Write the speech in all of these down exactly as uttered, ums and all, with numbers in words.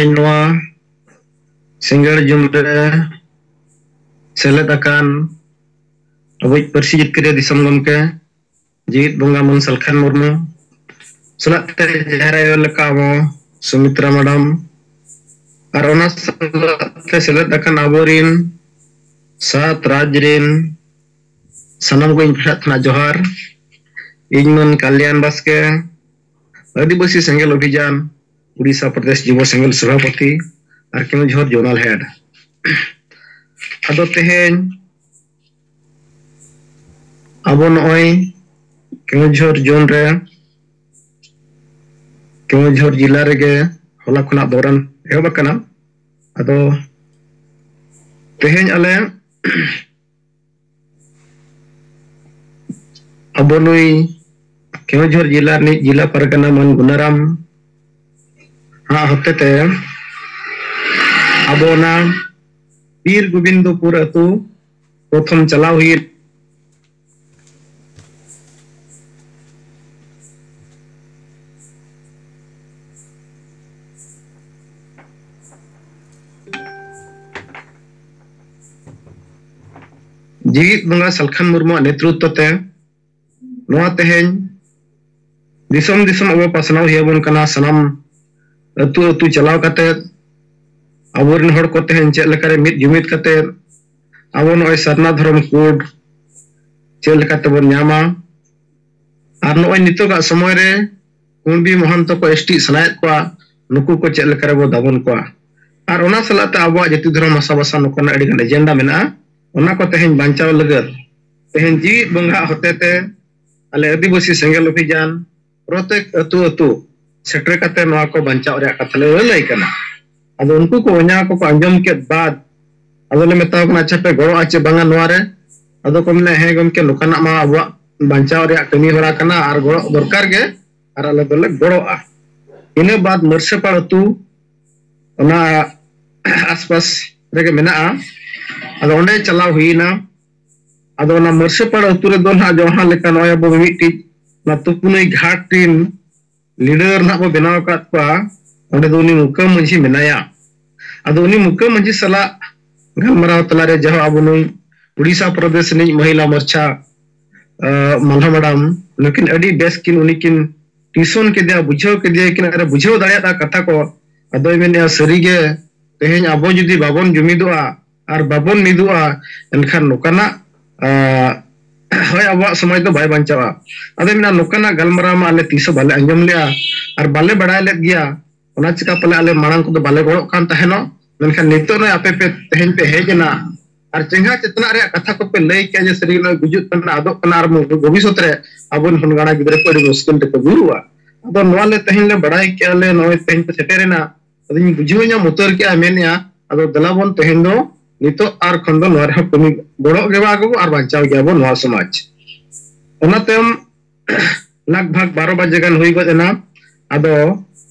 ᱛᱮᱦᱮᱧ ᱱᱚᱣᱟ ᱥᱤᱸᱜᱟᱹᱲ ᱡᱩᱢ ᱨᱮ ᱥᱮᱞᱮᱫ ᱟᱠᱟᱱ ᱟᱵᱚᱭᱤᱡ ᱯᱟᱹᱨᱥᱤ ᱡᱤᱛᱠᱟᱹᱨᱤᱭᱟᱹ ᱫᱤᱥᱚᱢ ᱜᱚᱢᱠᱮ, ᱡᱤᱣᱤᱫ ᱵᱚᱸᱜᱟ ᱢᱟᱹᱱ ᱥᱟᱞᱠᱷᱟᱱ ᱢᱩᱨᱢᱩ, ᱥᱟᱞᱟᱜ ᱛᱮ ᱡᱟᱦᱮᱨ ᱟᱭᱳ ᱞᱮᱠᱟ ᱟᱵᱚ ᱥᱩᱢᱤᱛᱨᱟ ᱢᱮᱰᱟᱢ, ᱟᱨ ᱚᱱᱟ ᱥᱟᱞᱟᱜ ᱛᱮ ᱥᱮᱞᱮᱫ ᱟᱠᱟᱱ ᱟᱵᱚᱨᱤᱱ ᱥᱟᱛ ᱨᱟᱡᱽ ᱨᱤᱱ ᱥᱟᱱᱟᱢ ᱠᱚ ᱤᱧ ᱯᱟᱦᱴᱟ ᱠᱷᱚᱱᱟᱜ ᱡᱚᱦᱟᱨ᱾ ᱤᱧ ᱢᱟᱹᱱ ᱠᱟᱞᱭᱟᱱ ᱵᱟᱥᱠᱮ, ᱟᱹᱫᱤᱵᱟᱹᱥᱤ ᱥᱮᱸᱜᱮᱞ ᱚᱵᱷᱤᱡᱟᱱ ᱩᱲᱤᱥᱥᱟ ᱯᱨᱚᱫᱮᱥ ᱡᱩᱵᱚ ᱥᱮᱸᱜᱮᱞ ᱥᱚᱵᱷᱟᱯᱚᱛᱤ ᱟᱨ ᱠᱮᱣᱚᱱᱡᱷᱚᱨ ᱡᱳᱱᱟᱞ ᱦᱮᱰ᱾ ᱟᱫᱚ ᱛᱮᱦᱮᱧ ᱟᱵᱚ ᱱᱚᱜᱼᱚᱭ ᱠᱮᱣᱚᱱᱡᱷᱚᱨ ᱡᱳᱱ ᱨᱮ, ᱠᱮᱣᱚᱱᱡᱷᱚᱨ ᱡᱮᱞᱟ ᱨᱮᱜᱮ ᱦᱚᱞᱟ ᱠᱷᱚᱱᱟᱜ ᱫᱚᱨᱟᱱ ᱮᱦᱚᱵ ᱟᱠᱟᱱᱟ᱾ ᱟᱫᱚ ᱛᱮᱦᱮᱧ ᱟᱞᱮ ᱟᱵᱚ ᱱᱩᱭ ᱠᱮᱣᱚᱱᱡᱷᱚᱨ ᱡᱮᱞᱟ ᱨᱤᱱᱤᱡ ᱡᱮᱞᱟ ᱯᱟᱨᱜᱟᱱᱟ ᱢᱟᱹᱱ ᱜᱩᱱᱟᱨᱟᱢ ᱟᱜ ᱦᱚᱛᱮᱛᱮ ᱟᱵᱚ ᱚᱱᱟ ᱵᱤᱨ ᱜᱳᱵᱤᱱᱫᱚᱯᱩᱨ ᱟᱹᱛᱩ ᱯᱨᱚᱛᱷᱚᱢ ᱪᱟᱞᱟᱣ ᱦᱩᱭᱮᱱ᱾ ᱡᱤᱣᱤᱫ ᱵᱚᱸᱜᱟ ᱥᱟᱞᱠᱷᱟᱱ ᱢᱩᱨᱢᱩᱣᱟᱜ ᱱᱮᱛᱨᱤᱛᱵ ᱛᱮ ᱱᱚᱣᱟ ᱛᱮᱦᱮᱧ ᱫᱤᱥᱚᱢ ᱫᱤᱥᱚᱢ ᱟᱵᱚ ᱯᱟᱥᱱᱟᱣ ᱦᱩᱭ ᱟᱵᱚᱱ ᱠᱟᱱᱟ᱾ ᱥᱟᱱᱟᱢ ᱟᱹᱛᱩ ᱟᱹᱛᱩ ᱪᱟᱞᱟᱣ ᱠᱟᱛᱮ ᱟᱵᱚᱨᱮᱱ ᱦᱚᱲ ᱠᱚ ᱛᱮᱦᱮᱧ ᱪᱮᱫ ᱞᱮᱠᱟᱨᱮ ᱢᱤᱫ ᱡᱩᱢᱤᱫ ᱠᱟᱛᱮ ᱟᱵᱚ ᱱᱚᱜᱼᱚᱭ ᱥᱟᱨᱱᱟ ᱫᱷᱚᱨᱚᱢ ᱠᱳᱰ ᱪᱮᱫ ᱞᱮᱠᱟ ᱛᱮᱵᱚᱱ ᱧᱟᱢᱟ, ᱟᱨ ᱱᱚᱜᱼᱚᱭ ᱱᱤᱛᱚᱜᱟᱜ ᱥᱚᱢᱚᱭ ᱨᱮ ᱠᱩᱬᱵᱤ ᱢᱚᱦᱟᱱᱛᱚ ᱠᱚ ᱮᱥᱴᱤᱜ ᱥᱟᱱᱟᱭᱮᱫ ᱠᱚᱣᱟ, ᱱᱩᱠᱩ ᱠᱚ ᱪᱮᱫ ᱞᱮᱠᱟ ᱨᱮᱵᱚ ᱫᱟᱵᱚᱱ ᱠᱚᱣᱟ, ᱟᱨ ᱚᱱᱟ ᱥᱟᱞᱟᱜ ᱛᱮ ᱟᱵᱚᱣᱟᱜ ᱡᱟᱹᱛᱤ ᱫᱷᱚᱨᱚᱢ ᱵᱷᱟᱥᱟ ᱵᱷᱟᱥᱟ ᱱᱚᱝᱠᱟᱱᱟᱜ ᱟᱹᱰᱤ ᱜᱟᱱ ᱮᱡᱮᱱᱰᱟ ᱢᱮᱱᱟᱜᱼᱟ᱾ ᱚᱱᱟ ᱠᱚ ᱛᱮᱦᱮᱧ ᱵᱟᱧᱪᱟᱣ ᱞᱟᱹᱜᱤᱫ ᱛᱮᱦᱮᱧ ᱡᱤᱣᱤᱫ ᱵᱚᱸᱜᱟ ᱦᱚᱛᱮᱛᱮ ᱟᱞᱮ ᱟᱹᱫᱤᱵᱟᱹᱥᱤ ᱥᱮᱸᱜᱮᱞ ᱚᱵᱷᱤᱡᱟᱱ ᱯᱨᱚᱛᱮᱠ ᱟᱹᱛᱩ ᱟᱹᱛᱩ ᱥᱮᱴᱮᱨ ᱠᱟᱛᱮ ᱱᱚᱣᱟ ᱠᱚ ᱵᱟᱧᱪᱟᱣ ᱨᱮᱭᱟᱜ ᱠᱟᱛᱷᱟ ᱞᱮ ᱞᱟᱹᱭ ᱠᱟᱱᱟ᱾ ᱟᱫᱚ ᱩᱱᱠᱩ ᱠᱚ ᱚᱧᱟ ᱠᱚᱠᱚ ᱟᱸᱡᱚᱢ ᱠᱮᱫ ᱵᱟᱫ ᱟᱫᱚ ᱞᱮ ᱢᱮᱛᱟ ᱠᱚ ᱠᱟᱱᱟ, "ᱟᱪᱪᱷᱟ ᱯᱮ ᱜᱚᱲᱚᱜᱼᱟ ᱪᱮ ᱵᱟᱝᱟ ᱱᱚᱣᱟ ᱨᱮ?" ᱟᱫᱚ ᱠᱚ ᱢᱮᱱᱟ, "ᱦᱮᱸ ᱜᱚᱢᱠᱮ, ᱱᱚᱝᱠᱟᱱᱟᱜ ᱢᱟ ᱟᱵᱚᱣᱟᱜ ᱵᱟᱧᱪᱟᱣ ᱨᱮᱭᱟᱜ ᱠᱟᱹᱢᱤ ᱦᱚᱨᱟ ᱠᱟᱱᱟ ᱟᱨ ᱜᱚᱲᱚ ᱫᱚᱨᱠᱟᱨ ᱜᱮ, ᱟᱨ ᱟᱞᱮ ᱫᱚᱞᱮ ᱜᱚᱲᱚᱜᱼᱟ᱾" ᱤᱱᱟᱹ ᱵᱟᱫ ᱢᱟᱹᱨᱥᱟᱹᱯᱟᱲ ᱟᱹᱛᱩ ᱚᱱᱟ ᱟᱥᱯᱟᱥ ᱨᱮᱜᱮ ᱢᱮᱱᱟᱜᱼᱟ᱾ ᱟᱫᱚ ᱚᱸᱰᱮ ᱪᱟᱞᱟᱣ ᱦᱩᱭᱱᱟ᱾ ᱟᱫᱚ ᱚᱱᱟ ᱢᱟᱹᱨᱥᱟᱹᱯᱟᱲ ᱟᱹᱛᱩ ᱨᱮᱫᱚ ᱱᱟᱦᱟᱜ ᱡᱟᱦᱟᱸ ᱞᱮᱠᱟ ᱱᱚᱜᱼᱚᱭ ᱟᱵᱚ ᱢᱤᱢᱤᱫᱴᱤᱡ ᱚᱱᱟ ᱛᱩᱯᱩᱱᱟᱹᱭ ᱜᱷᱟᱴ ᱨᱤᱱ ᱞᱤᱰᱟᱨ ᱱᱟᱦᱟᱜ ᱵᱚ ᱵᱮᱱᱟᱣ ᱟᱠᱟᱫ ᱠᱚᱣᱟ, ᱚᱸᱰᱮ ᱫᱚ ᱩᱱᱤ ᱢᱩᱠᱟᱹ ᱢᱟᱹᱡᱷᱤ ᱢᱮᱱᱟᱭᱟ᱾ ᱟᱫᱚ ᱩᱱᱤ ᱢᱩᱠᱟᱹ ᱢᱟᱹᱡᱷᱤ ᱥᱟᱞᱟᱜ ᱜᱟᱞᱢᱟᱨᱟᱣ ᱛᱟᱞᱟᱨᱮ ᱡᱟᱦᱟᱸ ᱟᱵᱚ ᱱᱩᱭ ᱩᱲᱤᱥᱥᱟ ᱯᱨᱚᱫᱮᱥ ᱨᱤᱱᱤᱡ ᱢᱚᱦᱤᱞᱟ ᱢᱳᱨᱪᱟ, ᱟᱸ, ᱢᱟᱞᱦᱟ ᱢᱮᱰᱟᱢ, ᱱᱩᱠᱤᱱ ᱟᱹᱰᱤ ᱵᱮᱥ ᱠᱤᱱ, ᱩᱱᱤ ᱠᱤᱱ ᱴᱤᱭᱩᱥᱚᱱ ᱠᱮᱫᱮᱭᱟ, ᱵᱩᱡᱷᱟᱹᱣ ᱠᱮᱫᱮᱭᱟ ᱠᱤᱱ, ᱟᱨ ᱵᱩᱡᱷᱟᱹᱣ ᱫᱟᱲᱮᱭᱟᱫ ᱠᱟᱛᱷᱟ ᱠᱚ᱾ ᱟᱫᱚᱭ ᱢᱮᱱᱮᱫᱼᱟ, ᱥᱟᱹᱨᱤᱜᱮ ᱛᱮᱦᱮᱧ ᱟᱵᱚ ᱡᱩᱫᱤ ᱵᱟᱵᱚᱱ ᱡᱩᱢᱤᱫᱚᱜᱼᱟ ᱟᱨ ᱵᱟᱵᱚᱱ ᱢᱤᱫᱚᱜᱼᱟ, ᱮᱱᱠᱷᱟᱱ ᱱᱚᱝᱠᱟᱱᱟᱜ, ᱟᱸ, ᱦᱳᱭ, ᱟᱵᱚᱣᱟᱜ ᱥᱚᱢᱟᱡᱽ ᱫᱚ ᱵᱟᱭ ᱵᱟᱧᱪᱟᱣᱟ᱾ ᱟᱫᱚᱭ ᱢᱮᱱᱟ, ᱱᱚᱝᱠᱟᱱᱟᱜ ᱜᱟᱞᱢᱟᱨᱟᱣ ᱢᱟ ᱟᱞᱮ ᱛᱤᱥ ᱦᱚᱸ ᱵᱟᱞᱮ ᱟᱸᱡᱚᱢ ᱞᱮᱜᱼᱟ ᱟᱨ ᱵᱟᱞᱮ ᱵᱟᱲᱟᱭ ᱞᱮᱫ ᱜᱮᱭᱟ᱾ ᱚᱱᱟ ᱪᱤᱠᱟ ᱯᱟᱞᱮ ᱟᱞᱮ ᱢᱟᱲᱟᱝ ᱠᱚᱫᱚ ᱵᱟᱞᱮ ᱜᱚᱲᱚᱜ ᱠᱟᱱ ᱛᱟᱦᱮᱱᱚᱜ, ᱢᱮᱱᱠᱷᱟᱱ ᱱᱤᱛᱚᱜ ᱱᱚᱜᱼᱚᱭ ᱟᱯᱮ ᱯᱮ ᱛᱮᱦᱮᱧ ᱯᱮ ᱦᱮᱡ ᱮᱱᱟ ᱟᱨ ᱪᱮᱸᱜᱷᱟ ᱪᱮᱛᱱᱟᱜ ᱨᱮᱭᱟᱜ ᱠᱟᱛᱷᱟ ᱠᱚᱯᱮ ᱞᱟᱹᱭ ᱠᱮᱜᱼᱟ ᱡᱮ ᱥᱟᱹᱨᱤ ᱱᱚᱜᱼᱚᱭ ᱜᱩᱡᱩᱜ ᱠᱟᱱᱟ, ᱟᱫᱚᱜ ᱠᱟᱱᱟ ᱟᱨ ᱵᱷᱚᱵᱤᱥᱥᱚᱛ ᱨᱮ ᱟᱵᱚᱨᱮᱱ ᱦᱚᱱᱜᱟᱲᱟ ᱜᱤᱫᱽᱨᱟᱹ ᱠᱚ ᱟᱹᱰᱤ ᱢᱩᱥᱠᱤᱞ ᱨᱮᱠᱚ ᱧᱩᱨᱩᱜᱼᱟ᱾ ᱟᱫᱚ ᱱᱚᱣᱟ ᱞᱮ ᱛᱮᱦᱮᱧ ᱞᱮ ᱵᱟᱲᱟᱭ ᱠᱮᱜᱼᱟ ᱞᱮ, ᱱᱚᱜᱼᱚᱭ ᱛᱮᱦᱮᱧ ᱯᱮ ᱥᱮᱴᱮᱨᱮᱱᱟ, ᱟᱫᱚᱧ ᱵᱩᱡᱷᱟᱹᱣ ᱧᱟᱢ ᱩᱛᱟᱹᱨ ᱠᱮᱜᱼᱟ, ᱢᱮᱱᱮᱜᱼᱟ, ᱟᱫᱚ ᱫᱮᱞᱟ ᱵᱚᱱ ᱛᱮᱦᱮᱧ ᱫᱚ ᱱᱤᱛᱚᱜ ᱟᱨ ᱠᱷᱚᱱ ᱫᱚ ᱱᱚᱣᱟ ᱨᱮᱦᱚᱸ ᱠᱟᱹᱢᱤ ᱜᱚᱲᱚᱜ ᱜᱮ ᱵᱟᱝ ᱟᱨ ᱵᱟᱧᱪᱟᱣ ᱜᱮᱭᱟᱵᱚᱱ ᱱᱚᱣᱟ ᱥᱚᱢᱟᱡᱽ᱾ ᱚᱱᱟ ᱛᱟᱭᱚᱢ ᱞᱟᱜᱽ ᱵᱷᱟᱜᱽ ᱵᱟᱨᱚ ᱵᱟᱡᱮ ᱜᱟᱱ ᱦᱩᱭ ᱜᱚᱫ ᱮᱱᱟ᱾ ᱟᱫᱚ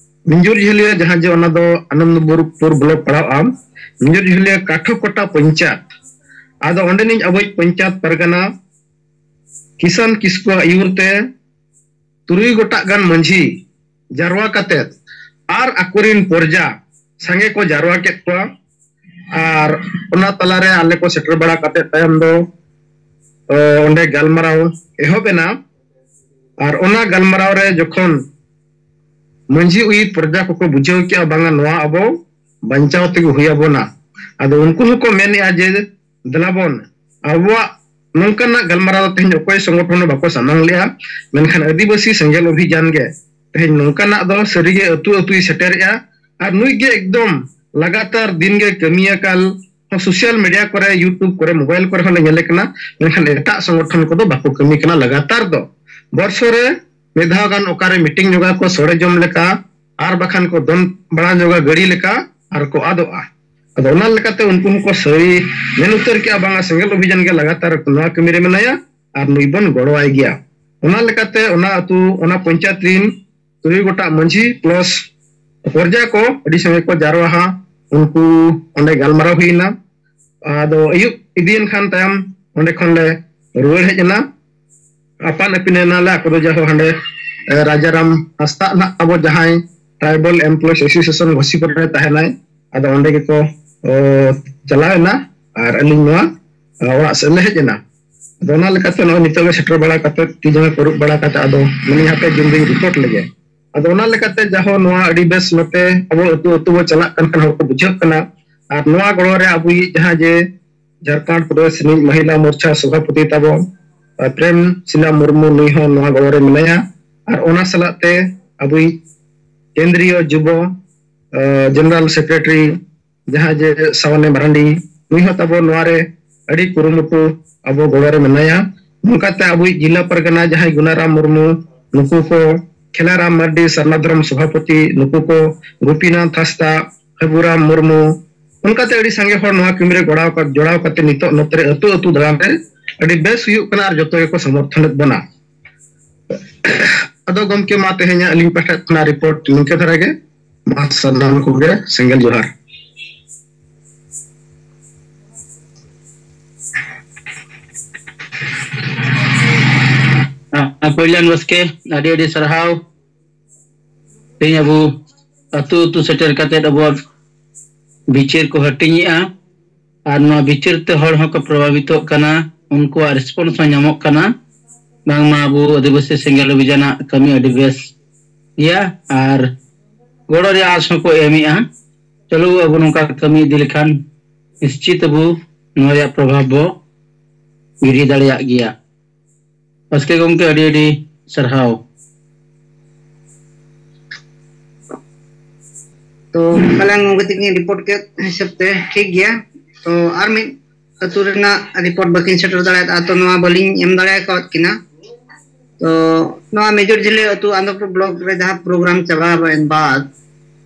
ᱢᱤᱧᱡᱩᱨ ᱡᱷᱟᱹᱞᱤᱭᱟᱹ, ᱡᱟᱦᱟᱸ ᱡᱮ ᱚᱱᱟ ᱫᱚ ᱟᱱᱚᱱᱫᱚᱯᱩᱨ ᱵᱞᱚᱠ ᱯᱟᱲᱟᱜᱼᱟ, ᱢᱤᱧᱡᱩᱨ ᱡᱷᱟᱹᱞᱤᱭᱟᱹ ᱠᱟᱴᱷᱚᱠᱚᱴᱟ ᱯᱚᱧᱪᱟᱭᱮᱛ, ᱟᱫᱚ ᱚᱸᱰᱮᱱᱤᱡ ᱟᱵᱚᱭᱤᱡ ᱯᱚᱧᱪᱟᱭᱮᱛ ᱯᱟᱨᱜᱟᱱᱟ ᱠᱤᱥᱟᱱ ᱠᱤᱥᱠᱩᱣᱟᱜ ᱟᱹᱭᱩᱨ ᱛᱮ ᱛᱩᱨᱩᱭ ᱜᱚᱴᱟᱜ ᱜᱟᱱ ᱢᱟᱹᱡᱷᱤ ᱡᱟᱨᱣᱟ ᱠᱟᱛᱮᱫ ᱟᱨ ᱟᱠᱚᱨᱤᱱ ᱯᱚᱨᱡᱟ ᱥᱟᱸᱜᱮ ᱠᱚ ᱡᱟᱨᱣᱟ ᱠᱮᱫ ᱠᱚᱣᱟ᱾ ᱟᱨ ᱚᱱᱟ ᱛᱟᱞᱟᱨᱮ ᱟᱞᱮ ᱠᱚ ᱥᱮᱴᱮᱨ ᱵᱟᱲᱟ ᱠᱟᱛᱮᱫ ᱛᱟᱭᱚᱢ ᱫᱚ, ᱚ, ᱚᱸᱰᱮ ᱜᱟᱞᱢᱟᱨᱟᱣ ᱮᱦᱚᱵ ᱮᱱᱟ᱾ ᱟᱨ ᱚᱱᱟ ᱜᱟᱞᱢᱟᱨᱟᱣ ᱨᱮ ᱡᱚᱠᱷᱚᱱ ᱢᱟᱹᱡᱷᱤ ᱩᱭᱤᱛ ᱯᱨᱚᱡᱟ ᱠᱚᱠᱚ ᱵᱩᱡᱷᱟᱹᱣ ᱠᱮᱜᱼᱟ, ᱵᱟᱝᱟ, ᱱᱚᱣᱟ ᱟᱵᱚ ᱵᱟᱧᱪᱟᱣ ᱛᱮᱜᱮ ᱦᱩᱭ ᱟᱵᱚᱱᱟ᱾ ᱟᱫᱚ ᱩᱱᱠᱩ ᱦᱚᱸᱠᱚ ᱢᱮᱱᱮᱜᱼᱟ ᱡᱮ, ᱫᱮᱞᱟ ᱵᱚᱱ, ᱟᱵᱚᱣᱟᱜ ᱱᱚᱝᱠᱟᱱᱟᱜ ᱜᱟᱞᱢᱟᱨᱟᱣ ᱫᱚ ᱛᱮᱦᱮᱧ ᱚᱠᱚᱭ ᱥᱚᱝᱜᱚᱴᱷᱚᱱ ᱦᱚᱸ ᱵᱟᱠᱚ ᱥᱟᱢᱟᱝ ᱞᱮᱜᱼᱟ, ᱢᱮᱱᱠᱷᱟᱱ ᱟᱹᱫᱤᱵᱟᱹᱥᱤ ᱥᱮᱸᱜᱮᱞ ᱚᱵᱷᱤᱡᱟᱱ ᱜᱮ ᱛᱮᱦᱮᱧ ᱱᱚᱝᱠᱟᱱᱟᱜ ᱫᱚ ᱥᱟᱹᱨᱤᱜᱮ ᱟᱹᱛᱩ ᱟᱹᱛᱩᱭ ᱥᱮᱴᱮᱨᱮᱜᱼᱟ᱾ ᱟᱨ ᱱᱩᱭ ᱜᱮ ᱮᱠᱫᱚᱢ ᱞᱟᱜᱟᱛᱟᱨ ᱫᱤᱱ ᱜᱮ ᱠᱟᱹᱢᱤᱭᱟᱠᱟᱞ, ᱥᱳᱥᱟᱞ ᱢᱤᱰᱤᱭᱟ ᱠᱚᱨᱮ, YouTube ᱠᱚᱨᱮ, ᱢᱳᱵᱟᱭᱤᱞ ᱠᱚᱨᱮ ᱦᱚᱸᱞᱮ ᱧᱮᱞᱮ ᱠᱟᱱᱟ, ᱢᱮᱱᱠᱷᱟᱱ ᱮᱴᱟᱜ ᱥᱚᱝᱜᱚᱴᱷᱚᱱ ᱠᱚᱫᱚ ᱵᱟᱠᱚ ᱠᱟᱹᱢᱤ ᱠᱟᱱᱟ ᱞᱟᱜᱟᱛᱟᱨ ᱫᱚ᱾ ᱵᱚᱨᱥᱚ ᱨᱮ ᱢᱤᱫ ᱫᱷᱟᱣ ᱜᱟᱱ ᱚᱠᱟᱨᱮ ᱢᱤᱴᱤᱝ ᱧᱚᱜᱟ ᱠᱚ ᱥᱚᱲᱮ ᱡᱚᱢ ᱞᱮᱠᱟ, ᱟᱨ ᱵᱟᱠᱷᱟᱱ ᱠᱚ ᱫᱚᱱ ᱵᱟᱲᱟ ᱧᱚᱜᱟ ᱜᱟᱹᱲᱤ ᱞᱮᱠᱟ ᱟᱨ ᱠᱚ ᱟᱫᱚᱜᱼᱟ᱾ ᱟᱫᱚ ᱚᱱᱟ ᱞᱮᱠᱟᱛᱮ ᱩᱱᱠᱩ ᱦᱚᱸᱠᱚ ᱥᱟᱹᱨᱤ ᱢᱮᱱ ᱩᱛᱟᱹᱨ ᱠᱮᱜᱼᱟ, ᱵᱟᱝᱟ, ᱥᱮᱸᱜᱮᱞ ᱚᱵᱷᱤᱡᱟᱱ ᱜᱮ ᱞᱟᱜᱟᱛᱟᱨ ᱱᱚᱣᱟ ᱠᱟᱹᱢᱤ ᱨᱮ ᱢᱮᱱᱟᱭᱟ ᱟᱨ ᱱᱩᱭ ᱵᱚᱱ ᱜᱚᱲᱚᱣᱟᱭ ᱜᱮᱭᱟ᱾ ᱚᱱᱟ ᱞᱮᱠᱟᱛᱮ ᱚᱱᱟ ᱟᱹᱛᱩ, ᱚᱱᱟ ᱯᱚᱧᱪᱟᱭᱮᱛ ᱨᱤᱱ ᱛᱩᱨᱩᱭ ᱜᱚᱴᱟᱜ ᱢᱟᱹᱡᱷᱤ plus ᱯᱚᱨᱡᱟ ᱠᱚ ᱟᱹᱰᱤ ᱥᱟᱸᱜᱮ ᱠᱚ ᱡᱟᱨᱣᱟᱦᱟ, ᱩᱱᱠᱩ ᱚᱸᱰᱮ ᱜᱟᱞᱢᱟᱨᱟᱣ ᱦᱩᱭᱱᱟ᱾ ᱟᱫᱚ ᱟᱹᱭᱩᱵ ᱤᱫᱤᱭᱮᱱ ᱠᱷᱟᱱ ᱛᱟᱭᱚᱢ ᱚᱸᱰᱮ ᱠᱷᱚᱱ ᱞᱮ ᱨᱩᱣᱟᱹᱲ ᱦᱮᱡ ᱮᱱᱟ᱾ ᱟᱯᱟᱱ ᱟᱹᱯᱤᱱ ᱮᱱᱟᱞᱮ, ᱟᱠᱚ ᱫᱚ ᱡᱟᱭᱦᱳᱠ ᱦᱟᱸᱰᱮ, ᱮ, ᱨᱟᱡᱟᱨᱟᱢ ᱦᱟᱸᱥᱫᱟᱜ ᱱᱟᱜ ᱛᱟᱵᱚ ᱡᱟᱦᱟᱸᱭ Tribal Employees Association ᱜᱷᱳᱥᱤᱯᱩᱨ ᱨᱮ ᱛᱟᱦᱮᱱᱟᱭ᱾ ᱟᱫᱚ ᱚᱸᱰᱮ ᱜᱮᱠᱚ ᱚ, ᱪᱟᱞᱟᱣ ᱮᱱᱟ ᱟᱨ ᱟᱹᱞᱤᱧ ᱱᱚᱣᱟ ᱚ, ᱚᱲᱟᱜ ᱥᱮᱫ ᱞᱮ ᱦᱮᱡ ᱮᱱᱟ᱾ ᱟᱫᱚ ᱚᱱᱟ ᱞᱮᱠᱟᱛᱮ ᱱᱚᱜᱼᱚᱭ ᱱᱤᱛᱚᱜ ᱜᱮ ᱥᱮᱴᱮᱨ ᱵᱟᱲᱟ ᱠᱟᱛᱮ, ᱛᱤ ᱡᱟᱸᱜᱟ ᱠᱚ ᱟᱹᱨᱩᱵ ᱵᱟᱲᱟ ᱠᱟᱛᱮ, ᱟᱫᱚ ᱢᱮᱱᱮᱫ ᱦᱟᱯᱮ ᱡᱚᱞᱫᱤᱧ ᱨᱤᱯᱳᱨᱴ ᱞᱮᱜᱮ᱾ ᱟᱫᱚ ᱚᱱᱟ ᱞᱮᱠᱟᱛᱮ ᱡᱟᱦᱳ, ᱱᱚᱣᱟ ᱟᱹᱰᱤ ᱵᱮᱥ ᱱᱚᱛᱮ ᱟᱵᱚ ᱟᱹᱛᱩ ᱟᱹᱛᱩ ᱵᱚ ᱪᱟᱞᱟᱜ ᱠᱟᱱ ᱠᱷᱟᱱ ᱦᱚᱲ ᱠᱚ ᱵᱩᱡᱷᱟᱹᱜ ᱠᱟᱱᱟ᱾ ᱟᱨ ᱱᱚᱣᱟ ᱜᱚᱲᱚ ᱨᱮ ᱟᱵᱚᱭᱤᱡ ᱡᱟᱦᱟᱸ ᱡᱮ ᱡᱷᱟᱲᱠᱷᱚᱸᱰ ᱯᱨᱚᱫᱮᱥ ᱨᱤᱱᱤᱡ ᱢᱚᱦᱤᱞᱟ ᱢᱳᱨᱪᱟ ᱥᱚᱵᱷᱟᱯᱚᱛᱤ ᱛᱟᱵᱚ, ᱟᱨ ᱯᱨᱮᱢ ᱥᱤᱞᱟ ᱢᱩᱨᱢᱩ, ᱱᱩᱭ ᱦᱚᱸ ᱱᱚᱣᱟ ᱜᱚᱲᱚ ᱨᱮ ᱢᱮᱱᱟᱭᱟ᱾ ᱟᱨ ᱚᱱᱟ ᱥᱟᱞᱟᱜ ᱛᱮ ᱟᱵᱚᱭᱤᱡ ᱠᱮᱱᱫᱨᱤᱭᱚ ᱡᱩᱵᱚ, ᱟ, ᱡᱮᱱᱟᱨᱟᱞ ᱥᱮᱠᱨᱮᱴᱟᱨᱤ, ᱡᱟᱦᱟᱸ ᱡᱮ ᱥᱟᱣᱟᱱᱮ ᱢᱟᱨᱟᱱᱰᱤ, ᱱᱩᱭ ᱦᱚᱸ ᱛᱟᱵᱚ ᱱᱚᱣᱟ ᱨᱮ ᱟᱹᱰᱤ ᱠᱩᱨᱩᱢᱩᱴᱩ ᱟᱵᱚ ᱜᱚᱲᱚ ᱨᱮ ᱢᱮᱱᱟᱭᱟ᱾ ᱱᱚᱝᱠᱟᱛᱮ ᱟᱵᱚᱭᱤᱡ ᱡᱤᱞᱟ ᱯᱟᱨᱜᱟᱱᱟ ᱡᱟᱦᱟᱸᱭ ᱜᱩᱱᱟᱨᱟᱢ ᱢᱩᱨᱢᱩ, ᱱᱩᱠᱩ ᱠᱚ, ᱠᱷᱮᱞᱟᱨᱟᱢ ᱢᱟᱨᱰᱤ, ᱥᱟᱨᱱᱟ ᱫᱷᱚᱨᱚᱢ ᱥᱚᱵᱷᱟᱯᱚᱛᱤ, ᱱᱩᱠᱩ ᱠᱚ, ᱜᱳᱯᱤᱱᱟᱛᱷ ᱦᱟᱸᱥᱫᱟ, ᱦᱟᱹᱵᱩᱨᱟᱢ ᱢᱩᱨᱢᱩ, ᱚᱱᱠᱟᱛᱮ ᱟᱹᱰᱤ ᱥᱟᱸᱜᱮ ᱦᱚᱲ ᱱᱚᱣᱟ ᱠᱟᱹᱢᱤ ᱨᱮ ᱜᱚᱲᱟᱣ ᱠᱟ-, ᱡᱚᱲᱟᱣ ᱠᱟᱛᱮ ᱱᱤᱛᱚᱜ ᱱᱚᱛᱮ ᱨᱮ ᱟᱹᱛᱩ ᱟᱹᱛᱩ ᱫᱟᱬᱟᱱ ᱨᱮ ᱟᱹᱰᱤ ᱵᱮᱥ ᱦᱩᱭᱩᱜ ᱠᱟᱱᱟ ᱟᱨ ᱡᱚᱛᱚ ᱜᱮᱠᱚ ᱥᱚᱢᱚᱨᱛᱷᱚᱱᱮᱫ ᱵᱚᱱᱟ᱾ ᱟᱫᱚ ᱜᱚᱢᱠᱮ, ᱢᱟ ᱛᱮᱦᱮᱧᱟᱜ ᱟᱹᱞᱤᱧ ᱯᱟᱦᱴᱟ ᱠᱷᱚᱱᱟᱜ ᱨᱤᱯᱳᱨᱴ ᱱᱤᱝᱠᱟᱹ ᱫᱷᱟᱨᱟ ᱜᱮ᱾ ᱢᱟ ᱥᱟᱱᱟᱢ ᱠᱚᱜᱮ ᱥᱮᱸᱜᱮᱞ ᱡᱚᱦᱟᱨ᱾ ᱟᱨ ᱠᱚᱞᱭᱟᱱ ᱵᱟᱥᱠᱮ, ᱟᱹᱰᱤ ᱟᱹᱰᱤ ᱥᱟᱨᱦᱟᱣ᱾ ᱛᱮᱦᱮᱧ ᱟᱵᱚ ᱟᱹᱛᱩ ᱟᱹᱛᱩ ᱥᱮᱴᱮᱨ ᱠᱟᱛᱮ ᱟᱵᱚᱣᱟᱜ ᱵᱤᱪᱟᱹᱨ ᱠᱚ ᱦᱟᱹᱴᱤᱧᱮᱜᱼᱟ᱾ ᱟᱨ ᱱᱚᱣᱟ ᱵᱤᱪᱟᱹᱨ ᱛᱮ ᱦᱚᱲ ᱦᱚᱸᱠᱚ ᱯᱨᱚᱵᱷᱟᱵᱤᱛᱚᱜ ᱠᱟᱱᱟ, ᱩᱱᱠᱩᱣᱟᱜ ᱨᱮᱥᱯᱚᱱᱥ ᱦᱚᱸ ᱧᱟᱢᱚᱜ ᱠᱟᱱᱟ᱾ ᱵᱟᱝᱢᱟ ᱟᱵᱚ ᱟᱹᱫᱤᱵᱟᱹᱥᱤ ᱥᱮᱸᱜᱮᱞ ᱚᱵᱷᱤᱡᱟᱱᱟᱜ ᱠᱟᱹᱢᱤ ᱟᱹᱰᱤ ᱵᱮᱥ ᱜᱮᱭᱟ ᱟᱨ ᱜᱚᱲᱚ ᱨᱮᱭᱟᱜ ᱟᱸᱥ ᱦᱚᱸᱠᱚ ᱮᱢᱮᱜᱼᱟ᱾ ᱪᱚᱞᱚ ᱟᱵᱚ ᱱᱚᱝᱠᱟ ᱠᱟᱹᱢᱤ ᱤᱫᱤ ᱞᱮᱠᱷᱟᱱ ᱱᱤᱥᱪᱤᱛ ᱟᱵᱚ ᱱᱚᱣᱟ ᱨᱮᱭᱟᱜ ᱯᱨᱚᱵᱷᱟᱵᱽ ᱵᱚ ᱜᱤᱰᱤ ᱫᱟᱲᱮᱭᱟᱜ ᱜᱮᱭᱟ᱾ ᱵᱟᱥᱠᱮ ᱜᱚᱢᱠᱮ, ᱟᱹᱰᱤ ᱟᱹᱰᱤ ᱥᱟᱨᱦᱟᱣ᱾ ᱛᱚ ᱯᱟᱞᱮᱱ ᱜᱚᱢᱠᱮ ᱛᱤᱠᱤᱱ ᱨᱤᱯᱳᱨᱴ ᱠᱮᱫ ᱦᱤᱥᱟᱹᱵ ᱛᱮ ᱴᱷᱤᱠ ᱜᱮᱭᱟ᱾ ᱛᱚ ᱟᱨ ᱢᱤᱫ ᱟᱹᱛᱩ ᱨᱮᱱᱟᱜ ᱨᱤᱯᱳᱨᱴ ᱵᱟᱹᱠᱤᱱ ᱥᱮᱴᱮᱨ ᱫᱟᱲᱮᱭᱟᱫᱟ, ᱛᱚ ᱱᱚᱣᱟ ᱵᱟᱹᱞᱤᱧ ᱮᱢ ᱫᱟᱲᱮ ᱟᱠᱟᱣᱟᱫ ᱠᱤᱱᱟ᱾ ᱛᱚ ᱱᱚᱣᱟ ᱢᱮᱡᱚᱨ ᱡᱷᱤᱞᱟᱹ ᱟᱹᱛᱩ ᱟᱱᱫᱚᱯᱩᱨ ᱵᱞᱚᱠ ᱨᱮ ᱡᱟᱦᱟᱸ ᱯᱨᱳᱜᱨᱟᱢ ᱪᱟᱵᱟᱣᱮᱱ ᱵᱟᱫ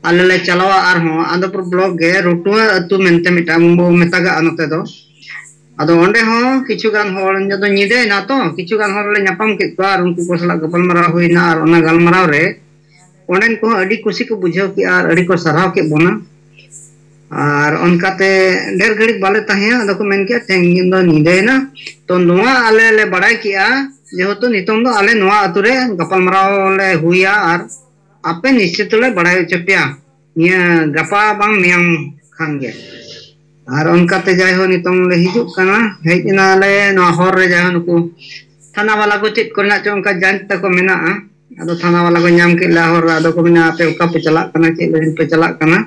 ᱟᱞᱮ ᱞᱮ ᱪᱟᱞᱟᱣᱟ ᱟᱨᱦᱚᱸ ᱟᱱᱫᱚᱯᱩᱨ ᱵᱞᱚᱠ ᱜᱮ ᱨᱩᱴᱩᱣᱟᱹ ᱟᱹᱛᱩ ᱢᱮᱱᱛᱮ ᱢᱤᱫᱴᱟᱝ ᱵᱚ ᱢᱮᱛᱟᱜᱟᱜᱼᱟ ᱱᱚᱛᱮ ᱫᱚ᱾ ᱟᱫᱚ ᱚᱸᱰᱮ ᱦᱚᱸ ᱠᱤᱪᱷᱩ ᱜᱟᱱ ᱦᱚᱲ, ᱧᱤᱫᱟᱹ, ᱧᱤᱫᱟᱹᱭᱮᱱᱟ ᱛᱚ, ᱠᱤᱪᱷᱩ ᱜᱟᱱ ᱦᱚᱲ ᱞᱮ ᱧᱟᱯᱟᱢ ᱠᱮᱫ ᱠᱚᱣᱟ ᱟᱨ ᱩᱱᱠᱩ ᱠᱚ ᱥᱟᱞᱟᱜ ᱜᱟᱯᱟᱞᱢᱟᱨᱟᱣ ᱦᱩᱭᱱᱟ᱾ ᱟᱨ ᱚᱱᱟ ᱜᱟᱞᱢᱟᱨᱟᱣ ᱨᱮ ᱚᱸᱰᱮᱱ ᱠᱚᱦᱚᱸ ᱟᱹᱰᱤ ᱠᱩᱥᱤ ᱠᱚ ᱵᱩᱡᱷᱟᱹᱣ ᱠᱮᱜᱼᱟ ᱟᱨ ᱟᱹᱰᱤ ᱠᱚ ᱥᱟᱨᱦᱟᱣ ᱠᱮᱫ ᱵᱚᱱᱟ᱾ ᱟᱨ ᱚᱱᱠᱟᱛᱮ ᱰᱷᱮᱨ ᱜᱷᱟᱹᱲᱤᱡ ᱵᱟᱞᱮ ᱛᱟᱦᱮᱸᱭᱟ, ᱟᱫᱚ ᱠᱚ ᱢᱮᱱ ᱠᱮᱜᱼᱟ, "ᱛᱮᱦᱮᱧ ᱫᱚ ᱧᱤᱫᱟᱹᱭᱮᱱᱟ, ᱛᱚ ᱱᱚᱣᱟ ᱟᱞᱮ ᱞᱮ ᱵᱟᱲᱟᱭ ᱠᱮᱜᱼᱟ, ᱡᱮᱦᱮᱛᱩ ᱱᱤᱛᱚᱝ ᱫᱚ ᱟᱞᱮ ᱱᱚᱣᱟ ᱟᱹᱛᱩ ᱨᱮ ᱜᱟᱯᱟᱞᱢᱟᱨᱟᱣ ᱞᱮ ᱦᱩᱭᱟ ᱟᱨ ᱟᱯᱮ ᱱᱤᱥᱪᱤᱛ ᱞᱮ ᱵᱟᱲᱟᱭ ᱦᱚᱪᱚ ᱯᱮᱭᱟ ᱱᱤᱭᱟᱹ ᱜᱟᱯᱟ ᱵᱟᱝ ᱢᱮᱭᱟᱝ ᱠᱷᱟᱱ ᱜᱮ᱾ ᱟᱨ ᱚᱱᱠᱟᱛᱮ ᱡᱟᱭᱦᱳᱠ ᱱᱤᱛᱚᱝ ᱞᱮ ᱦᱤᱡᱩᱜ ᱠᱟᱱᱟ, ᱦᱮᱡ ᱮᱱᱟᱞᱮ ᱱᱚᱣᱟ ᱦᱚᱨ ᱨᱮ ᱡᱟᱭᱦᱳᱠ ᱱᱩᱠᱩ ᱛᱷᱟᱱᱟ ᱵᱟᱞᱟ ᱠᱚ ᱪᱮᱫ ᱠᱚᱨᱮᱱᱟᱜ ᱪᱚ ᱚᱱᱠᱟ ᱡᱟᱸᱪ ᱛᱟᱠᱚ ᱢᱮᱱᱟᱜᱼᱟ᱾ ᱟᱫᱚ ᱛᱷᱟᱱᱟ ᱵᱟᱞᱟ ᱠᱚ ᱧᱟᱢ ᱠᱮᱫ ᱞᱮᱭᱟ ᱦᱚᱨ ᱨᱮ, ᱟᱫᱚ ᱠᱚ ᱢᱮᱱᱟ, "ᱟᱯᱮ ᱚᱠᱟ ᱯᱮ ᱪᱟᱞᱟᱜ ᱠᱟᱱᱟ, ᱪᱮᱫ ᱞᱟᱹᱜᱤᱫ ᱯᱮ ᱪᱟᱞᱟᱜ ᱠᱟᱱᱟ?"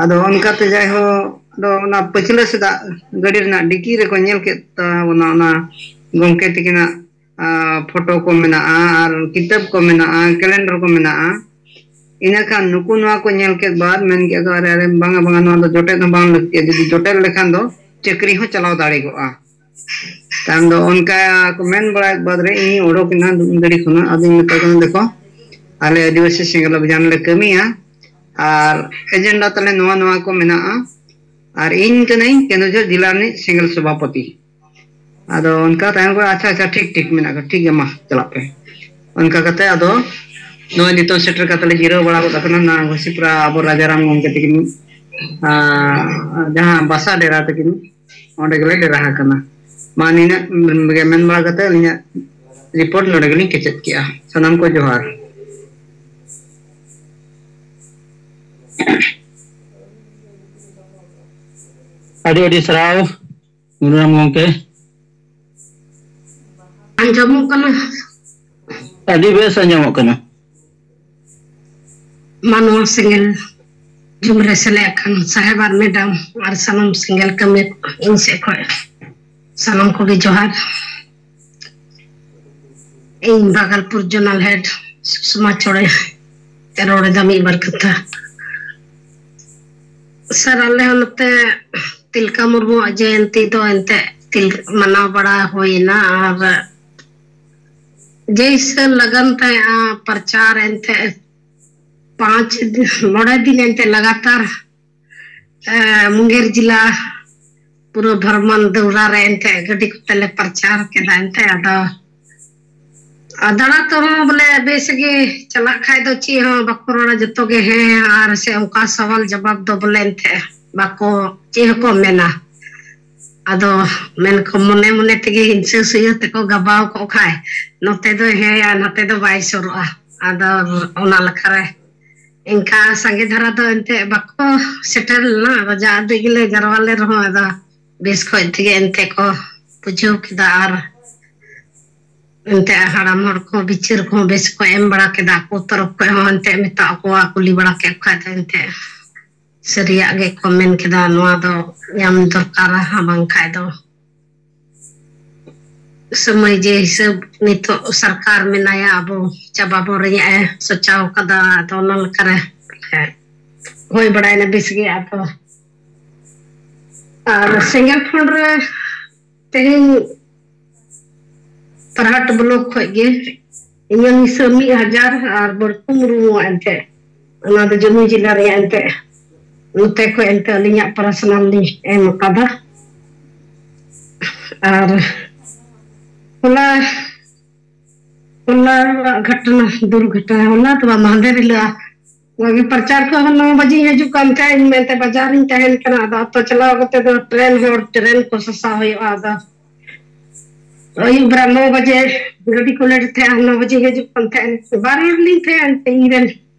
ᱟᱫᱚ ᱚᱱᱠᱟᱛᱮ ᱡᱟᱭᱦᱳᱠ ᱟᱫᱚ ᱚᱱᱟ ᱯᱟᱹᱪᱷᱞᱟᱹ ᱥᱮᱫᱟᱜ ᱜᱟᱹᱰᱤ ᱨᱮᱱᱟᱜ ᱰᱤᱠᱤ ᱨᱮᱠᱚ ᱧᱮᱞ ᱠᱮᱫ ᱛᱟᱵᱚᱱᱟ ᱚᱱᱟ ᱜᱚᱢᱠᱮ ᱛᱤᱠᱤᱱᱟᱜ ᱯᱷᱳᱴᱳ ᱠᱚ ᱢᱮᱱᱟᱜᱼᱟ, ᱟᱨ ᱠᱤᱛᱟᱹᱵ ᱠᱚ ᱢᱮᱱᱟᱜᱼᱟ, ᱠᱮᱞᱮᱱᱰᱟᱨ ᱠᱚ ᱢᱮᱱᱟᱜᱼᱟ᱾ ᱤᱱᱟᱹᱠᱷᱟᱱ ᱱᱩᱠᱩ ᱱᱚᱣᱟ ᱠᱚ ᱧᱮᱞ ᱠᱮᱫ ᱵᱟᱫ ᱢᱮᱱ ᱠᱮᱫ ᱠᱚ, "ᱟᱨᱮ, ᱟᱨᱮ, ᱵᱟᱝᱟ, ᱵᱟᱝᱟ, ᱱᱚᱣᱟ ᱫᱚ ᱡᱚᱴᱮᱫ ᱦᱚᱸ ᱵᱟᱝ ᱞᱟᱹᱠᱛᱤᱭᱟ, ᱡᱩᱫᱤ ᱡᱚᱴᱮᱫ ᱞᱮᱠᱷᱟᱱ ᱫᱚ ᱪᱟᱹᱠᱨᱤ ᱦᱚᱸ ᱪᱟᱞᱟᱣ ᱫᱟᱲᱮ ᱠᱚᱜᱼᱟ᱾" ᱛᱟᱭᱚᱢ ᱫᱚ ᱚᱱᱠᱟ ᱠᱚ ᱢᱮᱱ ᱵᱟᱲᱟ ᱵᱟᱫ ᱨᱮ ᱤᱧ ᱚᱰᱚᱠ ᱮᱱᱟ ᱜᱟᱹᱰᱤ ᱠᱷᱚᱱᱟᱜ᱾ ᱟᱫᱚᱧ ᱢᱮᱛᱟ ᱠᱚ ᱠᱟᱱᱟ, "ᱫᱮᱠᱷᱚ, ᱟᱞᱮ ᱟᱹᱫᱤᱵᱟᱹᱥᱤ ᱥᱮᱸᱜᱮᱞ ᱚᱵᱷᱤᱡᱟᱱ ᱞᱮ ᱠᱟᱹᱢᱤᱭᱟ ᱟᱨ ᱮᱡᱮᱱᱰᱟ ᱛᱟᱞᱮ ᱱᱚᱣᱟ ᱱᱚᱣᱟ ᱠᱚ ᱢᱮᱱᱟᱜᱼᱟ, ᱟᱨ ᱤᱧ ᱠᱟᱹᱱᱟᱹᱧ ᱠᱮᱸᱫᱩᱡᱷᱚᱨ ᱡᱮᱞᱟ ᱨᱤᱱᱤᱡ ᱥᱮᱸᱜᱮᱞ ᱥᱚᱵᱷᱟᱯᱚᱛᱤ᱾" ᱟᱫᱚ ᱚᱱᱠᱟ ᱛᱟᱭᱚᱢ ᱠᱚ, "ᱟᱪᱪᱷᱟ, ᱟᱪᱪᱷᱟ, ᱴᱷᱤᱠ, ᱴᱷᱤᱠ ᱢᱮᱱᱟᱜ ᱠᱚᱣᱟ, ᱴᱷᱤᱠ ᱜᱮᱭᱟ, ᱢᱟ ᱪᱟᱞᱟᱜ ᱯᱮ᱾" ᱚᱱᱠᱟ ᱠᱟᱛᱮ ᱟᱫᱚ ᱱᱚᱜᱼᱚᱭ ᱱᱤᱛᱚᱜ ᱥᱮᱴᱮᱨ ᱠᱟᱛᱮ ᱞᱮ ᱡᱤᱨᱟᱹᱣ ᱵᱟᱲᱟ ᱜᱚᱫ ᱟᱠᱟᱱᱟ ᱱᱟ ᱜᱷᱚᱥᱤᱯᱩᱨᱟ ᱟᱵᱚ ᱨᱟᱡᱟᱨᱟᱢ ᱜᱚᱢᱠᱮ ᱛᱟᱹᱠᱤᱱ, ᱟᱨ ᱡᱟᱦᱟᱸ ᱵᱟᱥᱟ ᱰᱮᱨᱟ ᱛᱟᱹᱠᱤᱱ, ᱚᱸᱰᱮ ᱜᱮᱞᱮ ᱰᱮᱨᱟ ᱟᱠᱟᱱᱟ᱾ ᱢᱟ ᱱᱤᱱᱟᱹᱜ ᱜᱮ ᱢᱮᱱ ᱵᱟᱲᱟ ᱠᱟᱛᱮ ᱟᱹᱞᱤᱧᱟᱜ ᱨᱤᱯᱳᱨᱴ ᱱᱚᱰᱮ ᱜᱮᱞᱤᱧ ᱠᱮᱪᱮᱫ ᱠᱮᱜᱼᱟ᱾ ᱥᱟᱱᱟᱢ ᱠᱚ ᱡᱚᱦᱟᱨ᱾ ᱟᱹᱰᱤ ᱟᱹᱰᱤ ᱥᱟᱨᱦᱟᱣ ᱢᱩᱱᱩᱨᱟᱢ ᱜᱚᱢᱠᱮ᱾ ᱟᱸᱡᱚᱢᱚᱜ ᱠᱟᱱᱟ? ᱟᱹᱰᱤ ᱵᱮᱥ ᱟᱸᱡᱚᱢᱚᱜ ᱠᱟᱱᱟ᱾ ᱢᱟᱱᱣᱟ ᱥᱮᱸᱜᱮᱞ ᱡᱩᱢ ᱨᱮ ᱥᱮᱞᱮᱫ ᱟᱠᱟᱱ ᱥᱟᱦᱮᱵ ᱟᱨ ᱢᱮᱰᱟᱢ ᱟᱨ ᱥᱟᱱᱟᱢ ᱥᱮᱸᱜᱮᱞ ᱠᱟᱹᱢᱤ ᱤᱧ ᱥᱮᱫ ᱠᱷᱚᱱ ᱥᱟᱱᱟᱢ ᱠᱚᱜᱮ ᱡᱚᱦᱟᱨ᱾ ᱤᱧ ᱵᱷᱟᱜᱚᱞᱯᱩᱨ ᱡᱳᱱᱟᱞ ᱦᱮᱰ ᱥᱩᱥᱢᱟ ᱪᱚᱲᱮ ᱨᱚᱲ ᱮᱫᱟ ᱢᱤᱫ ᱵᱟᱨ ᱠᱟᱛᱷᱟ᱾ ᱥᱟᱨ, ᱟᱞᱮ ᱦᱚᱸ ᱱᱚᱛᱮ ᱛᱤᱞᱠᱟᱹ ᱢᱩᱨᱢᱩᱣᱟᱜ ᱡᱚᱭᱚᱱᱛᱤ ᱫᱚ ᱮᱱᱛᱮ ᱛᱤᱞ-, ᱢᱟᱱᱟᱣ ᱵᱟᱲᱟ ᱦᱩᱭᱱᱟ ᱟᱨ ᱡᱮᱭᱥᱮ ᱞᱟᱜᱟᱱ ᱛᱟᱦᱮᱸᱜᱼᱟ ᱯᱨᱚᱪᱟᱨ ᱮᱱᱛᱮ ᱯᱟᱸᱪ ᱫᱤᱱ, ᱢᱚᱬᱮ ᱫᱤᱱ ᱮᱱᱛᱮ ᱞᱟᱜᱟᱛᱟᱨ, ᱮ, ᱢᱩᱝᱜᱮᱨ ᱡᱮᱞᱟ ᱯᱩᱨᱟᱹ ᱵᱷᱨᱚᱢᱚᱱ ᱫᱚᱣᱨᱟ ᱨᱮ ᱮᱱᱛᱮ ᱜᱟᱹᱰᱤ ᱠᱚᱛᱮ ᱞᱮ ᱯᱨᱚᱪᱟᱨ ᱠᱮᱫᱟ ᱮᱱᱛᱮ᱾ ᱟᱫᱚ ᱟᱨ ᱫᱟᱬᱟ ᱛᱮᱦᱚᱸ ᱵᱚᱞᱮ ᱵᱮᱥ ᱜᱮ ᱪᱟᱞᱟᱜ ᱠᱷᱟᱡ ᱫᱚ ᱪᱮᱫ ᱦᱚᱸ ᱵᱟᱠᱚ ᱨᱚᱲᱟ, ᱡᱚᱛᱚ ᱜᱮ ᱦᱮᱸ, ᱟᱨ ᱥᱮ ᱚᱱᱠᱟ ᱥᱟᱣᱟᱞ ᱡᱚᱵᱟᱵ ᱫᱚ ᱵᱚᱞᱮ ᱮᱱᱛᱮ ᱵᱟᱠᱚ ᱪᱮᱫ ᱦᱚᱸᱠᱚ ᱢᱮᱱᱟ᱾ ᱟᱫᱚ ᱢᱮᱱᱠᱚ ᱢᱚᱱᱮ ᱢᱚᱱᱮ ᱛᱮᱜᱮ ᱦᱤᱝᱥᱟᱹ ᱥᱩᱭᱟᱹ ᱛᱮᱠᱚ ᱜᱟᱵᱟᱣ ᱠᱚᱜ ᱠᱷᱟᱡ ᱱᱚᱛᱮ ᱫᱚ ᱦᱮᱸᱭᱟ, ᱱᱚᱛᱮ ᱫᱚ ᱵᱟᱭ ᱥᱩᱨᱩᱜᱼᱟ᱾ ᱟᱫᱚ ᱚᱱᱟ ᱞᱮᱠᱟᱨᱮ ᱮᱱᱠᱟ ᱥᱟᱸᱜᱮ ᱫᱷᱟᱨᱟ ᱫᱚ ᱮᱱᱛᱮ ᱵᱟᱠᱚ ᱥᱮᱴᱮᱨ ᱞᱮᱱᱟ᱾ ᱟᱫᱚ ᱡᱟ ᱩᱰᱤᱡ ᱜᱮᱞᱮ ᱡᱟᱨᱣᱟ ᱞᱮ ᱨᱮᱦᱚᱸ, ᱟᱫᱚ ᱵᱮᱥ ᱠᱷᱚᱡ ᱛᱮᱜᱮ ᱮᱱᱛᱮ ᱠᱚ ᱵᱩᱡᱷᱟᱹᱣ ᱠᱮᱫᱟ᱾ ᱟᱨ ᱮᱱᱛᱮ ᱦᱟᱲᱟᱢ ᱦᱚᱲ ᱠᱚ ᱵᱤᱪᱟᱹᱨ ᱠᱚᱦᱚᱸ ᱵᱮᱥ ᱠᱚ ᱮᱢ ᱵᱟᱲᱟ ᱠᱮᱫᱟ᱾ ᱟᱠᱚ ᱛᱚᱨᱚᱯ ᱠᱷᱚᱡ ᱦᱚᱸ ᱮᱱᱛᱮ ᱢᱮᱛᱟᱜ ᱠᱚᱣᱟ, ᱠᱩᱞᱤ ᱵᱟᱲᱟ ᱠᱮᱫ ᱠᱷᱟᱡ ᱫᱚ ᱮᱱᱛᱮ ᱥᱟᱹᱨᱤᱭᱟᱜ ᱜᱮᱠᱚ ᱢᱮᱱ ᱠᱮᱫᱟ, ᱱᱚᱣᱟ ᱫᱚ ᱧᱟᱢ ᱫᱚᱨᱠᱟᱨᱟ, ᱵᱟᱝᱠᱷᱟᱡ ᱫᱚ ᱥᱚᱢᱚᱭ ᱡᱮ ᱦᱤᱥᱟᱹᱵ ᱱᱤᱛᱚᱜ ᱥᱚᱨᱠᱟᱨ ᱢᱮᱱᱟᱭᱟ, ᱟᱵᱚ ᱪᱟᱵᱟ ᱵᱚᱱ ᱨᱮᱭᱟᱜ ᱮ ᱥᱚᱪᱟᱣ ᱠᱟᱫᱟ᱾ ᱟᱫᱚ ᱚᱱᱟ ᱞᱮᱠᱟᱨᱮ ᱦᱩᱭ ᱵᱟᱲᱟᱭᱮᱱᱟ ᱵᱮᱥ ᱜᱮ᱾ ᱟᱫᱚ ᱟᱨ ᱥᱮᱸᱜᱮᱞ ᱯᱷᱳᱱ ᱨᱮ ᱛᱮᱦᱮᱧ ᱛᱟᱨᱦᱟᱴ ᱵᱞᱚᱠ ᱠᱷᱚᱡ ᱜᱮ ᱤᱧᱟᱹᱜ ᱦᱤᱥᱟᱹᱵ ᱢᱤᱫ ᱦᱟᱡᱟᱨ ᱟᱨ ᱵᱟᱹᱲᱠᱩ ᱢᱩᱨᱢᱩᱣᱟᱜ ᱮᱱᱛᱮ, ᱚᱱᱟ ᱫᱚ ᱡᱚᱢᱤ ᱡᱮᱞᱟ ᱨᱮᱭᱟᱜ ᱮᱱᱛᱮ, ᱱᱚᱛᱮ ᱠᱷᱚᱡ ᱮᱱᱛᱮ ᱟᱹᱞᱤᱧᱟᱜ ᱯᱟᱨᱥᱚᱱᱟᱞ ᱞᱤᱧ ᱮᱢ ᱟᱠᱟᱫᱟ᱾ ᱟᱨ ᱦᱚᱞᱟ ᱦᱚᱞᱟ ᱜᱷᱚᱴᱚᱱᱟ, ᱫᱩᱨᱜᱷᱚᱴᱚᱱᱟ, ᱦᱚᱞᱟ ᱫᱚ ᱵᱟᱝ, ᱢᱟᱦᱫᱮᱨ ᱦᱤᱞᱳᱜ ᱚᱱᱟᱜᱮ ᱯᱨᱚᱪᱟᱨ ᱠᱷᱚᱱ ᱦᱚᱸ ᱱᱚ ᱵᱟᱡᱮᱧ ᱦᱤᱡᱩᱜ ᱠᱟᱱ ᱛᱟᱦᱮᱸᱫ, ᱤᱧ ᱢᱮᱱᱛᱮ ᱵᱟᱡᱟᱨᱤᱧ ᱛᱟᱦᱮᱱ ᱠᱟᱱᱟ᱾ ᱟᱫᱚ ᱟᱛᱳ ᱪᱟᱞᱟᱣ ᱠᱟᱛᱮ ᱫᱚ ᱴᱨᱮᱱ ᱦᱚᱲ, ᱴᱨᱮᱱ ᱠᱚ ᱥᱟᱥᱟᱣ ᱦᱩᱭᱩᱜᱼᱟ᱾ ᱟᱫᱚ ᱟᱹᱭᱩᱵ ᱵᱮᱲᱟ ᱱᱚ ᱵᱟᱡᱮ ᱜᱟᱹᱰᱤ ᱠᱚ ᱞᱮᱴ ᱛᱟᱦᱮᱸᱜᱼᱟ, ᱱᱚ ᱵᱟᱡᱮ ᱦᱤᱡᱩᱜ ᱠᱟᱱ ᱛᱟᱦᱮᱸᱫ᱾ ᱵᱟᱨ ᱦᱚᱲ ᱞᱤᱧ ᱛᱟᱦᱮᱸᱫ ᱮᱱᱛᱮ, ᱤᱧ ᱨᱮᱱ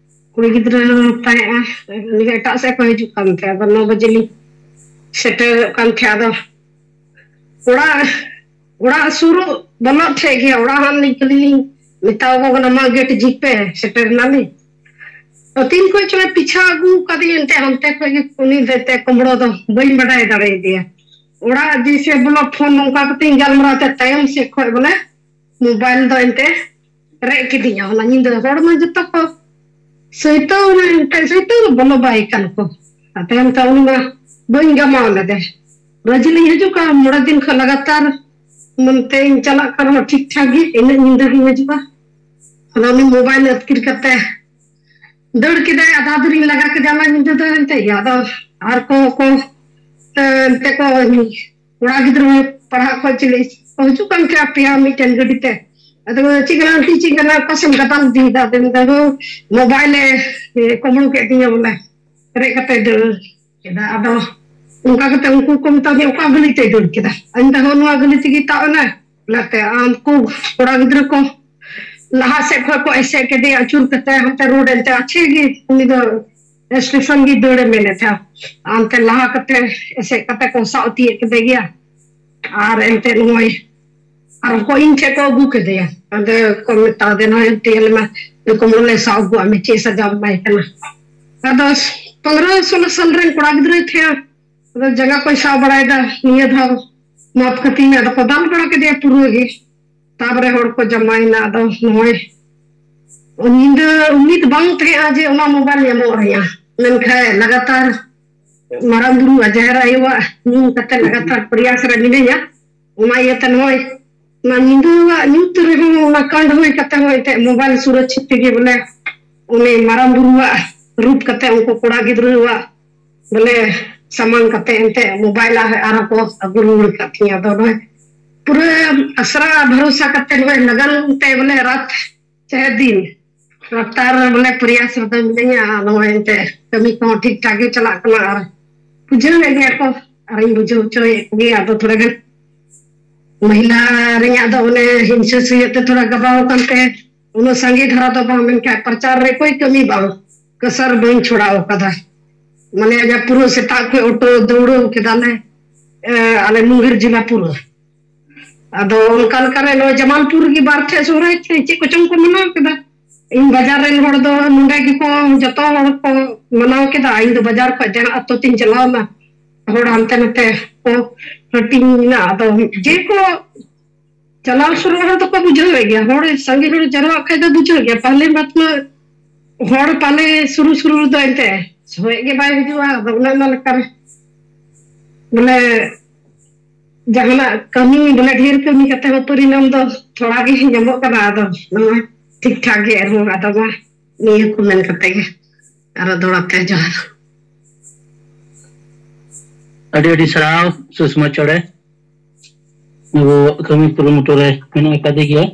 ᱠᱩᱲᱤ ᱜᱤᱫᱽᱨᱟᱹ ᱛᱟᱦᱮᱸᱜᱼᱟ, ᱩᱱᱤ ᱫᱚ ᱮᱴᱟᱜ ᱥᱮᱫ ᱠᱷᱚᱱ ᱦᱤᱡᱩᱜ ᱠᱟᱱ ᱛᱟᱦᱮᱸᱫ᱾ ᱟᱫᱚ ᱱᱚ ᱵᱟᱡᱮ ᱞᱤᱧ ᱥᱮᱴᱮᱨᱚᱜ ᱠᱟᱱ ᱛᱟᱦᱮᱸᱫ᱾ ᱟᱫᱚ ᱚᱲᱟᱜ ᱚᱲᱟᱜ ᱥᱩᱨᱩᱜ ᱵᱚᱞᱚᱜ ᱴᱷᱮᱡ ᱜᱮ ᱚᱲᱟᱜ ᱦᱚᱸ ᱞᱤᱧ ᱠᱷᱟᱹᱞᱤ ᱞᱤᱧ ᱢᱮᱛᱟᱣ ᱠᱚ ᱠᱟᱱᱟ, "ᱢᱟ ᱜᱮᱴ ᱡᱷᱤᱡ ᱯᱮ, ᱥᱮᱴᱮᱨ ᱱᱟᱞᱤᱧ᱾" ᱛᱚ ᱛᱤᱱ ᱠᱷᱚᱡ ᱪᱚᱭ ᱯᱤᱪᱷᱟ ᱟᱹᱜᱩ ᱠᱟᱫᱤᱧ ᱮᱱᱛᱮ, ᱦᱟᱱᱛᱮ ᱠᱷᱚᱡ ᱜᱮ ᱩᱱᱤ ᱫᱚ ᱮᱱᱛᱮ ᱠᱩᱢᱵᱽᱲᱳ ᱫᱚ ᱵᱟᱹᱧ ᱵᱟᱰᱟᱭ ᱫᱟᱲᱮᱭᱟᱫᱮᱭᱟ᱾ ᱚᱲᱟᱜ ᱡᱮᱭᱥᱮ ᱵᱚᱞᱚ ᱯᱷᱳᱱ ᱱᱚᱝᱠᱟ ᱠᱟᱛᱮᱧ ᱜᱟᱞᱢᱟᱨᱟᱣ ᱛᱮ ᱛᱟᱭᱚᱢ ᱥᱮᱫ ᱠᱷᱚᱡ ᱵᱚᱞᱮ ᱢᱳᱵᱟᱭᱤᱞ ᱫᱚ ᱮᱱᱛᱮ ᱨᱮᱡ ᱠᱤᱫᱤᱧᱟ᱾ ᱚᱱᱟ ᱧᱤᱫᱟᱹ ᱦᱚᱲ ᱢᱟ ᱡᱚᱛᱚ ᱠᱚ ᱥᱟᱹᱭᱛᱟᱹᱣ ᱮᱱᱟ, ᱮᱱᱛᱮ ᱥᱟᱹᱭᱛᱟᱹᱣ ᱫᱚ ᱵᱚᱞᱚ ᱵᱟᱭ ᱠᱟᱱ ᱠᱚ᱾ ᱟᱨ ᱛᱟᱭᱚᱢ ᱛᱮ ᱩᱱᱤ ᱢᱟ ᱵᱟᱹᱧ ᱜᱟᱢᱟᱣ ᱞᱮᱫᱮ᱾ ᱨᱟᱹᱡᱤ ᱞᱤᱧ ᱦᱤᱡᱩᱜ ᱠᱟᱱᱟ, ᱢᱚᱬᱮ ᱫᱤᱱ ᱠᱷᱚᱱ ᱞᱟᱜᱟᱛᱟᱨ ᱱᱚᱱᱛᱮᱧ ᱪᱟᱞᱟᱜ ᱠᱟᱱ ᱨᱮᱦᱚᱸ ᱴᱷᱤᱠ ᱴᱷᱟᱠ ᱜᱮ, ᱤᱱᱟᱹᱜ ᱧᱤᱫᱟᱹ ᱜᱤᱧ ᱦᱤᱡᱩᱜᱼᱟ᱾ ᱟᱫᱚ ᱩᱱᱤ ᱢᱳᱵᱟᱭᱤᱞ ᱟᱹᱛᱠᱤᱨ ᱠᱟᱛᱮ ᱫᱟᱹᱲ ᱠᱮᱫᱟᱭ᱾ ᱟᱫᱷᱟ ᱫᱩᱨᱤᱧ ᱞᱟᱜᱟ ᱠᱮᱫᱟ ᱚᱱᱟ ᱧᱤᱫᱟᱹ ᱫᱚ ᱮᱱᱛᱮ ᱜᱮ᱾ ᱟᱫᱚ ᱟᱨ ᱠᱚ ᱠᱚ ᱮᱱᱛᱮ ᱠᱚ ᱠᱚᱲᱟ ᱜᱤᱫᱽᱨᱟᱹ ᱯᱟᱲᱦᱟᱜ ᱠᱷᱚᱡ ᱪᱤᱞᱤ ᱠᱚ ᱦᱤᱡᱩᱜ ᱠᱟᱱ ᱛᱟᱦᱮᱸ ᱯᱮᱭᱟ ᱢᱤᱫᱴᱮᱱ ᱜᱟᱹᱰᱤ ᱛᱮ᱾ ᱟᱫᱚ ᱪᱮᱫ ᱠᱟᱱᱟ ᱟᱹᱱᱴᱤ, ᱪᱮᱫ ᱠᱟᱱᱟ, ᱚᱠᱟ ᱥᱮᱫ ᱮᱢ ᱜᱟᱫᱟᱞ ᱤᱫᱤᱭᱮᱫᱟ? ᱟᱫᱚ ᱢᱮᱱᱫᱟ, "ᱦᱳ, ᱢᱳᱵᱟᱭᱤᱞ ᱮ ᱠᱩᱢᱵᱽᱲᱩ ᱠᱮᱫ ᱛᱤᱧᱟ ᱵᱚᱞᱮ, ᱨᱮᱡ ᱠᱟᱛᱮ ᱫᱟᱹᱲ ᱠᱮᱫᱟ᱾" ᱟᱫᱚ ᱚᱱᱠᱟ ᱠᱟᱛᱮ ᱩᱱᱠᱩ ᱠᱚ ᱢᱮᱛᱟ ᱫᱤᱧᱟ, "ᱚᱠᱟ ᱜᱟᱹᱰᱤ ᱛᱮᱭ ᱫᱟᱹᱲ ᱠᱮᱫᱟ?" ᱟᱫᱚ ᱢᱮᱱᱫᱟ, "ᱦᱳ, ᱱᱚᱣᱟ ᱜᱟᱹᱰᱤ ᱛᱮᱜᱮ ᱛᱟᱵ ᱮᱱᱟ᱾ ᱚᱱᱟᱛᱮ ᱟᱢ ᱠᱚ ᱠᱚᱲᱟ ᱜᱤᱫᱽᱨᱟᱹ ᱠᱚ ᱞᱟᱦᱟ ᱥᱮᱫ ᱠᱷᱚᱱ ᱠᱚ ᱮᱥᱮᱫ ᱠᱮᱫᱮᱭᱟ, ᱟᱹᱪᱩᱨ ᱠᱟᱛᱮ ᱦᱟᱱᱛᱮ ᱨᱳᱰ ᱮᱱᱛᱮ ᱟᱪᱷᱮ ᱜᱮ ᱩᱱᱤ ᱫᱚ ᱥᱴᱮᱥᱚᱱ ᱜᱮ ᱫᱟᱹᱲᱮ ᱢᱮᱱᱮᱫ ᱛᱟᱦᱮᱸᱫ᱾ ᱦᱟᱱᱛᱮ ᱞᱟᱦᱟ ᱠᱟᱛᱮ ᱮᱥᱮᱫ ᱠᱟᱛᱮ ᱠᱚ ᱥᱟᱵ ᱛᱤᱭᱳᱜ ᱠᱮᱫᱮ ᱜᱮᱭᱟ᱾ ᱟᱨ ᱮᱱᱛᱮ ᱱᱚᱜᱼᱚᱭ ᱟᱨ ᱠᱚ ᱤᱧ ᱴᱷᱮᱱ ᱠᱚ ᱟᱹᱜᱩ ᱠᱮᱫᱮᱭᱟ᱾ ᱟᱫᱚ ᱠᱚ ᱢᱮᱛᱟ ᱫᱮ, ᱱᱚᱜᱼᱚᱭ ᱮᱱᱛᱮ ᱟᱞᱮ ᱢᱟ ᱱᱩᱠᱩ ᱢᱚᱞᱮ ᱥᱟᱵ ᱟᱹᱜᱩᱣᱟᱜ ᱢᱮ, ᱪᱮᱫ ᱥᱟᱡᱟᱣ ᱮᱢᱟᱭ ᱠᱟᱱᱟ᱾ ᱟᱫᱚ ᱯᱚᱱᱨᱚ ᱥᱳᱞᱳ ᱥᱟᱞ ᱨᱮᱱ ᱠᱚᱲᱟ ᱜᱤᱫᱽᱨᱟᱹᱭ ᱛᱟᱦᱮᱸ᱾ ᱟᱫᱚ ᱡᱟᱸᱜᱟ ᱠᱚᱭ ᱥᱟᱵ ᱵᱟᱲᱟᱭᱮᱫᱟ, ᱱᱤᱭᱟᱹ ᱫᱷᱟᱣ ᱢᱟᱯ ᱠᱟᱹᱛᱤᱧ ᱢᱮ᱾ ᱟᱫᱚ ᱠᱚ ᱫᱟᱞ ᱵᱟᱲᱟ ᱠᱮᱫᱮᱭᱟ ᱯᱩᱨᱟᱹ ᱜᱮ᱾ ᱛᱟᱯᱚᱨᱮ ᱦᱚᱲ ᱠᱚ ᱡᱟᱢᱟᱭᱮᱱᱟ᱾ ᱟᱫᱚ ᱱᱚᱜᱼᱚᱭ ᱧᱤᱫᱟᱹ ᱩᱢᱤᱫ ᱵᱟᱝ ᱛᱟᱦᱮᱸᱜᱼᱟ ᱡᱮ ᱚᱱᱟ ᱢᱳᱵᱟᱭᱤᱞ ᱧᱟᱢᱚᱜ ᱨᱮᱭᱟᱜ, ᱢᱮᱱᱠᱷᱟᱱ ᱞᱟᱜᱟᱛᱟᱨ ᱢᱟᱨᱟᱝ ᱵᱩᱨᱩ ᱟᱨ ᱡᱟᱦᱮᱨ ᱟᱭᱳᱣᱟᱜ ᱧᱩᱢ ᱠᱟᱛᱮ ᱞᱟᱜᱟᱛᱟᱨ ᱯᱨᱚᱭᱟᱥ ᱨᱮ ᱢᱤᱱᱟᱹᱧᱟ᱾ ᱚᱱᱟ ᱤᱭᱟᱹᱛᱮ ᱱᱚᱜᱼᱚᱭ ᱚᱱᱟ ᱧᱤᱫᱟᱹᱣᱟᱜ ᱧᱩᱛ ᱨᱮᱦᱚᱸ ᱚᱱᱟ ᱠᱟᱸᱰ ᱦᱩᱭ ᱠᱟᱛᱮ ᱦᱚᱸ ᱮᱱᱛᱮ ᱢᱳᱵᱟᱭᱤᱞ ᱥᱩᱨᱚᱠᱪᱷᱤᱛ ᱛᱮᱜᱮ ᱵᱚᱞᱮ ᱩᱱᱤ ᱢᱟᱨᱟᱝ ᱵᱩᱨᱩᱣᱟᱜ ᱨᱩᱯ ᱠᱟᱛᱮ ᱩᱱᱠᱩ ᱠᱚᱲᱟ ᱜᱤᱫᱽᱨᱟᱹᱣᱟᱜ ᱵᱚᱞᱮ ᱥᱟᱢᱟᱝ ᱠᱟᱛᱮ ᱮᱱᱛᱮ ᱢᱳᱵᱟᱭᱤᱞ ᱟᱨ-, ᱟᱨᱦᱚᱸ ᱠᱚ ᱟᱹᱜᱩ ᱨᱩᱣᱟᱹᱲ ᱠᱟᱜ ᱛᱤᱧᱟ᱾ ᱟᱫᱚ ᱱᱚᱜᱼᱚᱭ ᱯᱩᱨᱟᱹ ᱟᱥᱨᱟ ᱵᱷᱚᱨᱥᱟ ᱠᱟᱛᱮ ᱱᱚᱜᱼᱚᱭ ᱞᱟᱜᱟᱱ ᱛᱮ ᱵᱚᱞᱮ ᱨᱟᱛ ᱪᱟᱦᱮ ᱫᱤᱱ ᱞᱟᱛᱟᱨ ᱵᱚᱞᱮ ᱯᱨᱚᱭᱟᱥ ᱨᱮᱫᱚ ᱢᱤᱱᱟᱹᱧᱟ᱾ ᱱᱚᱜᱼᱚᱭ ᱮᱱᱛᱮ ᱠᱟᱹᱢᱤ ᱠᱚᱦᱚᱸ ᱴᱷᱤᱠ ᱴᱷᱟᱠ ᱜᱮ ᱪᱟᱞᱟᱜ ᱠᱟᱱᱟ ᱟᱨ ᱵᱩᱡᱷᱟᱹᱣᱮᱫ ᱜᱮᱭᱟ ᱠᱚ ᱟᱨᱤᱧ ᱵᱩᱡᱷᱟᱹᱣ ᱦᱚᱪᱚᱭᱮᱫ ᱠᱚᱜᱮᱭᱟ᱾ ᱟᱫᱚ ᱛᱷᱚᱲᱟ ᱜᱟᱱ ᱢᱚᱦᱤᱞᱟ ᱨᱮᱭᱟᱜ ᱫᱚ ᱚᱱᱮ ᱦᱤᱝᱥᱟᱹ ᱥᱩᱭᱟᱹ ᱛᱮ ᱛᱷᱚᱲᱟ ᱜᱟᱵᱟᱣ ᱟᱠᱟᱱ ᱛᱮ ᱩᱱᱟᱹᱜ ᱥᱟᱸᱜᱮ ᱫᱷᱟᱨᱟ ᱫᱚ ᱵᱟᱝ, ᱢᱮᱱᱠᱷᱟᱱ ᱯᱨᱚᱪᱟᱨ ᱨᱮ ᱠᱚᱭ ᱠᱟᱹᱢᱤ ᱵᱟᱝ ᱠᱟᱥᱟᱨ ᱵᱟᱹᱧ ᱪᱷᱚᱲᱟᱣ ᱟᱠᱟᱫᱟ᱾ ᱢᱟᱱᱮ ᱡᱟ ᱯᱩᱨᱟᱹ ᱥᱮᱛᱟᱜ ᱠᱷᱚᱱ ᱚᱴᱳ ᱫᱟᱹᱣᱲᱟᱹᱣ ᱠᱮᱫᱟᱞᱮ, ᱮ, ᱟᱞᱮ ᱢᱩᱝᱜᱤᱨ ᱡᱮᱞᱟ ᱯᱩᱨᱟᱹ᱾ ᱟᱫᱚ ᱚᱱᱠᱟ ᱞᱮᱠᱟᱨᱮ ᱱᱚᱣᱟ ᱡᱟᱢᱟᱞᱯᱩᱨ ᱨᱮᱜᱮ ᱵᱟᱨ ᱴᱷᱮᱡ ᱥᱚᱦᱨᱟᱭ ᱴᱷᱮᱡ ᱪᱮᱫ ᱠᱚᱪᱚᱝ ᱠᱚ ᱢᱟᱱᱟᱣ ᱠᱮᱫᱟ᱾ ᱤᱧ ᱵᱟᱡᱟᱨ ᱨᱮᱱ ᱦᱚᱲ ᱫᱚ ᱱᱚᱰᱮ ᱜᱮᱠᱚ ᱡᱚᱛᱚ ᱦᱚᱲ ᱠᱚ ᱢᱟᱱᱟᱣ ᱠᱮᱫᱟ᱾ ᱤᱧ ᱫᱚ ᱵᱟᱡᱟᱨ ᱠᱷᱚᱡ ᱡᱟᱦᱟᱸ ᱟᱛᱳ ᱛᱤᱧ ᱪᱟᱞᱟᱣ ᱮᱱᱟ, ᱦᱚᱲ ᱦᱟᱱᱛᱮ ᱱᱟᱛᱮ ᱠᱚ ᱦᱟᱹᱴᱤᱧ ᱮᱱᱟ᱾ ᱟᱫᱚ ᱡᱮ ᱠᱚ ᱪᱟᱞᱟᱣ ᱥᱩᱨᱩᱜ ᱦᱚᱲ ᱫᱚᱠᱚ ᱵᱩᱡᱷᱟᱹᱣᱮᱫ ᱜᱮᱭᱟ, ᱦᱚᱲ ᱥᱟᱸᱜᱮ ᱦᱚᱲ ᱡᱟᱨᱣᱟᱜ ᱠᱷᱟᱡ ᱫᱚ ᱵᱩᱡᱷᱟᱹᱣ ᱜᱮᱭᱟ᱾ ᱯᱟᱦᱞᱮ ᱢᱟᱛᱢᱟ ᱦᱚᱲ ᱯᱟᱞᱮ ᱥᱩᱨᱩ ᱥᱩᱨᱩ ᱨᱮᱫᱚ ᱮᱱᱛᱮ ᱥᱚᱦᱮᱫ ᱜᱮ ᱵᱟᱭ ᱦᱤᱡᱩᱜᱼᱟ᱾ ᱟᱫᱚ ᱚᱱᱮ ᱚᱱᱟ ᱞᱮᱠᱟᱨᱮ ᱵᱚᱞᱮ ᱡᱟᱦᱟᱱᱟᱜ ᱠᱟᱹᱢᱤ ᱵᱚᱞᱮ ᱰᱷᱮᱨ ᱠᱟᱹᱢᱤ ᱠᱟᱛᱮ ᱦᱚᱸ ᱯᱚᱨᱤᱱᱟᱢ ᱫᱚ ᱛᱷᱚᱲᱟ ᱜᱮ ᱧᱟᱢᱚᱜ ᱠᱟᱱᱟ᱾ ᱟᱫᱚ ᱱᱚᱣᱟ ᱴᱷᱤᱠ ᱴᱷᱟᱠ ᱜᱮ ᱟᱨᱦᱚᱸ ᱟᱫᱚ ᱢᱟ ᱱᱤᱭᱟᱹ ᱠᱚ ᱢᱮᱱ ᱠᱟᱛᱮ ᱜᱮ ᱟᱨᱚ ᱫᱚᱦᱲᱟ ᱛᱮ ᱡᱚᱦᱟᱨ᱾ ᱟᱹᱰᱤ ᱟᱹᱰᱤ ᱥᱟᱨᱦᱟᱣ ᱥᱩᱥᱢᱟ ᱪᱚᱲᱮ᱾ ᱟᱵᱚ ᱠᱟᱹᱢᱤ ᱠᱩᱨᱩᱢᱩᱴᱩ ᱨᱮ ᱢᱮᱱᱟᱜ ᱟᱠᱟᱫᱮ ᱜᱮᱭᱟ᱾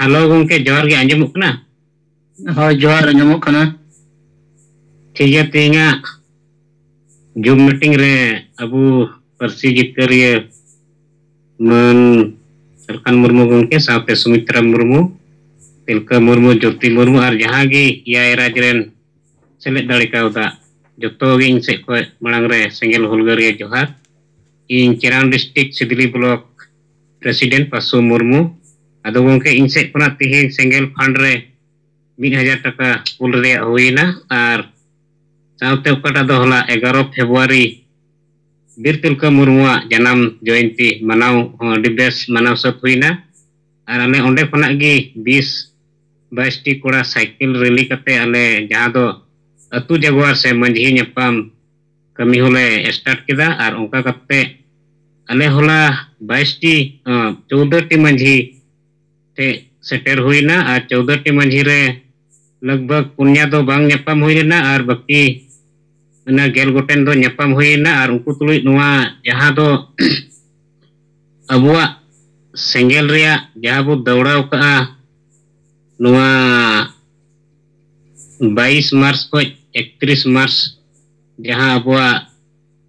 ᱦᱮᱞᱳ ᱜᱚᱝᱠᱮ, ᱡᱚᱦᱟᱨ ᱜᱮ, ᱟᱸᱡᱚᱢᱚᱜ ᱠᱟᱱᱟ? ᱦᱳᱭ, ᱡᱚᱦᱟᱨ, ᱟᱸᱡᱚᱢᱚᱜ ᱠᱟᱱᱟ᱾ ᱴᱷᱤᱠ ᱜᱮᱭᱟ, ᱛᱮᱦᱮᱧᱟᱜ ᱡᱩᱢ ᱢᱤᱴᱤᱝ ᱨᱮ ᱟᱵᱚ ᱯᱟᱹᱨᱥᱤ ᱡᱤᱛᱠᱟᱹᱨᱤᱭᱟᱹ ᱢᱟᱹᱱ ᱥᱟᱞᱠᱷᱟᱱ ᱢᱩᱨᱢᱩ ᱜᱚᱢᱠᱮ ᱥᱟᱶᱛᱮ ᱥᱩᱢᱤᱛᱨᱟ ᱢᱩᱨᱢᱩ, ᱛᱤᱞᱠᱟᱹ ᱢᱩᱨᱢᱩ, ᱡᱳᱛᱤ ᱢᱩᱨᱢᱩ ᱟᱨ ᱡᱟᱦᱟᱸ ᱜᱮ ᱮᱭᱟᱭ ᱨᱟᱡᱽ ᱨᱮᱱ ᱥᱮᱞᱮᱫ ᱫᱟᱲᱮ ᱠᱟᱣᱫᱟ, ᱡᱚᱛᱚ ᱜᱮ ᱤᱧ ᱥᱮᱫ ᱠᱷᱚᱱ ᱢᱟᱲᱟᱝ ᱨᱮ ᱥᱮᱸᱜᱮᱞ ᱦᱩᱞᱜᱟᱹᱨᱤᱭᱟᱹ ᱡᱚᱦᱟᱨ᱾ ᱤᱧ Chirang district Sidli block president Pasu Murmu. ᱟᱫᱚ ᱜᱚᱢᱠᱮ, ᱤᱧ ᱥᱮᱫ ᱠᱷᱚᱱᱟᱜ ᱛᱮᱦᱮᱧ ᱥᱮᱸᱜᱮᱞ ᱯᱷᱟᱱᱰ ᱨᱮ ᱢᱤᱫ ᱦᱟᱡᱟᱨ ᱴᱟᱠᱟ ᱠᱩᱞ ᱨᱮᱭᱟᱜ ᱦᱩᱭᱮᱱᱟ, ᱟᱨ ᱥᱟᱶᱛᱮ ᱚᱠᱟᱴᱟᱜ ᱫᱚ ᱦᱚᱞᱟ ᱮᱜᱟᱨᱚ ᱯᱷᱮᱵᱽᱨᱩᱣᱟᱨᱤ ᱵᱤᱨ ᱛᱤᱞᱠᱟᱹ ᱢᱩᱨᱢᱩᱣᱟᱜ ᱡᱟᱱᱟᱢ ᱡᱚᱭᱚᱱᱛᱤ ᱢᱟᱱᱟᱣ ᱦᱚᱸ ᱟᱹᱰᱤ ᱵᱮᱥ ᱢᱟᱱᱟᱣ ᱥᱟᱹᱛ ᱦᱩᱭᱱᱟ᱾ ᱟᱨ ᱟᱞᱮ ᱚᱸᱰᱮ ᱠᱷᱚᱱᱟᱜ ᱜᱮ ᱵᱤᱥ ᱵᱟᱭᱤᱥ ᱴᱤ ᱠᱚᱲᱟ ᱥᱟᱭᱠᱮᱞ ᱨᱮᱞᱤ ᱠᱟᱛᱮ ᱟᱞᱮ ᱡᱟᱦᱟᱸ ᱫᱚ ᱟᱹᱛᱩ ᱡᱟᱜᱣᱟᱨ ᱥᱮ ᱢᱟᱹᱡᱷᱤ ᱧᱟᱯᱟᱢ ᱠᱟᱹᱢᱤ ᱦᱚᱸᱞᱮ ᱥᱴᱟᱨᱴ ᱠᱮᱫᱟ᱾ ᱟᱨ ᱚᱱᱠᱟ ᱠᱟᱛᱮ ᱟᱞᱮ ᱦᱚᱞᱟ ᱵᱟᱭᱤᱥ ᱴᱤ, ᱪᱳᱫᱫᱳ ᱴᱤ ᱢᱟᱹᱡᱷᱤ ᱴᱷᱮᱡ ᱥᱮᱴᱮᱨ ᱦᱩᱭᱱᱟ᱾ ᱟᱨ ᱪᱳᱫᱫᱳ ᱴᱤ ᱢᱟᱹᱡᱷᱤ ᱨᱮ ᱞᱟᱜᱽ ᱵᱷᱟᱜᱽ ᱯᱩᱱᱭᱟ ᱫᱚ ᱵᱟᱝ ᱧᱟᱯᱟᱢ ᱦᱩᱭ ᱞᱮᱱᱟ, ᱟᱨ ᱵᱟᱹᱠᱤ ᱚᱱᱟ ᱜᱮᱞ ᱜᱚᱴᱮᱱ ᱫᱚ ᱧᱟᱯᱟᱢ ᱦᱩᱭ ᱮᱱᱟ᱾ ᱟᱨ ᱩᱱᱠᱩ ᱛᱩᱞᱩᱡ ᱱᱚᱣᱟ ᱡᱟᱦᱟᱸ ᱫᱚ ᱟᱵᱚᱣᱟᱜ ᱥᱮᱸᱜᱮᱞ ᱨᱮᱭᱟᱜ ᱡᱟᱦᱟᱸ ᱵᱚ ᱫᱟᱹᱣᱲᱟᱣ ᱠᱟᱜᱼᱟ, ᱱᱚᱣᱟ ᱵᱟᱭᱤᱥ ᱢᱟᱨᱪ ᱠᱷᱚᱱ ᱮᱠᱛᱨᱤᱥ ᱢᱟᱨᱪ ᱡᱟᱦᱟᱸ ᱟᱵᱚᱣᱟᱜ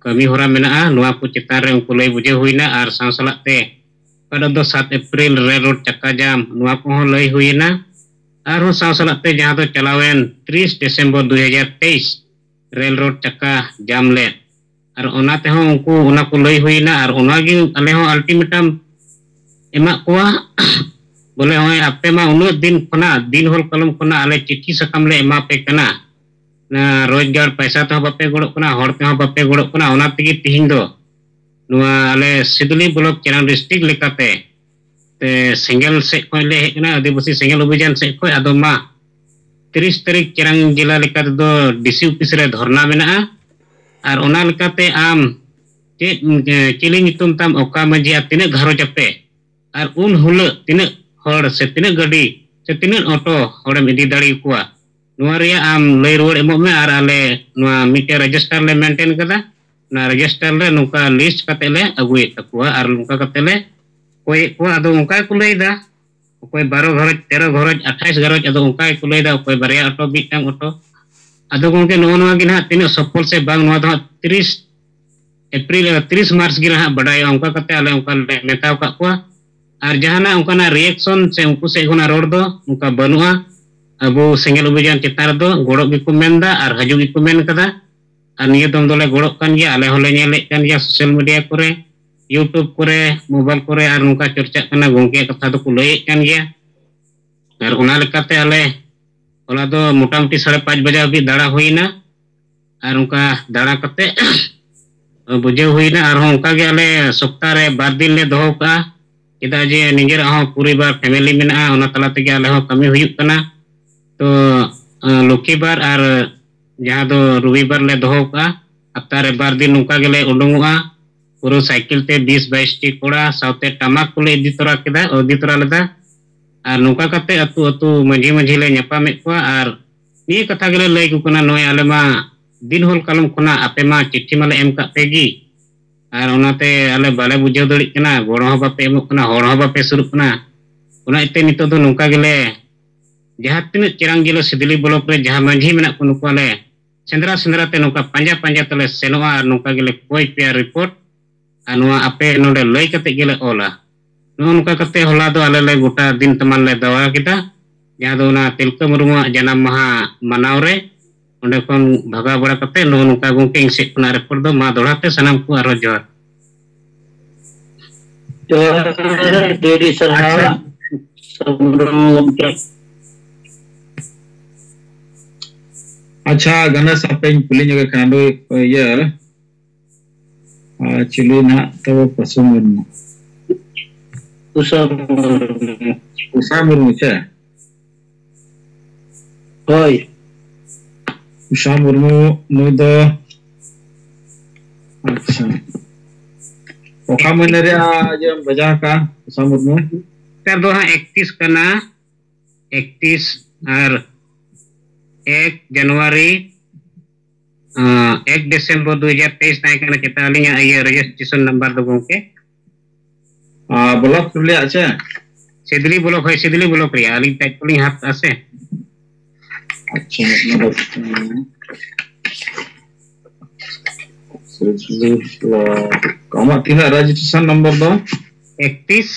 ᱠᱟᱹᱢᱤ ᱦᱚᱨᱟ ᱢᱮᱱᱟᱜᱼᱟ, ᱱᱚᱣᱟ ᱠᱚ ᱪᱮᱛᱟᱱ ᱨᱮ ᱩᱱᱠᱩ ᱞᱟᱹᱭ ᱵᱩᱡᱷᱟᱹᱣ ᱦᱩᱭᱱᱟ᱾ ᱟᱨ ᱥᱟᱶ ᱥᱟᱞᱟᱜ ᱛᱮ ᱚᱠᱟ ᱫᱚ ᱥᱟᱛ ᱮᱯᱨᱤᱞ ᱨᱮᱞ ᱨᱳᱰ ᱪᱟᱠᱟ ᱡᱟᱢ, ᱱᱚᱣᱟ ᱠᱚᱦᱚᱸ ᱞᱟᱹᱭ ᱦᱩᱭᱮᱱᱟ᱾ ᱟᱨᱦᱚᱸ ᱥᱟᱶ ᱥᱟᱞᱟᱜ ᱛᱮ ᱡᱟᱦᱟᱸ ᱫᱚ ᱪᱟᱞᱟᱣᱮᱱ ᱛᱤᱨᱤᱥ ᱰᱤᱥᱮᱢᱵᱚᱨ ᱫᱩ ᱦᱟᱡᱟᱨ ᱛᱮᱭᱤᱥ ᱨᱮᱞ ᱨᱳᱰ ᱪᱟᱠᱟ ᱡᱟᱢ ᱞᱮᱫ, ᱟᱨ ᱚᱱᱟ ᱛᱮᱦᱚᱸ ᱩᱱᱠᱩ ᱚᱱᱟ ᱠᱚ ᱞᱟᱹᱭ ᱦᱩᱭᱮᱱᱟ᱾ ᱟᱨ ᱚᱱᱟᱜᱮ ᱟᱞᱮ ᱦᱚᱸ ᱟᱞᱴᱤᱢᱮᱴᱟᱢ ᱮᱢᱟᱜ ᱠᱚᱣᱟ ᱵᱚᱞᱮ, ᱱᱚᱜᱼᱚᱭ ᱟᱯᱮ ᱢᱟ ᱩᱱᱟᱹᱜ ᱫᱤᱱ ᱠᱷᱚᱱᱟᱜ, ᱫᱤᱱ ᱦᱚᱞ ᱠᱟᱞᱚᱢ ᱠᱷᱚᱱᱟᱜ ᱟᱞᱮ ᱪᱤᱴᱷᱤ ᱥᱟᱠᱟᱢ ᱞᱮ ᱮᱢᱟ ᱯᱮ ᱠᱟᱱᱟ, ᱚᱱᱟ ᱨᱳᱡᱽᱜᱟᱨ ᱯᱚᱭᱥᱟ ᱛᱮᱦᱚᱸ ᱵᱟᱯᱮ ᱜᱚᱲᱚᱜ ᱠᱟᱱᱟ, ᱦᱚᱲ ᱛᱮᱦᱚᱸ ᱵᱟᱯᱮ ᱜᱚᱲᱚᱜ ᱠᱟᱱᱟ᱾ ᱚᱱᱟ ᱛᱮᱜᱮ ᱛᱤᱦᱤᱧ ᱫᱚ ᱱᱚᱣᱟ ᱟᱞᱮ ᱥᱤᱫᱽᱞᱤ ᱵᱞᱚᱠ ᱪᱮᱨᱟᱝ ᱰᱤᱥᱴᱨᱤᱠᱴ ᱞᱮᱠᱟᱛᱮ ᱛᱮ ᱥᱮᱸᱜᱮᱞ ᱥᱮᱫ ᱠᱷᱚᱱ ᱞᱮ ᱦᱮᱡ ᱮᱱᱟ, ᱟᱹᱫᱤᱵᱟᱹᱥᱤ ᱥᱮᱸᱜᱮᱞ ᱚᱵᱷᱤᱡᱟᱱ ᱥᱮᱫ ᱠᱷᱚᱱ᱾ ᱟᱫᱚ ᱢᱟ ᱛᱤᱨᱤᱥ ᱛᱟᱹᱨᱤᱠᱷ ᱪᱮᱨᱟᱝ ᱡᱮᱞᱟ ᱞᱮᱠᱟ ᱛᱮᱫᱚ ᱰᱤ ᱥᱤ ᱚᱯᱷᱤᱥ ᱨᱮ ᱫᱷᱚᱨᱱᱟ ᱢᱮᱱᱟᱜᱼᱟ᱾ ᱟᱨ ᱚᱱᱟ ᱞᱮᱠᱟᱛᱮ ᱟᱢ ᱪᱮᱫ, ᱮ, ᱪᱤᱞᱤ ᱧᱩᱛᱩᱢ ᱛᱟᱢ, ᱚᱠᱟ ᱢᱟᱹᱡᱷᱤ ᱟᱨ ᱛᱤᱱᱟᱹᱜ ᱜᱷᱟᱨᱚᱸᱡᱽ ᱟᱯᱮ, ᱟᱨ ᱩᱱ ᱦᱤᱞᱳᱜ ᱛᱤᱱᱟᱹᱜ ᱦᱚᱲ ᱥᱮ ᱛᱤᱱᱟᱹᱜ ᱜᱟᱹᱰᱤ ᱥᱮ ᱛᱤᱱᱟᱹᱜ ᱚᱴᱳ ᱦᱚᱲᱮᱢ ᱤᱫᱤ ᱫᱟᱲᱮᱭᱟᱠᱚᱣᱟ, ᱱᱚᱣᱟ ᱨᱮᱭᱟᱜ ᱟᱢ ᱞᱟᱹᱭ ᱨᱩᱣᱟᱹᱲ ᱮᱢᱚᱜ ᱢᱮ᱾ ᱟᱨ ᱟᱞᱮ ᱱᱚᱣᱟ ᱢᱤᱫᱴᱮᱱ ᱨᱮᱡᱤᱥᱴᱟᱨ ᱞᱮ ᱢᱮᱱᱴᱮᱱ ᱠᱟᱫᱟ, ᱚᱱᱟ ᱨᱮᱡᱤᱥᱴᱟᱨ ᱨᱮ ᱱᱚᱝᱠᱟ ᱞᱤᱥᱴ ᱠᱟᱛᱮ ᱞᱮ ᱟᱹᱜᱩᱭᱮᱫ ᱛᱟᱠᱚᱣᱟ᱾ ᱟᱨ ᱱᱚᱝᱠᱟ ᱠᱟᱛᱮ ᱞᱮ ᱠᱚᱭᱮᱫ ᱠᱚᱣᱟ᱾ ᱟᱫᱚ ᱚᱱᱠᱟ ᱜᱮᱠᱚ ᱞᱟᱹᱭᱫᱟ, ᱚᱠᱚᱭ ᱵᱟᱨᱚ ᱜᱷᱟᱨᱚᱸᱡᱽ, ᱛᱮᱨᱚ ᱜᱷᱟᱨᱚᱸᱡᱽ, ᱟᱴᱷᱟᱤᱥ ᱜᱷᱟᱨᱚᱸᱡᱽ, ᱟᱫᱚ ᱚᱱᱠᱟ ᱜᱮᱠᱚ ᱞᱟᱹᱭᱫᱟ, ᱚᱠᱚᱭ ᱵᱟᱨᱭᱟ ᱚᱴᱳ, ᱢᱤᱫᱴᱟᱝ ᱚᱴᱳ᱾ ᱟᱫᱚ ᱜᱚᱢᱠᱮ, ᱱᱚᱜᱼᱚ ᱱᱚᱣᱟ ᱜᱮ ᱱᱟᱦᱟᱜ ᱛᱤᱱᱟᱹᱜ ᱥᱚᱯᱷᱚᱞ ᱥᱮ ᱵᱟᱝ, ᱱᱚᱣᱟ ᱫᱚ ᱦᱟᱸᱜ ᱛᱤᱨᱤᱥ ᱮᱯᱨᱤᱞ ᱛᱤᱨᱤᱥ ᱢᱟᱨᱪ ᱜᱮ ᱱᱟᱦᱟᱜ ᱵᱟᱰᱟᱭᱚᱜᱼᱟ᱾ ᱚᱱᱠᱟ ᱠᱟᱛᱮ ᱟᱞᱮ ᱚᱱᱠᱟ ᱞᱮ ᱢᱮᱛᱟᱣ ᱟᱠᱟᱫ ᱠᱚᱣᱟ᱾ ᱟᱨ ᱡᱟᱦᱟᱱᱟᱜ ᱚᱱᱠᱟᱱᱟᱜ ᱨᱤᱭᱮᱠᱥᱚᱱ ᱥᱮ ᱩᱱᱠᱩ ᱥᱮᱫ ᱠᱷᱚᱱᱟᱜ ᱨᱚᱲ ᱫᱚ ᱚᱱᱠᱟ ᱵᱟᱹᱱᱩᱜᱼᱟ᱾ ᱟᱵᱚ ᱥᱮᱸᱜᱮᱞ ᱚᱵᱷᱤᱡᱟᱱ ᱪᱮᱛᱟᱱ ᱨᱮᱫᱚ ᱜᱚᱲᱚ ᱜᱮᱠᱚ ᱢᱮᱱᱫᱟ ᱟᱨ ᱦᱤᱡᱩᱜ ᱜᱮᱠᱚ ᱢᱮᱱ ᱠᱟᱫᱟ᱾ ᱟᱨ ᱱᱤᱭᱟᱹ ᱫᱚᱢ ᱫᱚᱞᱮ ᱜᱚᱲᱚᱜ ᱠᱟᱱ ᱜᱮᱭᱟ᱾ ᱟᱞᱮ ᱦᱚᱸᱞᱮ ᱧᱮᱞᱮᱫ ᱠᱟᱱ ᱜᱮᱭᱟ ᱥᱳᱥᱟᱞ ᱢᱤᱰᱤᱭᱟ ᱠᱚᱨᱮ, ᱭᱩᱴᱩᱵᱽ ᱠᱚᱨᱮ, ᱢᱳᱵᱟᱭᱤᱞ ᱠᱚᱨᱮ, ᱟᱨ ᱱᱚᱝᱠᱟ ᱪᱚᱨᱪᱟᱜ ᱠᱟᱱᱟ, ᱜᱚᱢᱠᱮᱭᱟᱜ ᱠᱟᱛᱷᱟ ᱫᱚᱠᱚ ᱞᱟᱹᱭᱮᱫ ᱠᱟᱱ ᱜᱮᱭᱟ᱾ ᱟᱨ ᱚᱱᱟ ᱞᱮᱠᱟᱛᱮ ᱟᱞᱮ ᱦᱚᱞᱟ ᱫᱚ ᱢᱚᱴᱟᱢᱩᱴᱤ ᱥᱟᱲᱮ ᱯᱟᱸᱪ ᱵᱟᱡᱮ ᱦᱟᱹᱵᱤᱡ ᱫᱟᱬᱟ ᱦᱩᱭᱱᱟ᱾ ᱟᱨ ᱚᱱᱠᱟ ᱫᱟᱬᱟ ᱠᱟᱛᱮ ᱵᱩᱡᱷᱟᱹᱣ ᱦᱩᱭᱱᱟ᱾ ᱟᱨᱦᱚᱸ ᱚᱱᱠᱟ ᱜᱮ ᱟᱞᱮ ᱥᱚᱯᱛᱟ ᱨᱮ ᱵᱟᱨ ᱫᱤᱱ ᱞᱮ ᱫᱚᱦᱚ ᱠᱟᱜᱼᱟ, ᱪᱮᱫᱟᱜ ᱡᱮ ᱱᱤᱡᱮᱨᱟᱜ ᱦᱚᱸ ᱯᱚᱨᱤᱵᱟᱨ, ᱯᱷᱮᱢᱮᱞᱤ ᱢᱮᱱᱟᱜᱼᱟ, ᱚᱱᱟ ᱛᱟᱞᱟ ᱛᱮᱜᱮ ᱟᱞᱮ ᱦᱚᱸ ᱠᱟᱹᱢᱤ ᱦᱩᱭᱩᱜ ᱠᱟᱱᱟ᱾ ᱛᱚ ᱞᱚᱠᱠᱷᱤᱵᱟᱨ ᱟᱨ ᱡᱟᱦᱟᱸ ᱫᱚ ᱨᱚᱵᱤᱵᱟᱨ ᱞᱮ ᱫᱚᱦᱚ ᱠᱟᱜᱼᱟ, ᱦᱟᱯᱛᱟ ᱨᱮ ᱵᱟᱨ ᱫᱤᱱ ᱱᱚᱝᱠᱟ ᱜᱮᱞᱮ ᱩᱰᱩᱝᱚᱜᱼᱟ᱾ ᱯᱩᱨᱟᱹ ᱥᱟᱭᱠᱮᱞ ᱛᱮ ᱵᱤᱥ ᱵᱟᱭᱤᱥ ᱴᱤ ᱠᱚᱲᱟ ᱥᱟᱶᱛᱮ ᱴᱟᱢᱟᱠ ᱠᱚᱞᱮ ᱤᱫᱤ ᱛᱚᱨᱟ ᱠᱮᱫᱟ, ᱤᱫᱤ ᱛᱚᱨᱟ ᱞᱮᱫᱟ᱾ ᱟᱨ ᱱᱚᱝᱠᱟ ᱠᱟᱛᱮ ᱟᱹᱛᱩ ᱟᱹᱛᱩ ᱢᱟᱹᱡᱷᱤ ᱢᱟᱹᱡᱷᱤ ᱞᱮ ᱧᱟᱯᱟᱢᱮᱫ ᱠᱚᱣᱟ᱾ ᱟᱨ ᱱᱤᱭᱟᱹ ᱠᱟᱛᱷᱟ ᱜᱮᱞᱮ ᱞᱟᱹᱭ ᱟᱠᱚ ᱠᱟᱱᱟ, ᱱᱚᱜᱼᱚᱭ ᱟᱞᱮ ᱢᱟ ᱫᱤᱱ ᱦᱚᱞ ᱠᱟᱞᱚᱢ ᱠᱷᱚᱱᱟᱜ ᱟᱯᱮ ᱢᱟ ᱪᱤᱴᱷᱤ ᱢᱟᱞᱮ ᱮᱢ ᱠᱟᱜ ᱯᱮ ᱜᱮ, ᱟᱨ ᱚᱱᱟᱛᱮ ᱟᱞᱮ ᱵᱟᱞᱮ ᱵᱩᱡᱷᱟᱹᱣ ᱫᱟᱲᱮᱭᱟᱜ ᱠᱟᱱᱟ, ᱜᱚᱲᱚ ᱦᱚᱸ ᱵᱟᱯᱮ ᱮᱢᱚᱜ ᱠᱟᱱᱟ, ᱦᱚᱲ ᱦᱚᱸ ᱵᱟᱯᱮ ᱥᱩᱨᱩᱜ ᱠᱟᱱᱟ᱾ ᱚᱱᱟ ᱤᱭᱟᱹᱛᱮ ᱱᱤᱛᱚᱜ ᱫᱚ ᱱᱚᱝᱠᱟ ᱜᱮᱞᱮ, ᱡᱟᱦᱟᱸ ᱛᱤᱱᱟᱹᱜ ᱪᱮᱨᱟᱝ ᱡᱮᱞᱟ ᱥᱤᱫᱽᱞᱤ ᱵᱞᱚᱠ ᱨᱮ ᱡᱟᱦᱟᱸ ᱢᱟᱹᱡᱷᱤ ᱢᱮᱱᱟᱜ ᱠᱚ, ᱱᱩᱠᱩ ᱟᱞᱮ ᱥᱮᱸᱫᱽᱨᱟ ᱥᱮᱸᱫᱽᱨᱟ ᱛᱮ ᱱᱚᱝᱠᱟ ᱯᱟᱸᱡᱟ ᱯᱟᱸᱡᱟ ᱛᱮᱞᱮ ᱥᱮᱱᱚᱜᱼᱟ ᱟᱨ ᱱᱚᱝᱠᱟ ᱜᱮᱞᱮ ᱠᱚᱭ ᱯᱮᱭᱟ ᱨᱤᱯᱳᱨᱴ᱾ ᱟᱨ ᱱᱚᱣᱟ ᱟᱯᱮ ᱱᱚᱰᱮ ᱞᱟᱹᱭ ᱠᱟᱛᱮ ᱜᱮᱞᱮ ᱚᱞᱟ᱾ ᱱᱚᱜᱼᱚ ᱱᱚᱝᱠᱟ ᱠᱟᱛᱮ ᱦᱚᱞᱟ ᱫᱚ ᱟᱞᱮ ᱞᱮ ᱜᱚᱴᱟ ᱫᱤᱱ ᱛᱟᱢᱟᱱ ᱞᱮ ᱫᱟᱣᱟ ᱠᱮᱫᱟ, ᱡᱟᱦᱟᱸ ᱫᱚ ᱚᱱᱟ ᱛᱤᱞᱠᱟᱹ ᱢᱩᱨᱢᱩᱣᱟᱜ ᱡᱟᱱᱟᱢ ᱢᱟᱦᱟ ᱢᱟᱱᱟᱣ ᱨᱮ᱾ ᱚᱸᱰᱮ ᱠᱷᱚᱱ ᱵᱷᱟᱜᱟᱣ ᱵᱟᱲᱟ ᱠᱟᱛᱮ ᱱᱚᱜᱼᱚ ᱱᱚᱝᱠᱟ ᱜᱚᱢᱠᱮ ᱤᱧ ᱥᱮᱫ ᱠᱷᱚᱱᱟᱜ ᱨᱤᱯᱳᱨᱴ ᱫᱚ᱾ ᱢᱟ ᱫᱚᱦᱲᱟ ᱛᱮ ᱥᱟᱱᱟᱢ ᱠᱚ ᱟᱨᱦᱚᱸ ᱡᱚᱦᱟᱨ᱾ ᱡᱚᱦᱟᱨ, ᱟᱹᱰᱤ ᱟᱹᱰᱤ ᱥᱟᱨᱦᱟᱣ᱾ ᱟᱪᱪᱷᱟ᱾ ᱥᱟᱹᱜᱩᱱ ᱜᱚᱢᱠᱮ᱾ ᱟᱪᱪᱷᱟ, ᱜᱟᱱᱮᱥ, ᱟᱯᱮᱧ ᱠᱩᱞᱤ ᱧᱚᱜᱮ ᱠᱟᱱᱟ, ᱱᱩᱭ ᱤᱭᱟᱹ, ᱟᱨ ᱪᱤᱞᱤ ᱱᱟᱦᱟᱜ ᱛᱟᱵᱚ ᱯᱟᱹᱥᱩ ᱢᱩᱨᱢᱩ? ᱩᱥᱟ ᱢᱩᱨᱢᱩ᱾ ᱩᱥᱟ ᱢᱩᱨᱢᱩ ᱪᱮ? ᱦᱳᱭ᱾ ᱩᱥᱟ ᱢᱩᱨᱢᱩ ᱱᱩᱭ ᱫᱚ, ᱟᱪᱪᱷᱟ, ᱚᱠᱟ ᱢᱟᱹᱦᱱᱟᱹ ᱨᱮᱭᱟᱜ ᱤᱭᱟᱹᱢ ᱵᱟᱡᱟᱣ ᱟᱠᱟᱫ ᱩᱥᱟ ᱢᱩᱨᱢᱩ? ᱱᱮᱛᱟᱨ ᱫᱚ ᱦᱟᱸᱜ ᱮᱠᱛᱤᱥ ᱠᱟᱱᱟ, ᱮᱠᱛᱤᱥ ᱟᱨ ᱮᱠ ᱡᱟᱱᱩᱣᱟᱨᱤ, ᱟᱸ, ᱮᱠ ᱰᱤᱥᱮᱢᱵᱚᱨ ᱫᱩ ᱦᱟᱡᱟᱨ ᱛᱮᱭᱤᱥ ᱛᱟᱦᱮᱸ ᱠᱟᱱᱟ ᱪᱮᱛᱟ ᱟᱹᱞᱤᱧᱟᱜ ᱤᱭᱟᱹ ᱨᱮᱡᱤᱥᱴᱨᱮᱥᱚᱱ ᱱᱟᱢᱵᱟᱨ ᱫᱚ ᱜᱚᱢᱠᱮ᱾ ᱟᱨ ᱵᱞᱚᱠ ᱨᱮᱭᱟᱜ ᱪᱮ? ᱥᱤᱫᱽᱞᱤ ᱵᱞᱚᱠ, ᱦᱳᱭ, ᱥᱤᱫᱽᱞᱤ ᱵᱞᱚᱠ ᱨᱮᱭᱟᱜ ᱟᱹᱞᱤᱧ ᱴᱟᱭᱤᱯ ᱠᱚᱞᱤᱧ ᱦᱟᱛ ᱠᱟᱜᱼᱟ ᱥᱮ᱾ ᱟᱪᱪᱷᱟ, ᱚᱱᱟ ᱫᱚ, ᱥᱤᱫᱽᱞᱤ ᱵᱞᱚᱠ᱾ ᱟᱢᱟᱜ ᱛᱤᱱᱟᱹᱜ ᱨᱮᱡᱤᱥᱴᱨᱮᱥᱚᱱ ᱱᱟᱢᱵᱟᱨ ᱫᱚ? ᱮᱠᱛᱤᱥ᱾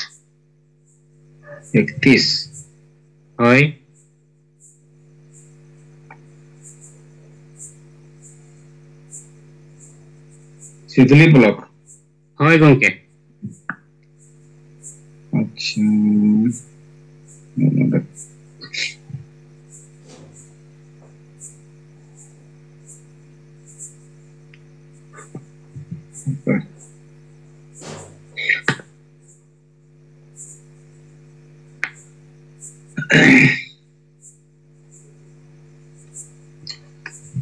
ᱮᱠᱛᱤᱥ᱾ ᱦᱳᱭ᱾ ᱥᱤᱫᱽᱞᱤ ᱵᱞᱚᱠ᱾ ᱦᱳᱭ ᱜᱚᱢᱠᱮ᱾ ᱟᱪᱪᱷᱟ᱾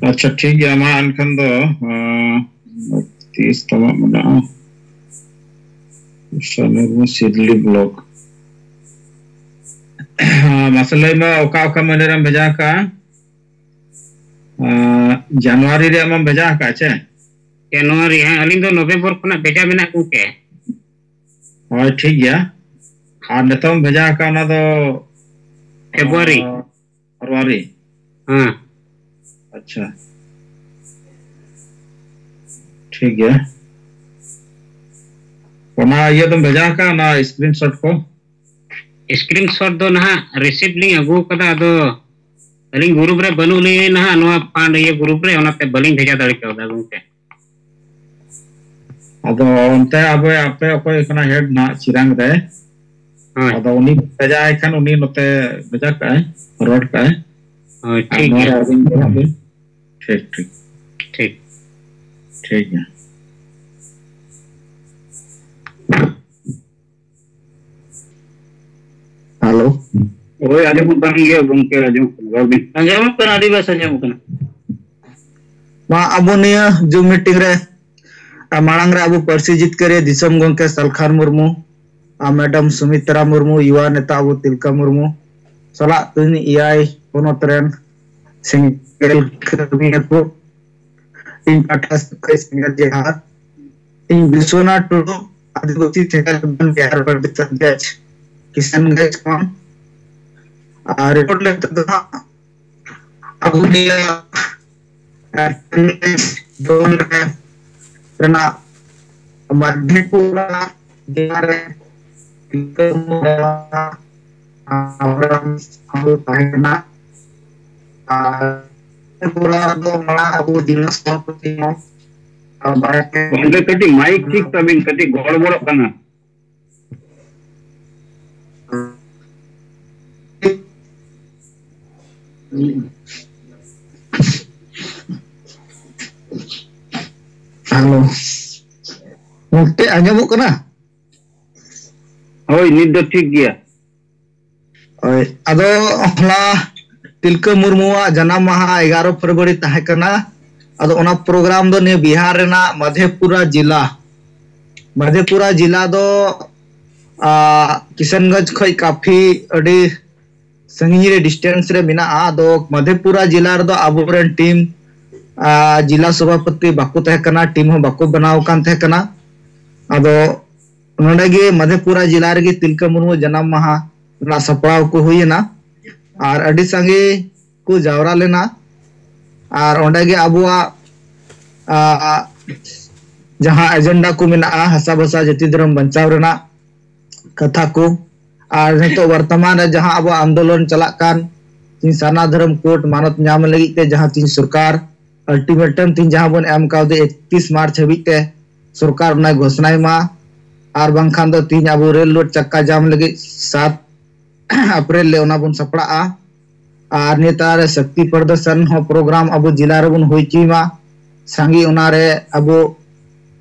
ᱟᱪᱪᱷᱟ, ᱴᱷᱤᱠ ᱜᱮᱭᱟ᱾ ᱢᱟ ᱮᱱᱠᱷᱟᱱ ᱫᱚ, ᱟᱸ, ᱛᱤᱥ ᱛᱟᱢᱟᱜ ᱢᱮᱱᱟᱜᱼᱟ? ᱥᱟᱱᱩᱨᱢᱩ ᱥᱤᱫᱽᱞᱤ ᱵᱞᱚᱠ᱾ ᱟᱸ, ᱢᱟᱥᱮ ᱞᱟᱹᱭ ᱢᱮ, ᱚᱠᱟ ᱚᱠᱟ ᱢᱟᱹᱦᱱᱟᱹ ᱨᱮᱢ ᱵᱷᱮᱡᱟ ᱟᱠᱟᱫᱼᱟ? ᱟᱸ, ᱡᱟᱱᱩᱣᱟᱨᱤ ᱨᱮᱭᱟᱜ ᱢᱟᱢ ᱵᱷᱮᱡᱟ ᱟᱠᱟᱫᱼᱟ ᱪᱮ? ᱡᱟᱱᱩᱣᱟᱨᱤ, ᱦᱮᱸ, ᱟᱹᱞᱤᱧ ᱫᱚ ᱱᱚᱵᱷᱮᱢᱵᱚᱨ ᱠᱷᱚᱱᱟᱜ ᱵᱷᱮᱡᱟ ᱢᱮᱱᱟᱜ ᱜᱚᱢᱠᱮ᱾ ᱦᱳᱭ, ᱴᱷᱤᱠ ᱜᱮᱭᱟ᱾ ᱟᱨ ᱱᱤᱛᱚᱝ ᱵᱷᱮᱡᱟ ᱟᱠᱟᱫ ᱚᱱᱟ ᱫᱚ, ᱯᱷᱮᱵᱽᱨᱩᱣᱟᱨᱤ᱾ ᱟᱸ, ᱯᱷᱮᱵᱽᱨᱩᱣᱟᱨᱤ᱾ ᱦᱮᱸ᱾ ᱟᱪᱪᱷᱟ᱾ ᱴᱷᱤᱠ ᱜᱮᱭᱟ᱾ ᱚᱱᱟ ᱤᱭᱟᱹ ᱫᱚᱢ ᱵᱷᱮᱡᱟ ᱟᱠᱟᱫ, ᱚᱱᱟ ᱥᱠᱨᱤᱱᱥᱚᱴ ᱠᱚ? ᱥᱠᱨᱤᱱᱥᱚᱴ ᱫᱚ ᱱᱟᱦᱟᱜ ᱨᱤᱥᱤᱵᱷ ᱞᱤᱧ ᱟᱹᱜᱩ ᱟᱠᱟᱫᱟ, ᱟᱫᱚ ᱟᱹᱞᱤᱧ ᱜᱨᱩᱯ ᱨᱮ ᱵᱟᱹᱱᱩᱜ ᱞᱤᱧ ᱱᱟᱦᱟᱜ, ᱱᱚᱣᱟ ᱯᱷᱟᱱᱰ ᱤᱭᱟᱹ ᱜᱨᱩᱯ ᱨᱮ, ᱚᱱᱟᱛᱮ ᱵᱟᱹᱞᱤᱧ ᱵᱷᱮᱡᱟ ᱫᱟᱲᱮ ᱠᱟᱣᱫᱟ ᱜᱚᱢᱠᱮ᱾ ᱟᱫᱚ ᱚᱱᱛᱮ ᱟᱵᱚ, ᱟᱯᱮ ᱚᱠᱚᱭ ᱠᱟᱱᱟ ᱦᱮᱰ ᱱᱟᱦᱟᱜ ᱪᱤᱨᱟᱝ ᱨᱮ? ᱦᱳᱭ᱾ ᱟᱫᱚ ᱩᱱᱤ ᱵᱷᱮᱡᱟᱭ ᱠᱷᱟᱱ ᱩᱱᱤ ᱱᱚᱛᱮ ᱵᱷᱮᱡᱟ ᱠᱟᱜᱼᱟᱭ, ᱯᱷᱚᱨᱣᱟᱨᱰ ᱠᱟᱜᱼᱟᱭ᱾ ᱦᱳᱭ, ᱟᱨ ᱴᱷᱤᱠ ᱱᱚᱣᱟ ᱜᱮᱭᱟ᱾ ᱨᱮ ᱟᱹᱵᱤᱱ ᱵᱮᱱᱟᱜ ᱵᱤᱱ᱾ ᱴᱷᱤᱠ, ᱴᱷᱤᱠ᱾ ᱴᱷᱤᱠ᱾ ᱴᱷᱤᱠ ᱜᱮᱭᱟ᱾ ᱦᱮᱞᱳ᱾ ᱦᱳᱭ, ᱟᱸᱡᱚᱢᱚᱜ ᱠᱟᱱ ᱜᱮᱭᱟ ᱜᱚᱢᱠᱮ, ᱟᱸᱡᱚᱢᱚᱜ ᱠᱟᱱᱟ᱾ ᱨᱚᱲ ᱵᱤᱱ᱾ ᱟᱸᱡᱚᱢᱚᱜ ᱠᱟᱱᱟ, ᱟᱹᱰᱤ ᱵᱮᱥ ᱟᱸᱡᱚᱢᱚᱜ ᱠᱟᱱᱟ᱾ ᱢᱟ ᱟᱵᱚ ᱱᱤᱭᱟᱹ ᱡᱩᱢ ᱢᱤᱴᱤᱝ ᱨᱮ, ᱟᱨ ᱢᱟᱲᱟᱝ ᱨᱮ ᱟᱵᱚ ᱯᱟᱹᱨᱥᱤ ᱡᱤᱛᱠᱟᱹᱨᱤᱭᱟᱹ ᱫᱤᱥᱚᱢ ᱜᱚᱢᱠᱮ ᱥᱟᱞᱠᱷᱟᱱ ᱢᱩᱨᱢᱩ ᱟᱨ ᱢᱮᱰᱟᱢ ᱥᱩᱢᱤᱛᱨᱟ ᱢᱩᱨᱢᱩ, ᱭᱩᱣᱟ ᱱᱮᱛᱟ ᱟᱵᱚ ᱛᱤᱞᱠᱟ ᱢᱩᱨᱢᱩ ᱥᱟᱞᱟᱜ ᱛᱮᱦᱮᱧ ᱮᱭᱟᱭ ᱯᱚᱱᱚᱛ ᱨᱮᱱ ᱥᱮᱸᱜᱮᱞ ᱠᱟᱹᱢᱤᱭᱟᱹ ᱠᱚ ᱤᱧ ᱯᱟᱦᱴᱟ ᱥᱮᱫ ᱠᱷᱚᱱ ᱥᱮᱸᱜᱮᱞ ᱡᱚᱦᱟᱨ᱾ ᱤᱧ ᱵᱤᱥᱣᱚᱱᱟᱛᱷ ᱴᱩᱰᱩ, ᱟᱹᱫᱤᱵᱟᱹᱥᱤ ᱥᱮᱸᱜᱮᱞ ᱵᱤᱵᱷᱟᱜᱽ ᱵᱤᱦᱟᱨ ᱯᱨᱚᱫᱮᱥ ᱚᱫᱷᱭᱚᱠᱥ ᱠᱤᱥᱟᱱᱜᱚᱸᱡᱽ ᱠᱷᱚᱱ᱾ ᱟᱨ ᱨᱤᱯᱳᱨᱴ ᱞᱮᱠᱟ ᱛᱮᱫᱚ ᱦᱟᱸᱜ ᱟᱵᱚ ᱱᱤᱭᱟᱹ, ᱟᱨ, ᱫᱚᱞ ᱨᱮ ᱨᱮᱱᱟᱜ ᱢᱟᱫᱷᱮᱯᱩᱨᱟ ᱡᱮᱞᱟ ᱨᱮ ᱛᱤᱞᱠᱟᱹ ᱢᱩᱨᱢᱩ ᱟᱵᱚᱨᱮᱱ ᱥᱟᱶ ᱛᱟᱦᱮᱸ ᱠᱟᱱᱟ᱾ ᱟᱨ ᱢᱟᱫᱷᱮᱯᱩᱨᱟ ᱫᱚ ᱢᱟᱲᱟᱝ ᱟᱵᱚ ᱡᱮᱞᱟ ᱥᱚᱵᱷᱟᱯᱚᱛᱤ ᱦᱚᱸ ᱵᱟᱲᱟᱭ ᱜᱚᱢᱠᱮ, ᱠᱟᱹᱴᱤᱡ ᱢᱟᱭᱤᱠ ᱴᱷᱤᱠ ᱛᱟᱵᱤᱱ, ᱠᱟᱹᱴᱤᱡ ᱜᱚᱲᱵᱚᱲᱚᱜ ᱠᱟᱱᱟ᱾ ᱦᱮᱞᱳ, ᱜᱚᱢᱠᱮ, ᱟᱸᱡᱚᱢᱚᱜ ᱠᱟᱱᱟ? ᱦᱳᱭ, ᱱᱤᱛ ᱫᱚ ᱴᱷᱤᱠ ᱜᱮᱭᱟ᱾ ᱦᱳᱭ, ᱟᱫᱚ ᱦᱚᱞᱟ ᱛᱤᱞᱠᱟᱹ ᱢᱩᱨᱢᱩᱣᱟᱜ ᱡᱟᱱᱟᱢ ᱢᱟᱦᱟ ᱮᱜᱟᱨᱚ ᱯᱷᱮᱵᱽᱨᱩᱣᱟᱨᱤ ᱛᱟᱦᱮᱸ ᱠᱟᱱᱟ᱾ ᱟᱫᱚ ᱚᱱᱟ ᱯᱨᱳᱜᱨᱟᱢ ᱫᱚ ᱱᱤᱭᱟᱹ ᱵᱤᱦᱟᱨ ᱨᱮᱱᱟᱜ ᱢᱟᱫᱷᱮᱯᱩᱨᱟ ᱡᱮᱞᱟ, ᱢᱟᱫᱷᱮᱯᱩᱨᱟ ᱡᱮᱞᱟ ᱫᱚ, ᱟ, ᱠᱤᱥᱟᱱᱜᱚᱸᱡᱽ ᱠᱷᱚᱱ ᱠᱟᱯᱷᱤ ᱟᱹᱰᱤ ᱥᱟᱺᱜᱤᱧ ᱨᱮ, ᱰᱤᱥᱴᱮᱱᱥ ᱨᱮ ᱢᱮᱱᱟᱜᱼᱟ᱾ ᱟᱫᱚ ᱢᱟᱫᱷᱮᱯᱩᱨᱟ ᱡᱮᱞᱟ ᱨᱮᱫᱚ ᱟᱵᱚᱨᱮᱱ ᱴᱤᱢ, ᱟ, ᱡᱮᱞᱟ ᱥᱚᱵᱷᱟᱯᱚᱛᱤ ᱵᱟᱠᱚ ᱛᱟᱦᱮᱸ ᱠᱟᱱᱟ, ᱴᱤᱢ ᱦᱚᱸ ᱵᱟᱠᱚ ᱵᱮᱱᱟᱣ ᱟᱠᱟᱱ ᱛᱟᱦᱮᱸ ᱠᱟᱱᱟ᱾ ᱟᱫᱚ ᱱᱚᱰᱮ ᱜᱮ ᱢᱟᱫᱷᱮᱯᱩᱨᱟ ᱡᱮᱞᱟ ᱨᱮᱜᱮ ᱛᱤᱞᱠᱟᱹ ᱢᱩᱨᱢᱩ ᱡᱟᱱᱟᱢ ᱢᱟᱦᱟ ᱨᱮᱱᱟᱜ ᱥᱟᱯᱲᱟᱣ ᱠᱚ ᱦᱩᱭ ᱮᱱᱟ᱾ ᱟᱨ ᱟᱹᱰᱤ ᱥᱟᱸᱜᱮ ᱠᱚ ᱡᱟᱣᱨᱟ ᱞᱮᱱᱟ᱾ ᱟᱨ ᱚᱸᱰᱮ ᱜᱮ ᱟᱵᱚᱣᱟᱜ, ᱟ, ᱡᱟᱦᱟᱸ ᱮᱡᱮᱱᱰᱟ ᱠᱚ ᱢᱮᱱᱟᱜᱼᱟ, ᱦᱟᱥᱟ ᱵᱷᱟᱥᱟ ᱡᱟᱹᱛᱤ ᱫᱷᱚᱨᱚᱢ ᱵᱟᱧᱪᱟᱣ ᱨᱮᱱᱟᱜ ᱠᱟᱛᱷᱟ ᱠᱚ, ᱟᱨ ᱱᱤᱛᱚᱜ ᱵᱚᱨᱛᱚᱢᱟᱱ ᱨᱮ ᱡᱟᱦᱟᱸ ᱟᱵᱚᱣᱟᱜ ᱟᱱᱫᱳᱞᱚᱱ ᱪᱟᱞᱟᱜ ᱠᱟᱱ, ᱛᱤᱦᱤᱧ ᱥᱟᱨᱱᱟ ᱫᱷᱚᱨᱚᱢ ᱠᱳᱰ ᱢᱟᱱᱚᱛ ᱧᱟᱢ ᱞᱟᱹᱜᱤᱫ ᱛᱮ ᱡᱟᱦᱟᱸ ᱛᱤᱦᱤᱧ ᱥᱚᱨᱠᱟᱨ ᱟᱞᱴᱤᱢᱮᱴᱟᱢ ᱛᱤᱦᱤᱧ ᱡᱟᱦᱟᱸ ᱵᱚᱱ ᱮᱢ ᱠᱟᱣᱫᱮ ᱮᱠᱛᱤᱥ ᱢᱟᱨᱪ ᱦᱟᱹᱵᱤᱡ ᱛᱮ ᱥᱚᱨᱠᱟᱨ ᱚᱱᱟᱭ ᱜᱷᱳᱥᱱᱟᱭ ᱢᱟ, ᱟᱨ ᱵᱟᱝᱠᱷᱟᱱ ᱫᱚ ᱛᱤᱦᱤᱧ ᱟᱵᱚ ᱨᱮᱞ ᱨᱳᱰ ᱪᱟᱠᱟ ᱡᱟᱢ ᱞᱟᱹᱜᱤᱫ ᱥᱟᱛ ᱟᱯᱨᱮᱞ ᱨᱮ ᱚᱱᱟ ᱵᱚᱱ ᱥᱟᱯᱲᱟᱜᱼᱟ᱾ ᱟᱨ ᱱᱤᱭᱟᱹ ᱛᱟᱞᱟ ᱨᱮ ᱥᱚᱠᱛᱤ ᱯᱨᱚᱫᱚᱨᱥᱚᱱ ᱦᱚᱸ ᱯᱨᱳᱜᱨᱟᱢ ᱟᱵᱚ ᱡᱮᱞᱟ ᱨᱮᱵᱚᱱ ᱦᱩᱭ ᱦᱚᱪᱚᱭ ᱢᱟ, ᱥᱟᱸᱜᱮ ᱚᱱᱟ ᱨᱮ ᱟᱵᱚ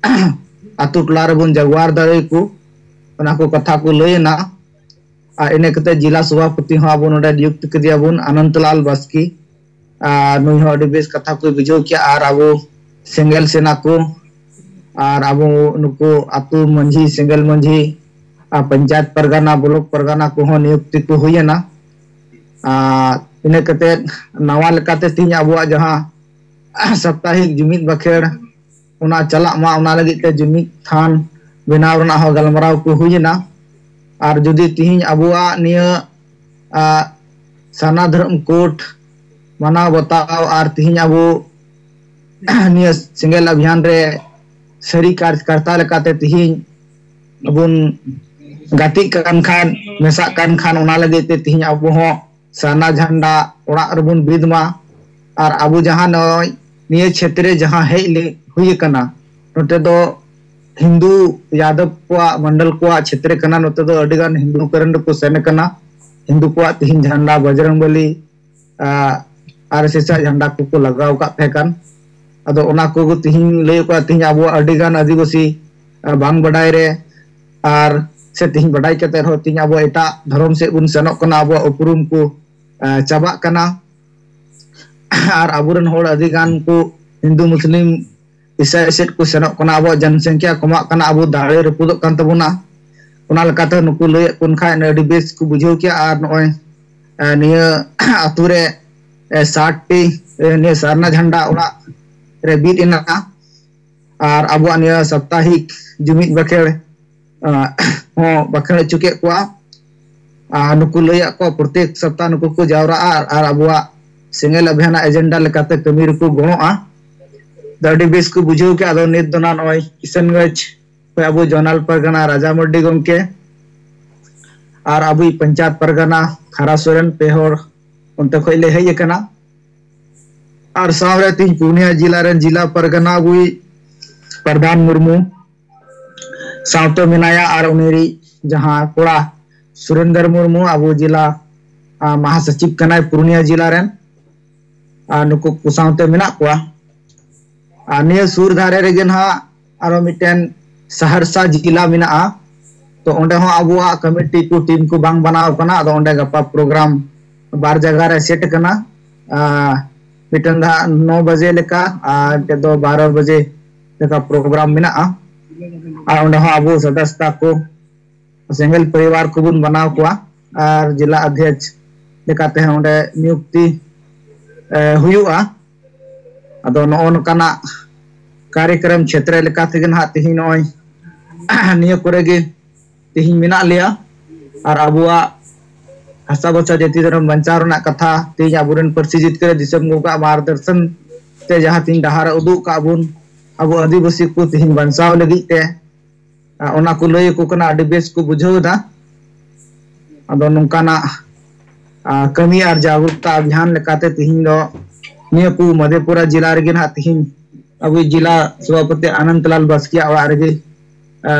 ᱟᱛᱳ ᱴᱚᱞᱟ ᱨᱮᱵᱚᱱ ᱡᱟᱜᱣᱟᱨ ᱫᱟᱲᱮᱭᱟᱠᱚ, ᱚᱱᱟ ᱠᱚ ᱠᱟᱛᱷᱟ ᱠᱚ ᱞᱟᱹᱭ ᱮᱱᱟ᱾ ᱟᱨ ᱤᱱᱟᱹ ᱠᱟᱛᱮ ᱡᱮᱞᱟ ᱥᱚᱵᱷᱟᱯᱚᱛᱤ ᱦᱚᱸ ᱟᱵᱚ ᱱᱚᱰᱮ ᱱᱤᱭᱩᱠᱛᱤ ᱠᱮᱫᱮᱭᱟᱵᱚᱱ ᱟᱱᱚᱱᱫᱚᱞᱟᱞ ᱵᱟᱥᱠᱮ᱾ ᱟᱨ ᱱᱩᱭ ᱦᱚᱸ ᱟᱹᱰᱤ ᱵᱮᱥ ᱠᱟᱛᱷᱟ ᱠᱚᱭ ᱵᱩᱡᱷᱟᱹᱣ ᱠᱮᱜᱼᱟ᱾ ᱟᱨ ᱟᱵᱚ ᱥᱮᱸᱜᱮᱞ ᱥᱮᱱᱟ ᱠᱚ, ᱟᱨ ᱟᱵᱚ ᱱᱩᱠᱩ ᱟᱛᱳ ᱢᱟᱹᱡᱷᱤ, ᱥᱮᱸᱜᱮᱞ ᱢᱟᱹᱡᱷᱤ, ᱟᱨ ᱯᱚᱧᱪᱟᱭᱮᱛ ᱯᱟᱨᱜᱟᱱᱟ, ᱵᱞᱚᱠ ᱯᱟᱨᱜᱟᱱᱟ ᱠᱚᱦᱚᱸ ᱱᱤᱭᱩᱠᱛᱤ ᱠᱚ ᱦᱩᱭ ᱮᱱᱟ᱾ ᱟᱨ ᱤᱱᱟᱹ ᱠᱟᱛᱮ ᱱᱟᱣᱟ ᱞᱮᱠᱟᱛᱮ ᱛᱮᱦᱮᱧ ᱟᱵᱚᱣᱟᱜ ᱡᱟᱦᱟᱸ ᱥᱟᱯᱛᱟᱦᱤᱠ ᱡᱩᱢᱤᱫ ᱵᱟᱠᱷᱮᱲ, ᱚᱱᱟ ᱪᱟᱞᱟᱜ ᱢᱟ, ᱚᱱᱟ ᱞᱟᱹᱜᱤᱫ ᱛᱮ ᱡᱩᱢᱤᱫ ᱛᱷᱟᱱ ᱵᱮᱱᱟᱣ ᱨᱮᱱᱟᱜ ᱦᱚᱸ ᱜᱟᱞᱢᱟᱨᱟᱣ ᱠᱚ ᱦᱩᱭ ᱮᱱᱟ᱾ ᱟᱨ ᱡᱩᱫᱤ ᱛᱤᱦᱤᱧ ᱟᱵᱚᱣᱟᱜ ᱱᱤᱭᱟᱹ, ᱟ, ᱥᱟᱨᱱᱟ ᱫᱷᱚᱨᱚᱢ ᱠᱳᱰ ᱢᱟᱱᱟᱣ ᱵᱟᱛᱟᱣ ᱟᱨ ᱛᱤᱦᱤᱧ ᱟᱵᱚ ᱱᱤᱭᱟᱹ ᱥᱮᱸᱜᱮᱞ ᱚᱵᱷᱤᱭᱟᱱ ᱨᱮ ᱥᱟᱹᱨᱤ ᱠᱟᱨ-, ᱠᱟᱨᱛᱟ ᱞᱮᱠᱟᱛᱮ ᱛᱤᱦᱤᱧ ᱵᱚᱱ ᱜᱟᱛᱮᱜ ᱠᱟᱱ ᱠᱷᱟᱱ, ᱢᱮᱥᱟᱜ ᱠᱟᱱ ᱠᱷᱟᱱ, ᱚᱱᱟ ᱞᱟᱹᱜᱤᱫ ᱛᱮ ᱛᱤᱦᱤᱧ ᱟᱵᱚ ᱦᱚᱸ ᱥᱟᱨᱱᱟ ᱡᱷᱟᱱᱰᱟ ᱚᱲᱟᱜ ᱨᱮᱵᱚᱱ ᱵᱤᱫ ᱢᱟ᱾ ᱟᱨ ᱟᱵᱚ ᱡᱟᱦᱟᱸ ᱱᱚᱜᱼᱚᱭ ᱱᱤᱭᱟᱹ ᱪᱷᱮᱛᱨᱮ ᱡᱟᱦᱟᱸ ᱦᱮᱡ ᱞᱮ-, ᱦᱩᱭ ᱟᱠᱟᱱᱟ, ᱱᱚᱛᱮ ᱫᱚ ᱦᱤᱱᱫᱩ ᱭᱟᱫᱚᱵ ᱠᱚᱣᱟᱜ, ᱢᱚᱱᱰᱚᱞ ᱠᱚᱣᱟᱜ ᱪᱷᱮᱛᱨᱮ ᱠᱟᱱᱟ᱾ ᱱᱚᱛᱮ ᱫᱚ ᱟᱹᱰᱤ ᱜᱟᱱ ᱦᱤᱱᱫᱩ ᱠᱚᱨᱮᱱ ᱫᱚᱠᱚ ᱥᱮᱱ ᱟᱠᱟᱱᱟ᱾ ᱦᱤᱱᱫᱩ ᱠᱚᱣᱟᱜ ᱛᱤᱦᱤᱧ ᱡᱷᱟᱱᱰᱟ ᱵᱚᱡᱨᱚᱝ ᱵᱟᱞᱤ, ᱟ, ᱟᱨ ᱮᱥ ᱮᱥ ᱟᱜ ᱡᱷᱟᱱᱰᱟ ᱠᱚᱠᱚ ᱞᱟᱜᱟᱣ ᱟᱠᱟᱫ ᱛᱟᱦᱮᱸ ᱠᱟᱱ᱾ ᱟᱫᱚ ᱚᱱᱟ ᱠᱚᱜᱮ ᱛᱤᱦᱤᱧ ᱞᱟᱹᱭ ᱠᱚᱣᱟ, ᱛᱤᱦᱤᱧ ᱟᱵᱚᱣᱟᱜ ᱟᱹᱰᱤ ᱜᱟᱱ ᱟᱹᱫᱤᱵᱟᱹᱥᱤ, ᱟ, ᱵᱟᱝ ᱵᱟᱰᱟᱭ ᱨᱮ, ᱟᱨ ᱥᱮ ᱛᱤᱦᱤᱧ ᱵᱟᱰᱟᱭ ᱠᱟᱛᱮ ᱨᱮᱦᱚᱸ ᱛᱤᱦᱤᱧ ᱟᱵᱚ ᱮᱴᱟᱜ ᱫᱷᱚᱨᱚᱢ ᱥᱮᱫ ᱵᱚᱱ ᱥᱮᱱᱚᱜ ᱠᱟᱱᱟ, ᱟᱵᱚᱣᱟᱜ ᱩᱯᱨᱩᱢ ᱠᱚ, ᱟ, ᱪᱟᱵᱟᱜ ᱠᱟᱱᱟ᱾ ᱟᱨ ᱟᱵᱚᱨᱮᱱ ᱦᱚᱲ ᱟᱹᱰᱤ ᱜᱟᱱ ᱠᱚ ᱦᱤᱱᱫᱩ, ᱢᱩᱥᱞᱤᱢ, ᱤᱥᱟᱹᱭ ᱥᱮᱫ ᱠᱚ ᱥᱮᱱᱚᱜ ᱠᱟᱱᱟ, ᱟᱵᱚᱣᱟᱜ ᱡᱚᱱᱥᱚᱝᱠᱷᱟ ᱠᱚᱢᱟᱜ ᱠᱟᱱᱟ, ᱟᱵᱚ ᱫᱟᱲᱮ ᱨᱟᱹᱯᱩᱫᱚᱜ ᱠᱟᱱ ᱛᱟᱵᱚᱱᱟ᱾ ᱚᱱᱟ ᱞᱮᱠᱟᱛᱮ ᱱᱩᱠᱩ ᱞᱟᱹᱭᱮᱫ ᱠᱚ ᱠᱷᱟᱱ ᱟᱹᱰᱤ ᱵᱮᱥ ᱠᱚ ᱵᱩᱡᱷᱟᱹᱣ ᱠᱮᱭᱟ᱾ ᱟᱨ ᱱᱚᱜᱼᱚᱭ, ᱮ, ᱱᱤᱭᱟᱹ ᱟᱛᱳ ᱨᱮ, ᱮ, ᱥᱟᱴ ᱴᱤ, ᱮ, ᱱᱤᱭᱟᱹ ᱥᱟᱨᱱᱟ ᱡᱷᱟᱱᱰᱟ ᱚᱲᱟᱜ ᱨᱮ ᱵᱤᱫ ᱮᱱᱟ᱾ ᱟᱨ ᱟᱵᱚᱣᱟᱜ ᱱᱤᱭᱟᱹ ᱥᱟᱯᱛᱟᱦᱤᱠ ᱡᱩᱢᱤᱫ ᱵᱟᱠᱷᱮᱲ, ᱟ, ᱦᱚᱸ ᱵᱟᱠᱷᱮᱲ ᱦᱚᱪᱚ ᱠᱮᱫ ᱠᱚᱣᱟ᱾ ᱟᱨ ᱱᱩᱠᱩ ᱞᱟᱹᱭᱟᱫ ᱠᱚᱣᱟ ᱯᱨᱚᱛᱮᱠ ᱥᱟᱯᱛᱟᱦ ᱱᱩᱠᱩ ᱠᱚ ᱡᱟᱣᱨᱟᱜᱼᱟ ᱟᱨ, ᱟᱨ ᱟᱵᱚᱣᱟᱜ ᱥᱮᱸᱜᱮᱞ ᱚᱵᱷᱤᱭᱟᱱᱟᱜ ᱮᱡᱮᱱᱰᱟ ᱞᱮᱠᱟᱛᱮ ᱠᱟᱹᱢᱤ ᱨᱮᱠᱚ ᱜᱚᱲᱚᱜᱼᱟ᱾ ᱟᱫᱚ ᱟᱹᱰᱤ ᱵᱮᱥ ᱠᱚ ᱵᱩᱡᱷᱟᱹᱣ ᱠᱮᱫᱟ᱾ ᱟᱫᱚ ᱱᱤᱛ ᱫᱚ ᱱᱟᱜ ᱱᱚᱜᱼᱚᱭ ᱠᱤᱥᱟᱱᱜᱚᱸᱡᱽ ᱠᱷᱚᱱ ᱟᱵᱚ ᱡᱚᱱᱟᱞ ᱯᱟᱨᱜᱟᱱᱟ ᱨᱟᱡᱟ ᱢᱟᱨᱰᱤ ᱜᱚᱢᱠᱮ ᱟᱨ ᱟᱵᱚᱭᱤᱡ ᱯᱚᱧᱪᱟᱭᱮᱛ ᱯᱟᱨᱜᱟᱱᱟ ᱠᱷᱟᱨᱟ ᱥᱚᱨᱮᱱ ᱯᱮ ᱦᱚᱲ ᱚᱱᱛᱮ ᱠᱷᱚᱱ ᱞᱮ ᱦᱮᱡ ᱟᱠᱟᱱᱟ᱾ ᱟᱨ ᱥᱟᱶᱨᱮ ᱛᱤᱦᱤᱧ ᱯᱩᱨᱩᱞᱤᱭᱟᱹ ᱡᱮᱞᱟ ᱨᱮᱱ ᱡᱮᱞᱟ ᱯᱟᱨᱜᱟᱱᱟ ᱟᱵᱚᱭᱤᱡ ᱯᱨᱚᱫᱷᱟᱱ ᱢᱩᱨᱢᱩ ᱥᱟᱶᱛᱮ ᱢᱮᱱᱟᱭᱟ, ᱟᱨ ᱩᱱᱤ ᱨᱤᱡ ᱡᱟᱦᱟᱸ ᱠᱚᱲᱟ ᱥᱩᱨᱮᱱᱫᱨ ᱢᱩᱨᱢᱩ, ᱟᱵᱚ ᱡᱮᱞᱟ, ᱟ, ᱢᱟᱦᱟᱥᱚᱪᱤᱵ ᱠᱟᱱᱟᱭ ᱯᱩᱨᱩᱞᱤᱭᱟᱹ ᱡᱮᱞᱟ ᱨᱮᱱ᱾ ᱟᱨ ᱱᱩᱠᱩ ᱠᱚ ᱥᱟᱶᱛᱮ ᱢᱮᱱᱟᱜ ᱠᱚᱣᱟ᱾ ᱟᱨ ᱱᱤᱭᱟᱹ ᱥᱩᱨ ᱫᱷᱟᱨᱮ ᱨᱮᱜᱮ ᱱᱟᱦᱟᱜ ᱟᱨᱚ ᱢᱤᱫᱴᱮᱱ ᱥᱟᱦᱟᱨᱥᱟ ᱡᱮᱞᱟ ᱢᱮᱱᱟᱜᱼᱟ᱾ ᱛᱚ ᱚᱸᱰᱮ ᱦᱚᱸ ᱟᱵᱚᱣᱟᱜ ᱠᱚᱢᱤᱴᱤ ᱠᱚ, ᱴᱤᱢ ᱠᱚ ᱵᱟᱝ ᱵᱮᱱᱟᱣ ᱠᱟᱱᱟ᱾ ᱟᱫᱚ ᱚᱸᱰᱮ ᱜᱟᱯᱟ ᱯᱨᱳᱜᱨᱟᱢ ᱵᱟᱨ ᱡᱟᱭᱜᱟ ᱨᱮ ᱥᱮᱴ ᱟᱠᱟᱱᱟ᱾ ᱟᱨ ᱢᱤᱫᱴᱮᱱ ᱫᱚ ᱦᱟᱸᱜ ᱱᱚ ᱵᱟᱡᱮ ᱞᱮᱠᱟ ᱟᱨ ᱢᱤᱫᱴᱮᱱ ᱫᱚ ᱵᱟᱨᱚ ᱵᱟᱡᱮ ᱞᱮᱠᱟ ᱯᱨᱳᱜᱨᱟᱢ ᱢᱮᱱᱟᱜᱼᱟ᱾ ᱟᱨ ᱚᱸᱰᱮ ᱦᱚᱸ ᱟᱵᱚ ᱥᱚᱫᱚᱥᱥᱟ ᱠᱚ, ᱥᱮᱸᱜᱮᱞ ᱯᱚᱨᱤᱵᱟᱨ ᱠᱚᱵᱚᱱ ᱵᱮᱱᱟᱣ ᱠᱚᱣᱟ᱾ ᱟᱨ ᱡᱮᱞᱟ ᱚᱫᱷᱭᱚᱠᱥ ᱞᱮᱠᱟᱛᱮ ᱦᱚᱸ ᱚᱸᱰᱮ ᱱᱤᱭᱩᱠᱛᱤ, ᱮ, ᱦᱩᱭᱩᱜᱼᱟ᱾ ᱟᱫᱚ ᱱᱚᱜᱼᱚ ᱱᱚᱝᱠᱟᱱᱟᱜ ᱠᱟᱨᱭᱚᱠᱨᱚᱢ ᱪᱷᱮᱛᱨᱚ ᱞᱮᱠᱟ ᱛᱮᱜᱮ ᱱᱟᱦᱟᱜ ᱛᱮᱦᱮᱧ ᱱᱚᱜᱼᱚᱭ ᱱᱤᱭᱟᱹ ᱠᱚᱨᱮ ᱜᱮ ᱛᱮᱦᱮᱧ ᱢᱮᱱᱟᱜ ᱞᱮᱭᱟ᱾ ᱟᱨ ᱟᱵᱚᱣᱟᱜ ᱵᱷᱟᱥᱟ, ᱵᱷᱟᱥᱟ, ᱡᱟᱹᱛᱤ, ᱫᱷᱚᱨᱚᱢ ᱵᱟᱧᱪᱟᱣ ᱨᱮᱱᱟᱜ ᱠᱟᱛᱷᱟ, ᱛᱮᱦᱮᱧ ᱟᱵᱚᱨᱮᱱ ᱯᱟᱹᱨᱥᱤ ᱡᱤᱛᱠᱟᱹᱨ ᱫᱤᱥᱚᱢ ᱜᱚᱢᱠᱮᱣᱟᱜ ᱢᱟᱨᱜᱚᱫᱚᱨᱥᱚᱱ ᱛᱮ ᱡᱟᱦᱟᱸ ᱛᱮᱦᱮᱧ ᱰᱟᱦᱟᱨ ᱮ ᱩᱫᱩᱜ ᱟᱠᱟᱫ ᱵᱚᱱ, ᱟᱵᱚ ᱟᱹᱫᱤᱵᱟᱹᱥᱤ ᱠᱚ ᱛᱮᱦᱮᱧ ᱵᱟᱧᱪᱟᱣ ᱞᱟᱹᱜᱤᱫ ᱛᱮ, ᱟ, ᱚᱱᱟ ᱠᱚ ᱞᱟᱹᱭ ᱟᱠᱚ ᱠᱟᱱᱟ, ᱟᱹᱰᱤ ᱵᱮᱥ ᱠᱚ ᱵᱩᱡᱷᱟᱹᱣ ᱮᱫᱟ᱾ ᱟᱫᱚ ᱱᱚᱝᱠᱟᱱᱟᱜ, ᱟ, ᱠᱟᱹᱢᱤ ᱟᱨ ᱡᱟᱜᱽᱨᱩᱠᱛᱟ ᱟᱵᱷᱤᱭᱟᱱ ᱞᱮᱠᱟᱛᱮ ᱛᱮᱦᱮᱧ ᱫᱚ ᱱᱤᱭᱟᱹ ᱠᱚ ᱢᱟᱫᱷᱮᱯᱩᱨᱟ ᱡᱮᱞᱟ ᱨᱮᱜᱮ ᱱᱟᱦᱟᱜ ᱛᱮᱦᱮᱧ ᱟᱵᱚ ᱡᱮᱞᱟ ᱥᱚᱵᱷᱟᱯᱚᱛᱤ ᱟᱱᱚᱱᱫ ᱞᱟᱞ ᱵᱟᱥᱠᱮᱭᱟᱜ ᱚᱲᱟᱜ ᱨᱮᱜᱮ, ᱟ,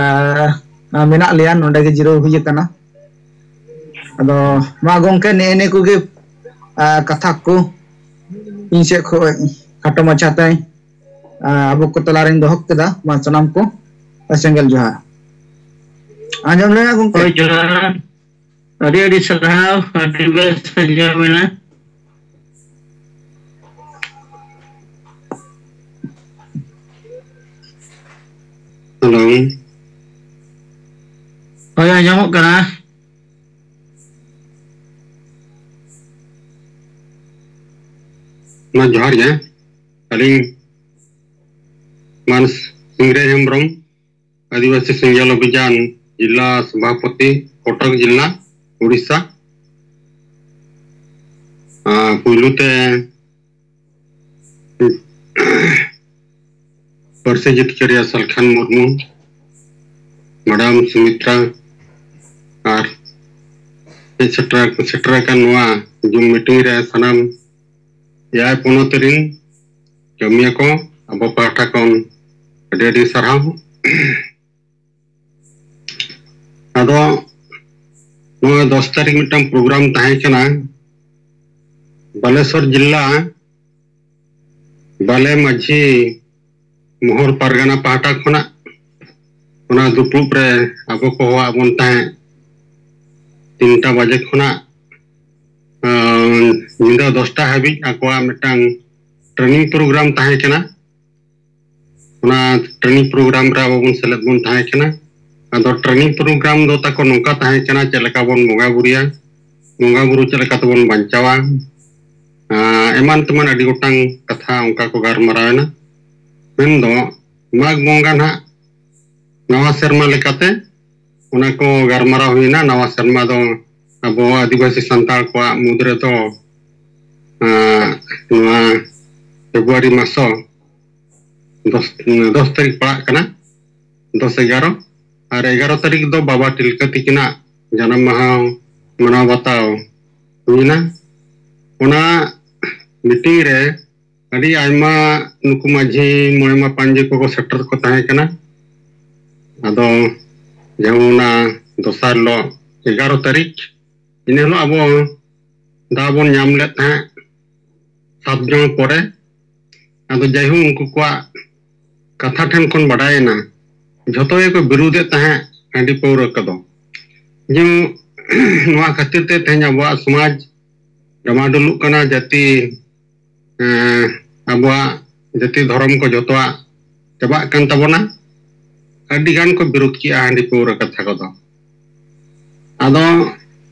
ᱟ, ᱢᱮᱱᱟᱜ ᱞᱮᱭᱟ, ᱱᱚᱰᱮ ᱜᱮ ᱡᱤᱨᱟᱹᱣ ᱦᱩᱭ ᱟᱠᱟᱱᱟ᱾ ᱟᱫᱚ ᱢᱟ ᱜᱚᱝᱠᱮ, ᱱᱮᱜᱼᱮ ᱱᱤᱭᱟᱹ ᱠᱚᱜᱮ, ᱟ, ᱠᱟᱛᱷᱟ ᱠᱚ ᱤᱧ ᱥᱮᱫ ᱠᱷᱚᱱ ᱠᱷᱟᱴᱚ ᱢᱟᱪᱷᱟᱛᱮ, ᱟ, ᱟᱵᱚ ᱠᱚ ᱛᱟᱞᱟᱨᱤᱧ ᱫᱚᱦᱚ ᱠᱮᱫᱟ᱾ ᱢᱟ ᱥᱟᱱᱟᱢ ᱠᱚ ᱥᱮᱸᱜᱮᱞ ᱡᱚᱦᱟᱨ᱾ ᱟᱸᱡᱚᱢ ᱞᱮᱱᱟ ᱜᱚᱝᱠᱮ? ᱦᱳᱭ, ᱡᱚᱦᱟᱨ᱾ ᱟᱹᱰᱤ ᱟᱹᱰᱤ ᱥᱟᱨᱦᱟᱣ, ᱟᱹᱰᱤ ᱵᱮᱥ ᱟᱸᱡᱚᱢ ᱮᱱᱟ᱾ ᱦᱮᱞᱳ᱾ ᱦᱳᱭ, ᱟᱸᱡᱚᱢᱚᱜ ᱠᱟᱱᱟ᱾ ᱢᱟ ᱡᱚᱦᱟᱨ ᱜᱮ᱾ ᱟᱹᱞᱤᱧ ᱢᱟᱱ ᱥᱤᱝᱨᱟᱹᱭ ᱦᱮᱢᱵᱨᱚᱢ, ᱟᱹᱫᱤᱵᱟᱹᱥᱤ ᱥᱮᱸᱜᱮᱞ ᱚᱵᱷᱤᱡᱟᱱ ᱡᱤᱞᱟ ᱥᱚᱵᱷᱟᱯᱚᱛᱤ, ᱠᱚᱴᱚᱠ ᱡᱤᱞᱟ, ᱩᱲᱤᱥᱥᱟ᱾ ᱟᱨ ᱯᱩᱭᱞᱩ ᱛᱮ ᱯᱟᱹᱨᱥᱤ ᱡᱤᱛᱠᱟᱹᱨᱤᱭᱟᱹ ᱥᱟᱞᱠᱷᱟᱱ ᱢᱩᱨᱢᱩ, ᱢᱮᱰᱟᱢ ᱥᱩᱢᱤᱛᱨᱟ ᱟᱨ ᱦᱮᱡ ᱥᱮᱴᱮᱨ, ᱥᱮᱴᱮᱨ ᱟᱠᱟᱱ ᱱᱚᱣᱟ Zoom meeting ᱨᱮ ᱥᱟᱱᱟᱢ ᱮᱭᱟᱭ ᱯᱚᱱᱚᱛ ᱨᱤᱱ ᱠᱟᱹᱢᱤᱭᱟᱹ ᱠᱚ ᱟᱵᱚ ᱯᱟᱦᱴᱟ ᱠᱷᱚᱱ ᱟᱹᱰᱤ ᱟᱹᱰᱤ ᱥᱟᱨᱦᱟᱣ᱾ ᱟᱫᱚ ᱱᱚᱣᱟ ᱫᱚᱥ ᱛᱟᱹᱨᱤᱠᱷ ᱢᱤᱫᱴᱟᱝ ᱯᱨᱳᱜᱨᱟᱢ ᱛᱟᱦᱮᱸ ᱠᱟᱱᱟ ᱵᱟᱞᱮᱥᱚᱨ ᱡᱤᱞᱟ ᱵᱟᱞᱮ ᱢᱟᱹᱡᱷᱤ ᱢᱚᱦᱚᱞ ᱯᱟᱨᱜᱟᱱᱟ ᱯᱟᱦᱴᱟ ᱠᱷᱚᱱᱟᱜ᱾ ᱚᱱᱟ ᱫᱩᱯᱲᱩᱵ ᱨᱮ ᱟᱵᱚ ᱠᱚ ᱦᱚᱦᱚᱣᱟᱜ ᱵᱚᱱ ᱛᱟᱦᱮᱸᱫ ᱛᱤᱱᱴᱟ ᱵᱟᱡᱮ ᱠᱷᱚᱱᱟᱜ, ᱟᱸ, ᱧᱤᱫᱟᱹ ᱫᱚᱥᱴᱟ ᱦᱟᱹᱵᱤᱡ ᱟᱠᱚᱣᱟᱜ ᱢᱤᱫᱴᱟᱝ ᱴᱨᱮᱱᱤᱝ ᱯᱨᱳᱜᱨᱟᱢ ᱛᱟᱦᱮᱸ ᱠᱟᱱᱟ᱾ ᱚᱱᱟ ᱴᱨᱮᱱᱤᱝ ᱯᱨᱳᱜᱨᱟᱢ ᱨᱮ ᱟᱵᱚ ᱵᱚᱱ ᱥᱮᱞᱮᱫ ᱵᱚᱱ ᱛᱟᱦᱮᱸ ᱠᱟᱱᱟ᱾ ᱟᱫᱚ ᱴᱨᱮᱱᱤᱝ ᱯᱨᱳᱜᱨᱟᱢ ᱫᱚ ᱛᱟᱠᱚ ᱱᱚᱝᱠᱟ ᱛᱟᱦᱮᱸ ᱠᱟᱱᱟ, ᱪᱮᱫ ᱞᱮᱠᱟ ᱵᱚᱱ ᱵᱚᱸᱜᱟ ᱵᱩᱨᱩᱭᱟ, ᱵᱚᱸᱜᱟ ᱵᱩᱨᱩ ᱪᱮᱫ ᱞᱮᱠᱟ ᱛᱮᱵᱚᱱ ᱵᱟᱧᱪᱟᱣᱟ, ᱟᱸ, ᱮᱢᱟᱱ ᱛᱮᱢᱟᱱ ᱟᱹᱰᱤ ᱜᱚᱴᱟᱝ ᱠᱟᱛᱷᱟ ᱚᱱᱠᱟ ᱠᱚ ᱜᱟᱞᱢᱟᱨᱟᱣ ᱮᱱᱟ᱾ ᱢᱮᱱᱫᱚ ᱢᱟᱜᱽ ᱵᱚᱸᱜᱟ ᱱᱟᱦᱟᱜ ᱱᱟᱣᱟ ᱥᱮᱨᱢᱟ ᱞᱮᱠᱟᱛᱮ ᱚᱱᱟ ᱠᱚ ᱜᱟᱞᱢᱟᱨᱟᱣ ᱦᱩᱭᱱᱟ᱾ ᱱᱟᱣᱟ ᱥᱮᱨᱢᱟ ᱫᱚ ᱟᱵᱚ ᱟᱹᱫᱤᱵᱟᱹᱥᱤ ᱥᱟᱱᱛᱟᱲ ᱠᱚᱣᱟᱜ ᱢᱩᱫᱽ ᱨᱮᱫᱚ, ᱟᱸ, ᱱᱚᱣᱟ ᱯᱷᱮᱵᱽᱨᱩᱣᱟᱨᱤ ᱢᱟᱥᱚ ᱫᱚᱥ ᱫᱚᱥ ᱛᱟᱹᱨᱤᱠᱷ ᱯᱟᱲᱟᱜ ᱠᱟᱱᱟ, ᱫᱚᱥ ᱮᱜᱟᱨᱚ᱾ ᱟᱨ ᱮᱜᱟᱨᱚ ᱛᱟᱹᱨᱤᱠᱷ ᱫᱚ ᱵᱟᱵᱟ ᱛᱤᱞᱠᱟᱹ ᱛᱤᱠᱤᱱᱟᱜ ᱡᱟᱱᱟᱢ ᱢᱟᱦᱟ ᱢᱟᱱᱟᱣ ᱵᱟᱛᱟᱣ ᱦᱩᱭᱱᱟ᱾ ᱚᱱᱟ ᱢᱤᱴᱤᱝ ᱨᱮ ᱟᱹᱰᱤ ᱟᱭᱢᱟ ᱱᱩᱠᱩ ᱢᱟᱹᱡᱷᱤ ᱢᱚᱬᱮ ᱢᱟᱯᱟᱱᱡᱤ ᱠᱚᱠᱚ ᱥᱮᱴᱮᱨ ᱠᱚ ᱛᱟᱦᱮᱸ ᱠᱟᱱᱟ᱾ ᱟᱫᱚ ᱡᱮᱢᱚᱱ ᱚᱱᱟ ᱫᱚᱥᱟᱨ ᱦᱤᱞᱳᱜ ᱮᱜᱟᱨᱚ ᱛᱟᱹᱨᱤᱠᱷ, ᱤᱱᱟᱹ ᱦᱤᱞᱳᱜ ᱟᱵᱚ ᱫᱟᱣ ᱵᱚᱱ ᱧᱟᱢ ᱞᱮᱫ ᱛᱟᱦᱮᱸᱫ ᱥᱟᱛ ᱡᱚᱱ ᱯᱚᱨᱮ᱾ ᱟᱫᱚ ᱡᱟᱭᱦᱳᱠ, ᱩᱱᱠᱩ ᱠᱚᱣᱟᱜ ᱠᱟᱛᱷᱟ ᱴᱷᱮᱱ ᱠᱷᱚᱱ ᱵᱟᱰᱟᱭᱮᱱᱟ, ᱡᱷᱚᱛᱚ ᱜᱮᱠᱚ ᱵᱤᱨᱩᱫᱮᱫ ᱛᱟᱦᱮᱸᱫ ᱦᱟᱺᱰᱤ ᱯᱟᱹᱣᱨᱟᱹ ᱠᱚᱫᱚ᱾ ᱡᱮ ᱱᱚᱣᱟ ᱠᱷᱟᱹᱛᱤᱨ ᱛᱮ ᱛᱮᱦᱮᱧ ᱟᱵᱚᱣᱟᱜ ᱥᱚᱢᱟᱡᱽ ᱰᱟᱢᱟᱰᱩᱞᱩᱜ ᱠᱟᱱᱟ, ᱡᱟᱹᱛᱤ, ᱮᱸ, ᱟᱵᱚᱣᱟᱜ ᱡᱟᱹᱛᱤ ᱫᱷᱚᱨᱚᱢ ᱠᱚ ᱡᱷᱚᱛᱚᱣᱟᱜ ᱪᱟᱵᱟᱜ ᱠᱟᱱ ᱛᱟᱵᱚᱱᱟ᱾ ᱟᱹᱰᱤ ᱜᱟᱱ ᱠᱚ ᱵᱤᱨᱩᱫ ᱠᱮᱜᱼᱟ ᱦᱟᱺᱰᱤ ᱯᱟᱹᱣᱨᱟᱹ ᱠᱟᱛᱷᱟ ᱠᱚᱫᱚ᱾ ᱟᱫᱚ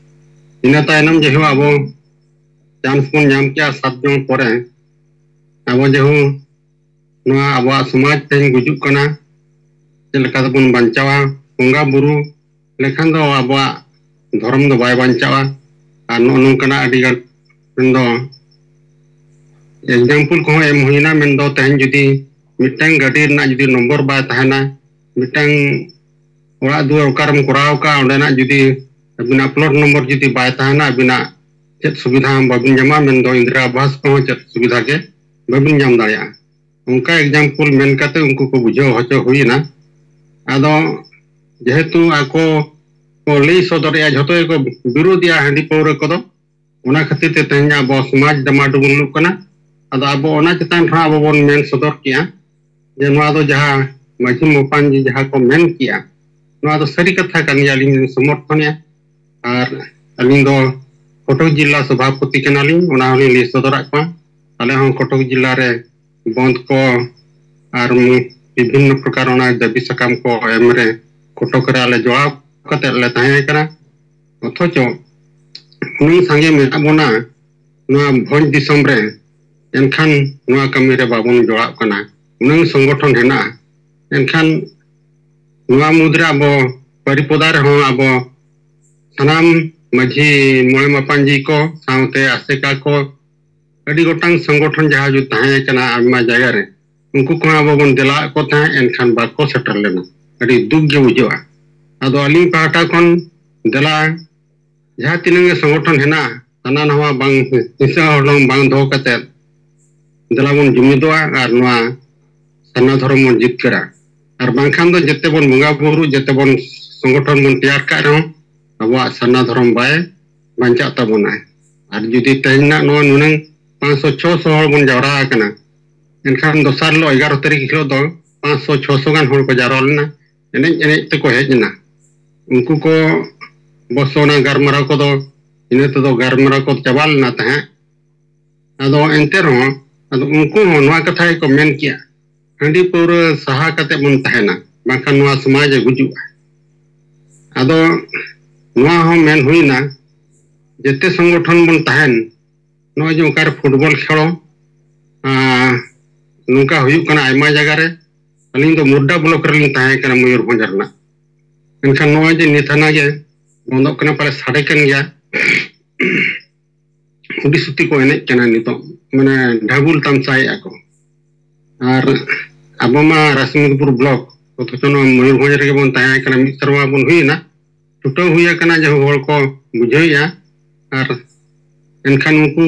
ᱤᱱᱟᱹ ᱛᱟᱭᱱᱚᱢ ᱡᱮᱦᱳ ᱟᱵᱚ ᱪᱟᱱᱥ ᱵᱚᱱ ᱧᱟᱢ ᱠᱮᱜᱼᱟ ᱥᱟᱛ ᱡᱚᱱ ᱯᱚᱨᱮ, ᱟᱵᱚ ᱡᱮᱦᱳ ᱱᱚᱣᱟ ᱟᱵᱚᱣᱟᱜ ᱥᱚᱢᱟᱡᱽ ᱛᱮᱦᱮᱧ ᱜᱩᱡᱩᱜ ᱠᱟᱱᱟ, ᱪᱮᱫ ᱞᱮᱠᱟ ᱛᱮᱵᱚᱱ ᱵᱟᱧᱪᱟᱣᱟ? ᱵᱚᱸᱜᱟ ᱵᱩᱨᱩ ᱞᱮᱠᱷᱟᱱ ᱫᱚ ᱟᱵᱚᱣᱟᱜ ᱫᱷᱚᱨᱚᱢ ᱫᱚ ᱵᱟᱭ ᱵᱟᱧᱪᱟᱣᱟ᱾ ᱟᱨ ᱱᱚᱜᱼᱚ ᱱᱚᱝᱠᱟᱱᱟᱜ ᱟᱹᱰᱤ ᱜᱟᱱ ᱢᱮᱱᱫᱚ ᱮᱠᱡᱟᱢᱯᱚᱞ ᱠᱚᱦᱚᱸ ᱮᱢ ᱦᱩᱭᱱᱟ᱾ ᱢᱮᱱᱫᱚ ᱛᱮᱦᱮᱧ ᱡᱩᱫᱤ ᱢᱤᱫᱴᱟᱝ ᱜᱟᱹᱰᱤ ᱨᱮᱱᱟᱜ ᱡᱩᱫᱤ ᱱᱚᱢᱵᱚᱨ ᱵᱟᱭ ᱛᱟᱦᱮᱱᱟ, ᱢᱤᱫᱴᱟᱝ ᱚᱲᱟᱜ ᱫᱩᱣᱟᱹᱨ ᱚᱠᱟᱨᱮᱢ ᱠᱚᱨᱟᱣ ᱟᱠᱟᱫ, ᱚᱸᱰᱮᱱᱟᱜ ᱡᱩᱫᱤ ᱟᱹᱵᱤᱱᱟᱜ ᱯᱞᱚᱴ ᱱᱚᱢᱵᱚᱨ ᱡᱩᱫᱤ ᱵᱟᱭ ᱛᱟᱦᱮᱱᱟ, ᱟᱹᱵᱤᱱᱟᱜ ᱪᱮᱫ ᱥᱩᱵᱤᱫᱷᱟ ᱦᱚᱸ ᱵᱟᱵᱤᱱ ᱧᱟᱢᱟ, ᱢᱮᱱᱫᱚ ᱤᱱᱫᱤᱨᱟ ᱟᱵᱟᱥ ᱠᱚᱦᱚᱸ ᱪᱮᱫ ᱥᱩᱵᱤᱫᱷᱟ ᱜᱮ ᱵᱟᱵᱤᱱ ᱧᱟᱢ ᱫᱟᱲᱮᱭᱟᱜᱼᱟ᱾ ᱚᱱᱠᱟ ᱮᱠᱡᱟᱢᱯᱚᱞ ᱢᱮᱱ ᱠᱟᱛᱮ ᱩᱱᱠᱩ ᱠᱚ ᱵᱩᱡᱷᱟᱹᱣ ᱦᱚᱪᱚ ᱦᱩᱭᱮᱱᱟ᱾ ᱟᱫᱚ ᱡᱮᱦᱮᱛᱩ ᱟᱠᱚ ᱠᱚ ᱞᱟᱹᱭ ᱥᱚᱫᱚᱨᱮᱜᱼᱟ, ᱡᱷᱚᱛᱚ ᱜᱮᱠᱚ ᱵᱤᱨᱳᱫᱮᱜᱼᱟ ᱦᱟᱺᱰᱤ ᱯᱟᱹᱣᱨᱟᱹ ᱠᱚᱫᱚ, ᱚᱱᱟ ᱠᱷᱟᱹᱛᱤᱨ ᱛᱮ ᱛᱮᱦᱮᱧ ᱟᱵᱚ ᱥᱚᱢᱟᱡᱽ ᱰᱟᱢᱟᱰᱩᱵᱩᱞᱚᱜ ᱠᱟᱱᱟ᱾ ᱟᱫᱚ ᱟᱵᱚ ᱚᱱᱟ ᱪᱮᱛᱟᱱ ᱨᱮᱦᱚᱸ ᱟᱵᱚ ᱵᱚᱱ ᱢᱮᱱ ᱥᱚᱫᱚᱨ ᱠᱮᱜᱼᱟ ᱡᱮ ᱱᱚᱣᱟ ᱫᱚ ᱡᱟᱦᱟᱸ ᱢᱟᱹᱡᱷᱤ ᱢᱟᱯᱟᱱᱡᱤ ᱡᱟᱦᱟᱸ ᱠᱚ ᱢᱮᱱ ᱠᱮᱜᱼᱟ, ᱱᱚᱣᱟ ᱫᱚ ᱥᱟᱹᱨᱤ ᱠᱟᱛᱷᱟ ᱠᱟᱱ ᱜᱮᱭᱟ, ᱟᱹᱞᱤᱧ ᱞᱤᱧ ᱥᱚᱢᱚᱨᱛᱷᱚᱱᱮᱜᱼᱟ᱾ ᱟᱨ ᱟᱹᱞᱤᱧ ᱫᱚ ᱠᱚᱴᱚᱠ ᱡᱤᱞᱟ ᱥᱚᱵᱷᱟᱯᱚᱛᱤ ᱠᱟᱱᱟᱞᱤᱧ, ᱚᱱᱟ ᱦᱚᱸᱞᱤᱧ ᱞᱟᱹᱭ ᱥᱚᱫᱚᱨᱟᱜ ᱠᱚᱣᱟ᱾ ᱟᱞᱮ ᱦᱚᱸ ᱠᱚᱴᱚᱠ ᱡᱤᱞᱟ ᱨᱮ ᱵᱚᱱᱫᱷ ᱠᱚ ᱟᱨ ᱵᱤᱵᱷᱤᱱᱱᱚ ᱯᱨᱚᱠᱟᱨ ᱚᱱᱟ ᱫᱟᱹᱵᱤ ᱥᱟᱠᱟᱢ ᱠᱚ ᱮᱢ ᱨᱮ ᱠᱚᱴᱚᱠ ᱨᱮ ᱟᱞᱮ ᱡᱚᱲᱟᱣ ᱠᱟᱛᱮ ᱞᱮ ᱛᱟᱦᱮᱸ ᱠᱟᱱᱟ᱾ ᱚᱛᱷᱚᱪᱚ ᱩᱱᱟᱹᱜ ᱥᱟᱸᱜᱮ ᱢᱮᱱᱟᱜ ᱵᱚᱱᱟ ᱱᱚᱣᱟ ᱵᱷᱚᱸᱡᱽ ᱫᱤᱥᱚᱢ ᱨᱮ, ᱮᱱᱠᱷᱟᱱ ᱱᱚᱣᱟ ᱠᱟᱹᱢᱤ ᱨᱮ ᱵᱟᱵᱚᱱ ᱡᱚᱲᱟᱣ ᱠᱟᱱᱟ᱾ ᱩᱱᱟᱹᱜ ᱥᱚᱝᱜᱚᱴᱷᱚᱱ ᱦᱮᱱᱟᱜᱼᱟ, ᱮᱱᱠᱷᱟᱱ ᱱᱚᱣᱟ ᱢᱩᱫᱽᱨᱮ ᱟᱵᱚ ᱵᱟᱨᱤᱯᱚᱫᱟ ᱨᱮᱦᱚᱸ ᱟᱵᱚ ᱥᱟᱱᱟᱢ ᱢᱟᱹᱡᱷᱤ ᱢᱚᱬᱮ ᱢᱟᱯᱟᱱᱡᱤ ᱠᱚ ᱥᱟᱶᱛᱮ ᱟᱥᱮᱠᱟ ᱠᱚ, ᱟᱹᱰᱤ ᱜᱚᱴᱟᱝ ᱥᱚᱝᱜᱚᱴᱷᱚᱱ ᱡᱟᱦᱟᱸ ᱡᱩ-, ᱛᱟᱦᱮᱸ ᱠᱟᱱᱟ ᱟᱭᱢᱟ ᱡᱟᱭᱜᱟ ᱨᱮ, ᱩᱱᱠᱩ ᱠᱚᱦᱚᱸ ᱟᱵᱚ ᱵᱚᱱ ᱫᱮᱞᱟᱣᱟᱫ ᱠᱚ ᱛᱟᱦᱮᱸᱫ, ᱮᱱᱠᱷᱟᱱ ᱵᱟᱠᱚ ᱥᱮᱴᱮᱨ ᱞᱮᱱᱟ᱾ ᱟᱹᱰᱤ ᱫᱩᱠ ᱜᱮ ᱵᱩᱡᱷᱟᱹᱜᱼᱟ᱾ ᱟᱫᱚ ᱟᱹᱞᱤᱧ ᱯᱟᱦᱴᱟ ᱠᱷᱚᱱ ᱫᱮᱞᱟ, ᱡᱟᱦᱟᱸ ᱛᱤᱱᱟᱹᱜ ᱜᱮ ᱥᱚᱝᱜᱚᱴᱷᱚᱱ ᱦᱮᱱᱟᱜᱼᱟ, ᱦᱟᱱᱟ ᱱᱟᱣᱟ ᱵᱟᱝ, ᱦᱤᱸᱥᱟᱹ ᱦᱚᱞᱚᱝ ᱵᱟᱝ ᱫᱚᱦᱚ ᱠᱟᱛᱮᱫ ᱫᱮᱞᱟ ᱵᱚᱱ ᱡᱩᱢᱤᱫᱚᱜᱼᱟ ᱟᱨ ᱱᱚᱣᱟ ᱥᱟᱨᱱᱟ ᱫᱷᱚᱨᱚᱢ ᱵᱚᱱ ᱡᱤᱛᱠᱟᱹᱨᱟ᱾ ᱟᱨ ᱵᱟᱝᱠᱷᱟᱱ ᱫᱚ ᱡᱮᱛᱮ ᱵᱚᱱ ᱵᱚᱸᱜᱟ ᱵᱩᱨᱩ, ᱡᱮᱛᱮ ᱵᱚᱱ ᱥᱚᱝᱜᱚᱴᱷᱚᱱ ᱵᱚᱱ ᱛᱮᱭᱟᱨ ᱠᱟᱜ ᱨᱮᱦᱚᱸ, ᱟᱵᱚᱣᱟᱜ ᱥᱟᱨᱱᱟ ᱫᱷᱚᱨᱚᱢ ᱵᱟᱭ ᱵᱟᱧᱪᱟᱜ ᱛᱟᱵᱚᱱᱟ᱾ ᱟᱨ ᱡᱩᱫᱤ ᱛᱮᱦᱮᱧ ᱱᱟᱜ ᱱᱚᱣᱟ ᱱᱩᱱᱟᱹᱝ ᱯᱟᱸᱪᱥᱚ ᱪᱷᱚᱥᱚ ᱦᱚᱲ ᱵᱚᱱ ᱡᱟᱣᱨᱟ ᱟᱠᱟᱱᱟ, ᱮᱱᱠᱷᱟᱱ ᱫᱚᱥᱟᱨ ᱦᱤᱞᱳᱜ ᱮᱜᱟᱨᱚ ᱛᱟᱹᱨᱤᱠᱷ ᱦᱤᱞᱳᱜ ᱫᱚ ᱯᱟᱸᱪᱥᱚ ᱪᱷᱚᱥᱚ ᱜᱟᱱ ᱦᱚᱲ ᱠᱚ ᱡᱟᱣᱨᱟ ᱞᱮᱱᱟ, ᱮᱱᱮᱡ ᱮᱱᱮᱡ ᱛᱮᱠᱚ ᱦᱮᱡ ᱮᱱᱟ᱾ ᱩᱱᱠᱩ ᱠᱚ ᱚᱵᱚᱥᱥᱚ ᱚᱱᱟ ᱜᱟᱞᱢᱟᱨᱟᱣ ᱠᱚᱫᱚ, ᱤᱱᱟᱹ ᱛᱮᱫᱚ ᱜᱟᱞᱢᱟᱨᱟᱣ ᱠᱚ ᱪᱟᱵᱟ ᱞᱮᱱᱟ ᱛᱟᱦᱮᱸᱫ᱾ ᱟᱫᱚ ᱮᱱᱛᱮ ᱨᱮᱦᱚᱸ, ᱟᱫᱚ ᱩᱱᱠᱩ ᱦᱚᱸ ᱱᱚᱣᱟ ᱠᱟᱛᱷᱟ ᱜᱮᱠᱚ ᱢᱮᱱ ᱠᱮᱜᱼᱟ, "ᱦᱟᱺᱰᱤ ᱯᱟᱹᱣᱨᱟᱹ ᱥᱟᱦᱟ ᱠᱟᱛᱮ ᱵᱚᱱ ᱛᱟᱦᱮᱱᱟ, ᱵᱟᱝᱠᱷᱟᱱ ᱱᱚᱣᱟ ᱥᱚᱢᱟᱡᱽ ᱮ ᱜᱩᱡᱩᱜᱼᱟ᱾" ᱟᱫᱚ ᱱᱚᱣᱟ ᱦᱚᱸ ᱢᱮᱱ ᱦᱩᱭᱱᱟ, ᱡᱮᱛᱮ ᱥᱚᱝᱜᱚᱴᱷᱚᱱ ᱵᱚᱱ ᱛᱟᱦᱮᱱ, ᱱᱚᱜᱼᱚᱭ ᱡᱮ ᱚᱠᱟᱨᱮ ᱯᱷᱩᱴᱵᱚᱞ ᱠᱷᱮᱞᱳ, ᱟᱸ, ᱱᱚᱝᱠᱟ ᱦᱩᱭᱩᱜ ᱠᱟᱱᱟ ᱟᱭᱢᱟ ᱡᱟᱭᱜᱟ ᱨᱮ᱾ ᱟᱹᱞᱤᱧ ᱫᱚ ᱢᱩᱨᱰᱟ ᱵᱞᱚᱠ ᱨᱮᱞᱤᱧ ᱛᱟᱦᱮᱸ ᱠᱟᱱᱟ, ᱢᱚᱭᱩᱨᱵᱷᱚᱸᱡᱽ ᱨᱮᱱᱟᱜ᱾ ᱢᱮᱱᱠᱷᱟᱱ ᱱᱚᱜᱼᱚᱭ ᱡᱮ ᱱᱤᱛ ᱦᱟᱱᱟ ᱜᱮ ᱵᱚᱱᱫᱚᱜ ᱠᱟᱱᱟ, ᱯᱟᱞᱮ ᱥᱟᱰᱮ ᱠᱟᱱ ᱜᱮᱭᱟ᱾ ᱦᱩᱰᱤ ᱥᱩᱛᱤ ᱠᱚ ᱮᱱᱮᱡ ᱠᱟᱱᱟ ᱱᱤᱛᱚᱜ, ᱢᱟᱱᱮ ᱰᱷᱟᱵᱩᱞ ᱛᱟᱢᱥᱟᱭᱮᱫᱼᱟ ᱠᱚ᱾ ᱟᱨ ᱟᱵᱚ ᱢᱟ ᱨᱟᱥᱢᱩᱫᱽᱯᱩᱨ ᱵᱞᱚᱠ, ᱚᱛᱷᱚᱪᱚ ᱱᱚᱣᱟ ᱢᱚᱭᱩᱨᱵᱷᱚᱸᱡᱽ ᱨᱮᱜᱮ ᱵᱚᱱ ᱛᱟᱦᱮᱸ ᱠᱟᱱᱟ, ᱢᱤᱫ ᱥᱮᱨᱢᱟ ᱵᱚᱱ ᱦᱩᱭᱮᱱᱟ, ᱪᱷᱩᱴᱟᱹᱣ ᱦᱩᱭ ᱟᱠᱟᱱᱟ, ᱡᱮ ᱦᱚᱲ ᱠᱚ ᱵᱩᱡᱷᱟᱹᱣᱮᱫᱼᱟ᱾ ᱟᱨ ᱮᱱᱠᱷᱟᱱ ᱩᱱᱠᱩ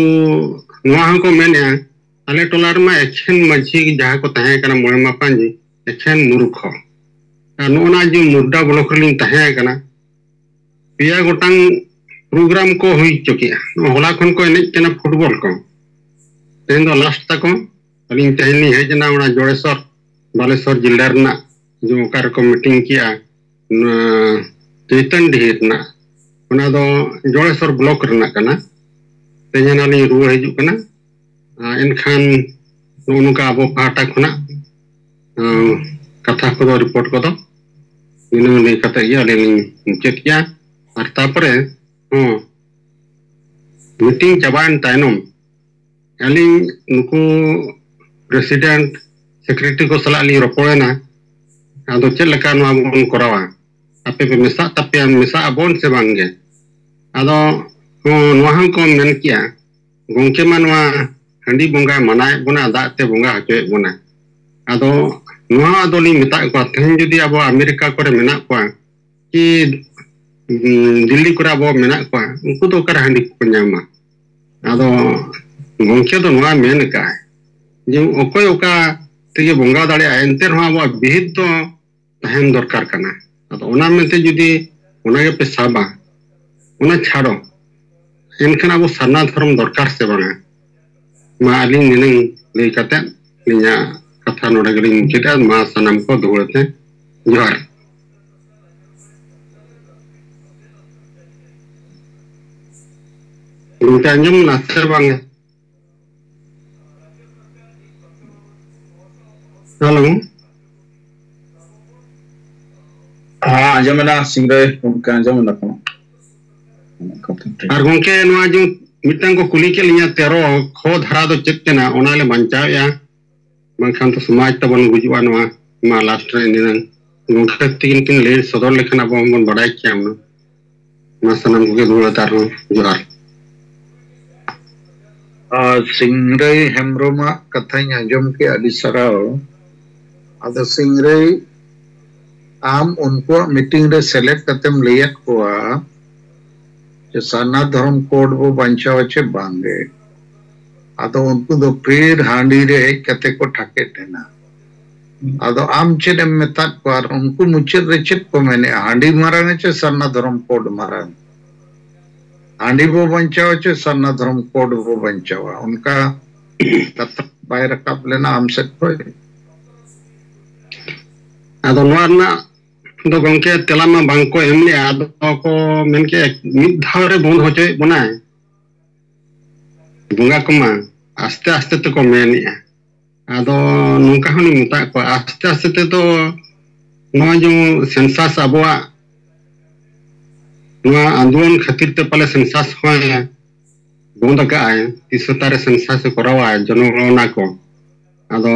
ᱱᱚᱣᱟ ᱦᱚᱸᱠᱚ ᱢᱮᱱᱮᱫᱼᱟ, "ᱟᱞᱮ ᱴᱚᱞᱟ ᱨᱮᱢᱟ ᱮᱠᱷᱮᱱ ᱢᱟᱹᱡᱷᱤ ᱡᱟᱦᱟᱸ ᱠᱚ ᱛᱟᱦᱮᱸ ᱠᱟᱱᱟ, ᱢᱚᱬᱮ ᱢᱟᱯᱟᱧᱡᱤ, ᱮᱠᱷᱮᱱ ᱢᱩᱨᱩᱠᱷᱚ᱾ ᱟᱨ ᱱᱚᱜᱼᱚ ᱱᱟ ᱡᱮ ᱢᱩᱨᱰᱟ ᱵᱞᱚᱠ ᱨᱮᱞᱤᱧ ᱛᱟᱦᱮᱸ ᱠᱟᱱᱟ, ᱯᱮᱭᱟ ᱜᱚᱴᱟᱝ ᱯᱨᱳᱜᱨᱟᱢ ᱠᱚ ᱦᱩᱭ ᱦᱚᱪᱚ ᱠᱮᱜᱼᱟ᱾ ᱦᱚᱞᱟ ᱠᱷᱚᱱ ᱠᱚ ᱮᱱᱮᱡ ᱠᱟᱱᱟ ᱯᱷᱩᱴᱵᱚᱞ ᱠᱚ, ᱛᱮᱦᱮᱧ ᱫᱚ ᱞᱟᱥᱴ ᱛᱟᱠᱚ᱾ ᱟᱹᱞᱤᱧ ᱛᱮᱦᱮᱧ ᱞᱤᱧ ᱦᱮᱡ ᱮᱱᱟ ᱚᱱᱟ ᱡᱚᱲᱮᱥᱚᱨ, ᱵᱟᱞᱮᱥᱚᱨ ᱡᱮᱞᱟ ᱨᱮᱱᱟᱜ, ᱡᱮ ᱚᱠᱟ ᱨᱮᱠᱚ ᱢᱤᱴᱤᱝ ᱠᱮᱜᱼᱟ, ᱚᱱᱟ ᱪᱳᱭᱛᱚᱱᱰᱤᱦᱤ ᱨᱮᱱᱟᱜ, ᱚᱱᱟ ᱫᱚ ᱡᱚᱲᱮᱥᱚᱨ ᱵᱞᱚᱠ ᱨᱮᱱᱟᱜ ᱠᱟᱱᱟ᱾ ᱛᱮᱦᱮᱧ ᱦᱟᱱᱟ ᱞᱤᱧ ᱨᱩᱣᱟᱹᱲ ᱦᱤᱡᱩᱜ ᱠᱟᱱᱟ᱾ ᱟᱨ ᱮᱱᱠᱷᱟᱱ ᱱᱚᱜᱼᱚ ᱱᱚᱝᱠᱟ ᱟᱵᱚ ᱯᱟᱦᱴᱟ ᱠᱷᱚᱱᱟᱜ, ᱟᱸ, ᱠᱟᱛᱷᱟ ᱠᱚᱫᱚ, ᱨᱤᱯᱳᱨᱴ ᱠᱚᱫᱚ ᱱᱤᱱᱟᱹᱜ ᱞᱟᱹᱭ ᱠᱟᱛᱮ ᱜᱮ ᱟᱹᱞᱤᱧ ᱞᱤᱧ ᱢᱩᱪᱟᱹᱫ ᱠᱮᱜᱼᱟ᱾ ᱟᱨ ᱛᱟᱨᱯᱚᱨᱮ ᱦᱚᱸ ᱢᱤᱴᱤᱝ ᱪᱟᱵᱟᱭᱮᱱ ᱛᱟᱭᱱᱚᱢ ᱟᱹᱞᱤᱧ ᱱᱩᱠᱩ ᱯᱨᱮᱥᱤᱰᱮᱱᱴ, ᱥᱮᱠᱨᱮᱴᱟᱨᱤ ᱠᱚ ᱥᱟᱞᱟᱜ ᱞᱤᱧ ᱨᱚᱯᱚᱲᱮᱱᱟ᱾ ᱟᱫᱚ ᱪᱮᱫ ᱞᱮᱠᱟ ᱱᱚᱣᱟ ᱵᱚᱱ ᱠᱚᱨᱟᱣᱟ? ᱟᱯᱮ ᱯᱮ ᱢᱮᱥᱟᱜ ᱛᱟᱯᱮᱭᱟ, ᱢᱮᱥᱟᱜ ᱟᱵᱚᱱ ᱥᱮ ᱵᱟᱝ ᱜᱮ? ᱟᱫᱚ ᱦᱚᱸ, ᱱᱚᱣᱟ ᱦᱚᱸᱠᱚ ᱢᱮᱱ ᱠᱮᱜᱼᱟ, "ᱜᱚᱢᱠᱮ ᱢᱟ ᱱᱚᱣᱟ ᱦᱟᱺᱰᱤ ᱵᱚᱸᱜᱟᱭ ᱢᱟᱱᱟᱣᱮᱫ ᱵᱚᱱᱟ, ᱫᱟᱜ ᱛᱮ ᱵᱚᱸᱜᱟ ᱦᱚᱪᱚᱭᱮᱫ ᱵᱚᱱᱟ, ᱟᱫᱚ ᱱᱚᱣᱟ ᱟᱫᱚ ᱞᱤᱧ ᱢᱮᱛᱟᱜ ᱠᱚᱣᱟ, ᱛᱮᱦᱮᱧ ᱡᱩᱫᱤ ᱟᱵᱚ ᱟᱢᱮᱨᱤᱠᱟ ᱠᱚᱨᱮ ᱢᱮᱱᱟᱜ ᱠᱚᱣᱟ ᱠᱤ, ᱩᱸ, ᱫᱤᱞᱞᱤ ᱠᱚᱨᱮ ᱟᱵᱚ ᱢᱮᱱᱟᱜ ᱠᱚᱣᱟ, ᱩᱱᱠᱩ ᱫᱚ ᱚᱠᱟᱨᱮ ᱦᱟᱺᱰᱤ ᱠᱚᱠᱚ ᱧᱟᱢᱟ? ᱟᱫᱚ ᱜᱚᱢᱠᱮ ᱫᱚ ᱱᱚᱣᱟ ᱢᱮᱱ ᱟᱠᱟᱫᱼᱟᱭ ᱡᱮ ᱚᱠᱚᱭ ᱚᱠᱟ ᱛᱮᱜᱮ ᱵᱚᱸᱜᱟ ᱫᱟᱲᱮᱭᱟᱜᱼᱟ, ᱮᱱᱛᱮ ᱨᱮᱦᱚᱸ ᱟᱵᱚᱣᱟᱜ ᱵᱤᱦᱤᱫ ᱫᱚ ᱛᱟᱦᱮᱱ ᱫᱚᱨᱠᱟᱨ ᱠᱟᱱᱟ᱾ ᱟᱫᱚ ᱚᱱᱟ ᱢᱮᱱᱛᱮ ᱡᱩᱫᱤ ᱚᱱᱟ ᱜᱮᱯᱮ ᱥᱟᱵᱟ, ᱚᱱᱟ ᱪᱷᱟᱲᱚ, ᱮᱱᱠᱷᱟᱱ ᱟᱵᱚ ᱥᱟᱨᱱᱟ ᱫᱷᱚᱨᱚᱢ ᱫᱚᱨᱠᱟᱨ ᱥᱮ ᱵᱟᱝᱟ? ᱢᱟ ᱟᱹᱞᱤᱧ ᱱᱤᱱᱟᱹᱝ ᱞᱟᱹᱭ ᱠᱟᱛᱮ ᱤᱧᱟᱹᱜ ᱠᱟᱛᱷᱟ ᱱᱚᱰᱮ ᱜᱮᱞᱤᱧ ᱢᱩᱪᱟᱹᱫᱟ᱾ ᱢᱟ ᱥᱟᱱᱟᱢ ᱠᱚ ᱫᱩᱦᱲᱟᱹ ᱛᱮ ᱡᱚᱦᱟᱨ᱾ ᱜᱚᱢᱠᱮ ᱟᱸᱡᱚᱢ ᱮᱱᱟ ᱥᱮ ᱵᱟᱝ? ᱦᱮᱞᱳ᱾ ᱦᱮᱸ, ᱟᱸᱡᱚᱢ ᱮᱱᱟ ᱥᱤᱝᱨᱟᱹᱭ ᱜᱚᱢᱠᱮ, ᱟᱸᱡᱚᱢ ᱮᱱᱟ ᱠᱚ᱾ ᱟᱨ ᱜᱚᱢᱠᱮ, ᱱᱚᱣᱟ ᱡᱮ ᱢᱤᱫᱴᱟᱝ ᱠᱚ ᱠᱩᱞᱤ ᱠᱮᱫ ᱞᱤᱧᱟ, ᱛᱮᱨᱚ ᱠᱷᱚ ᱫᱷᱟᱨᱟ ᱫᱚ ᱪᱮᱫ ᱠᱟᱱᱟ, ᱚᱱᱟ ᱞᱮ ᱵᱟᱧᱪᱟᱣᱮᱫᱼᱟ, ᱵᱟᱝᱠᱷᱟᱱ ᱫᱚ ᱥᱚᱢᱟᱡᱽ ᱛᱟᱵᱚᱱ ᱜᱩᱡᱩᱜᱼᱟ ᱱᱚᱣᱟ᱾ ᱢᱟ ᱞᱟᱥᱴ ᱨᱮ ᱤᱱᱟᱹ ᱜᱚᱢᱠᱮ ᱛᱤᱠᱤᱱ ᱠᱤᱱ ᱞᱟᱹᱭ ᱥᱚᱫᱚᱨ ᱞᱮᱠᱷᱟᱱ ᱟᱵᱚ ᱦᱚᱸᱵᱚᱱ ᱵᱟᱰᱟᱭ ᱠᱮᱭᱟ ᱦᱩᱱᱟᱹᱝ᱾ ᱢᱟ ᱥᱟᱱᱟᱢ ᱠᱚᱜᱮ ᱫᱩᱦᱲᱟᱹ ᱛᱮ ᱟᱨᱦᱚᱸ ᱡᱚᱦᱟᱨ᱾ ᱟᱨ ᱥᱤᱝᱨᱟᱹᱭ ᱦᱮᱢᱵᱨᱚᱢᱟᱜ ᱠᱟᱛᱷᱟᱧ ᱟᱸᱡᱚᱢ ᱠᱮᱫᱼᱟ, ᱟᱹᱰᱤ ᱥᱟᱨᱦᱟᱣ᱾ ᱟᱫᱚ ᱥᱤᱝᱨᱟᱹᱭ, ᱟᱢ ᱩᱱᱠᱩᱣᱟᱜ ᱢᱤᱴᱤᱝ ᱨᱮ ᱥᱮᱞᱮᱫ ᱠᱟᱛᱮᱢ ᱞᱟᱹᱭᱟᱫ ᱠᱚᱣᱟ ᱡᱮ ᱥᱟᱨᱱᱟ ᱫᱷᱚᱨᱚᱢ ᱠᱳᱰ ᱵᱚ ᱵᱟᱧᱪᱟᱣᱟ ᱪᱮ ᱵᱟᱝᱜᱮ? ᱟᱫᱚ ᱩᱱᱠᱩ ᱫᱚ ᱯᱷᱤᱨ ᱦᱟᱺᱰᱤ ᱨᱮ ᱦᱮᱡ ᱠᱟᱛᱮ ᱠᱚ ᱴᱷᱟᱠᱮᱫ ᱮᱱᱟ᱾ ᱟᱫᱚ ᱟᱢ ᱪᱮᱫ ᱮᱢ ᱢᱮᱛᱟᱫ ᱠᱚᱣᱟ ᱟᱨ ᱩᱱᱠᱩ ᱢᱩᱪᱟᱹᱫ ᱨᱮ ᱪᱮᱫ ᱠᱚ ᱢᱮᱱᱮᱜᱼᱟ? ᱦᱟᱺᱰᱤ ᱢᱟᱨᱟᱝ ᱪᱮ ᱥᱟᱨᱱᱟ ᱫᱷᱚᱨᱚᱢ ᱠᱳᱰ ᱢᱟᱨᱟᱝ? ᱦᱟᱺᱰᱤ ᱵᱚ ᱵᱟᱧᱪᱟᱣᱟ ᱪᱮ ᱥᱟᱨᱱᱟ ᱫᱷᱚᱨᱚᱢ ᱠᱳᱰ ᱵᱚ ᱵᱟᱧᱪᱟᱣᱟ? ᱚᱱᱠᱟ ᱠᱟᱛᱷᱟ ᱵᱟᱭ ᱨᱟᱠᱟᱵ ᱞᱮᱱᱟ ᱟᱢ ᱥᱮᱫ ᱠᱷᱚᱱ? ᱟᱫᱚ ᱱᱚᱣᱟ ᱨᱮᱱᱟᱜ ᱫᱚ ᱜᱚᱢᱠᱮ ᱛᱮᱞᱟ ᱢᱟ ᱵᱟᱝ ᱠᱚ ᱮᱢ ᱞᱮᱜᱼᱟ᱾ ᱟᱫᱚ ᱠᱚ ᱢᱮᱱ ᱠᱮᱜᱼᱟ ᱢᱤᱫ ᱫᱷᱟᱣ ᱨᱮ ᱵᱚᱱᱫ ᱦᱚᱪᱚᱭᱮᱫ ᱵᱚᱱᱟᱭ᱾ ᱵᱚᱸᱜᱟ ᱠᱚᱢᱟ ᱟᱥᱛᱮ ᱟᱥᱛᱮ ᱛᱮᱠᱚ ᱢᱮᱱᱮᱜᱼᱟ᱾ ᱟᱫᱚ ᱱᱚᱝᱠᱟ ᱦᱚᱸᱞᱤᱧ ᱢᱮᱛᱟᱫ ᱠᱚᱣᱟ, ᱟᱥᱛᱮ ᱟᱥᱛᱮ ᱛᱮᱫᱚ ᱱᱚᱣᱟ ᱡᱮ ᱥᱮᱱᱥᱟᱥ ᱟᱵᱚᱣᱟᱜ ᱱᱚᱣᱟ ᱟᱱᱫᱳᱞᱚᱱ ᱠᱷᱟᱹᱛᱤᱨ ᱛᱮ ᱯᱟᱞᱮ ᱥᱮᱱᱥᱟᱥ ᱦᱚᱸᱭ ᱵᱚᱱᱫ ᱟᱠᱟᱫᱼᱟᱭ᱾ ᱛᱤᱥ ᱦᱚᱸ ᱛᱟᱨᱮ ᱥᱮᱱᱥᱟᱥ ᱮ ᱠᱚᱨᱟᱣᱟ ᱡᱚᱱᱚᱜᱚᱬᱱᱟ ᱠᱚ᱾ ᱟᱫᱚ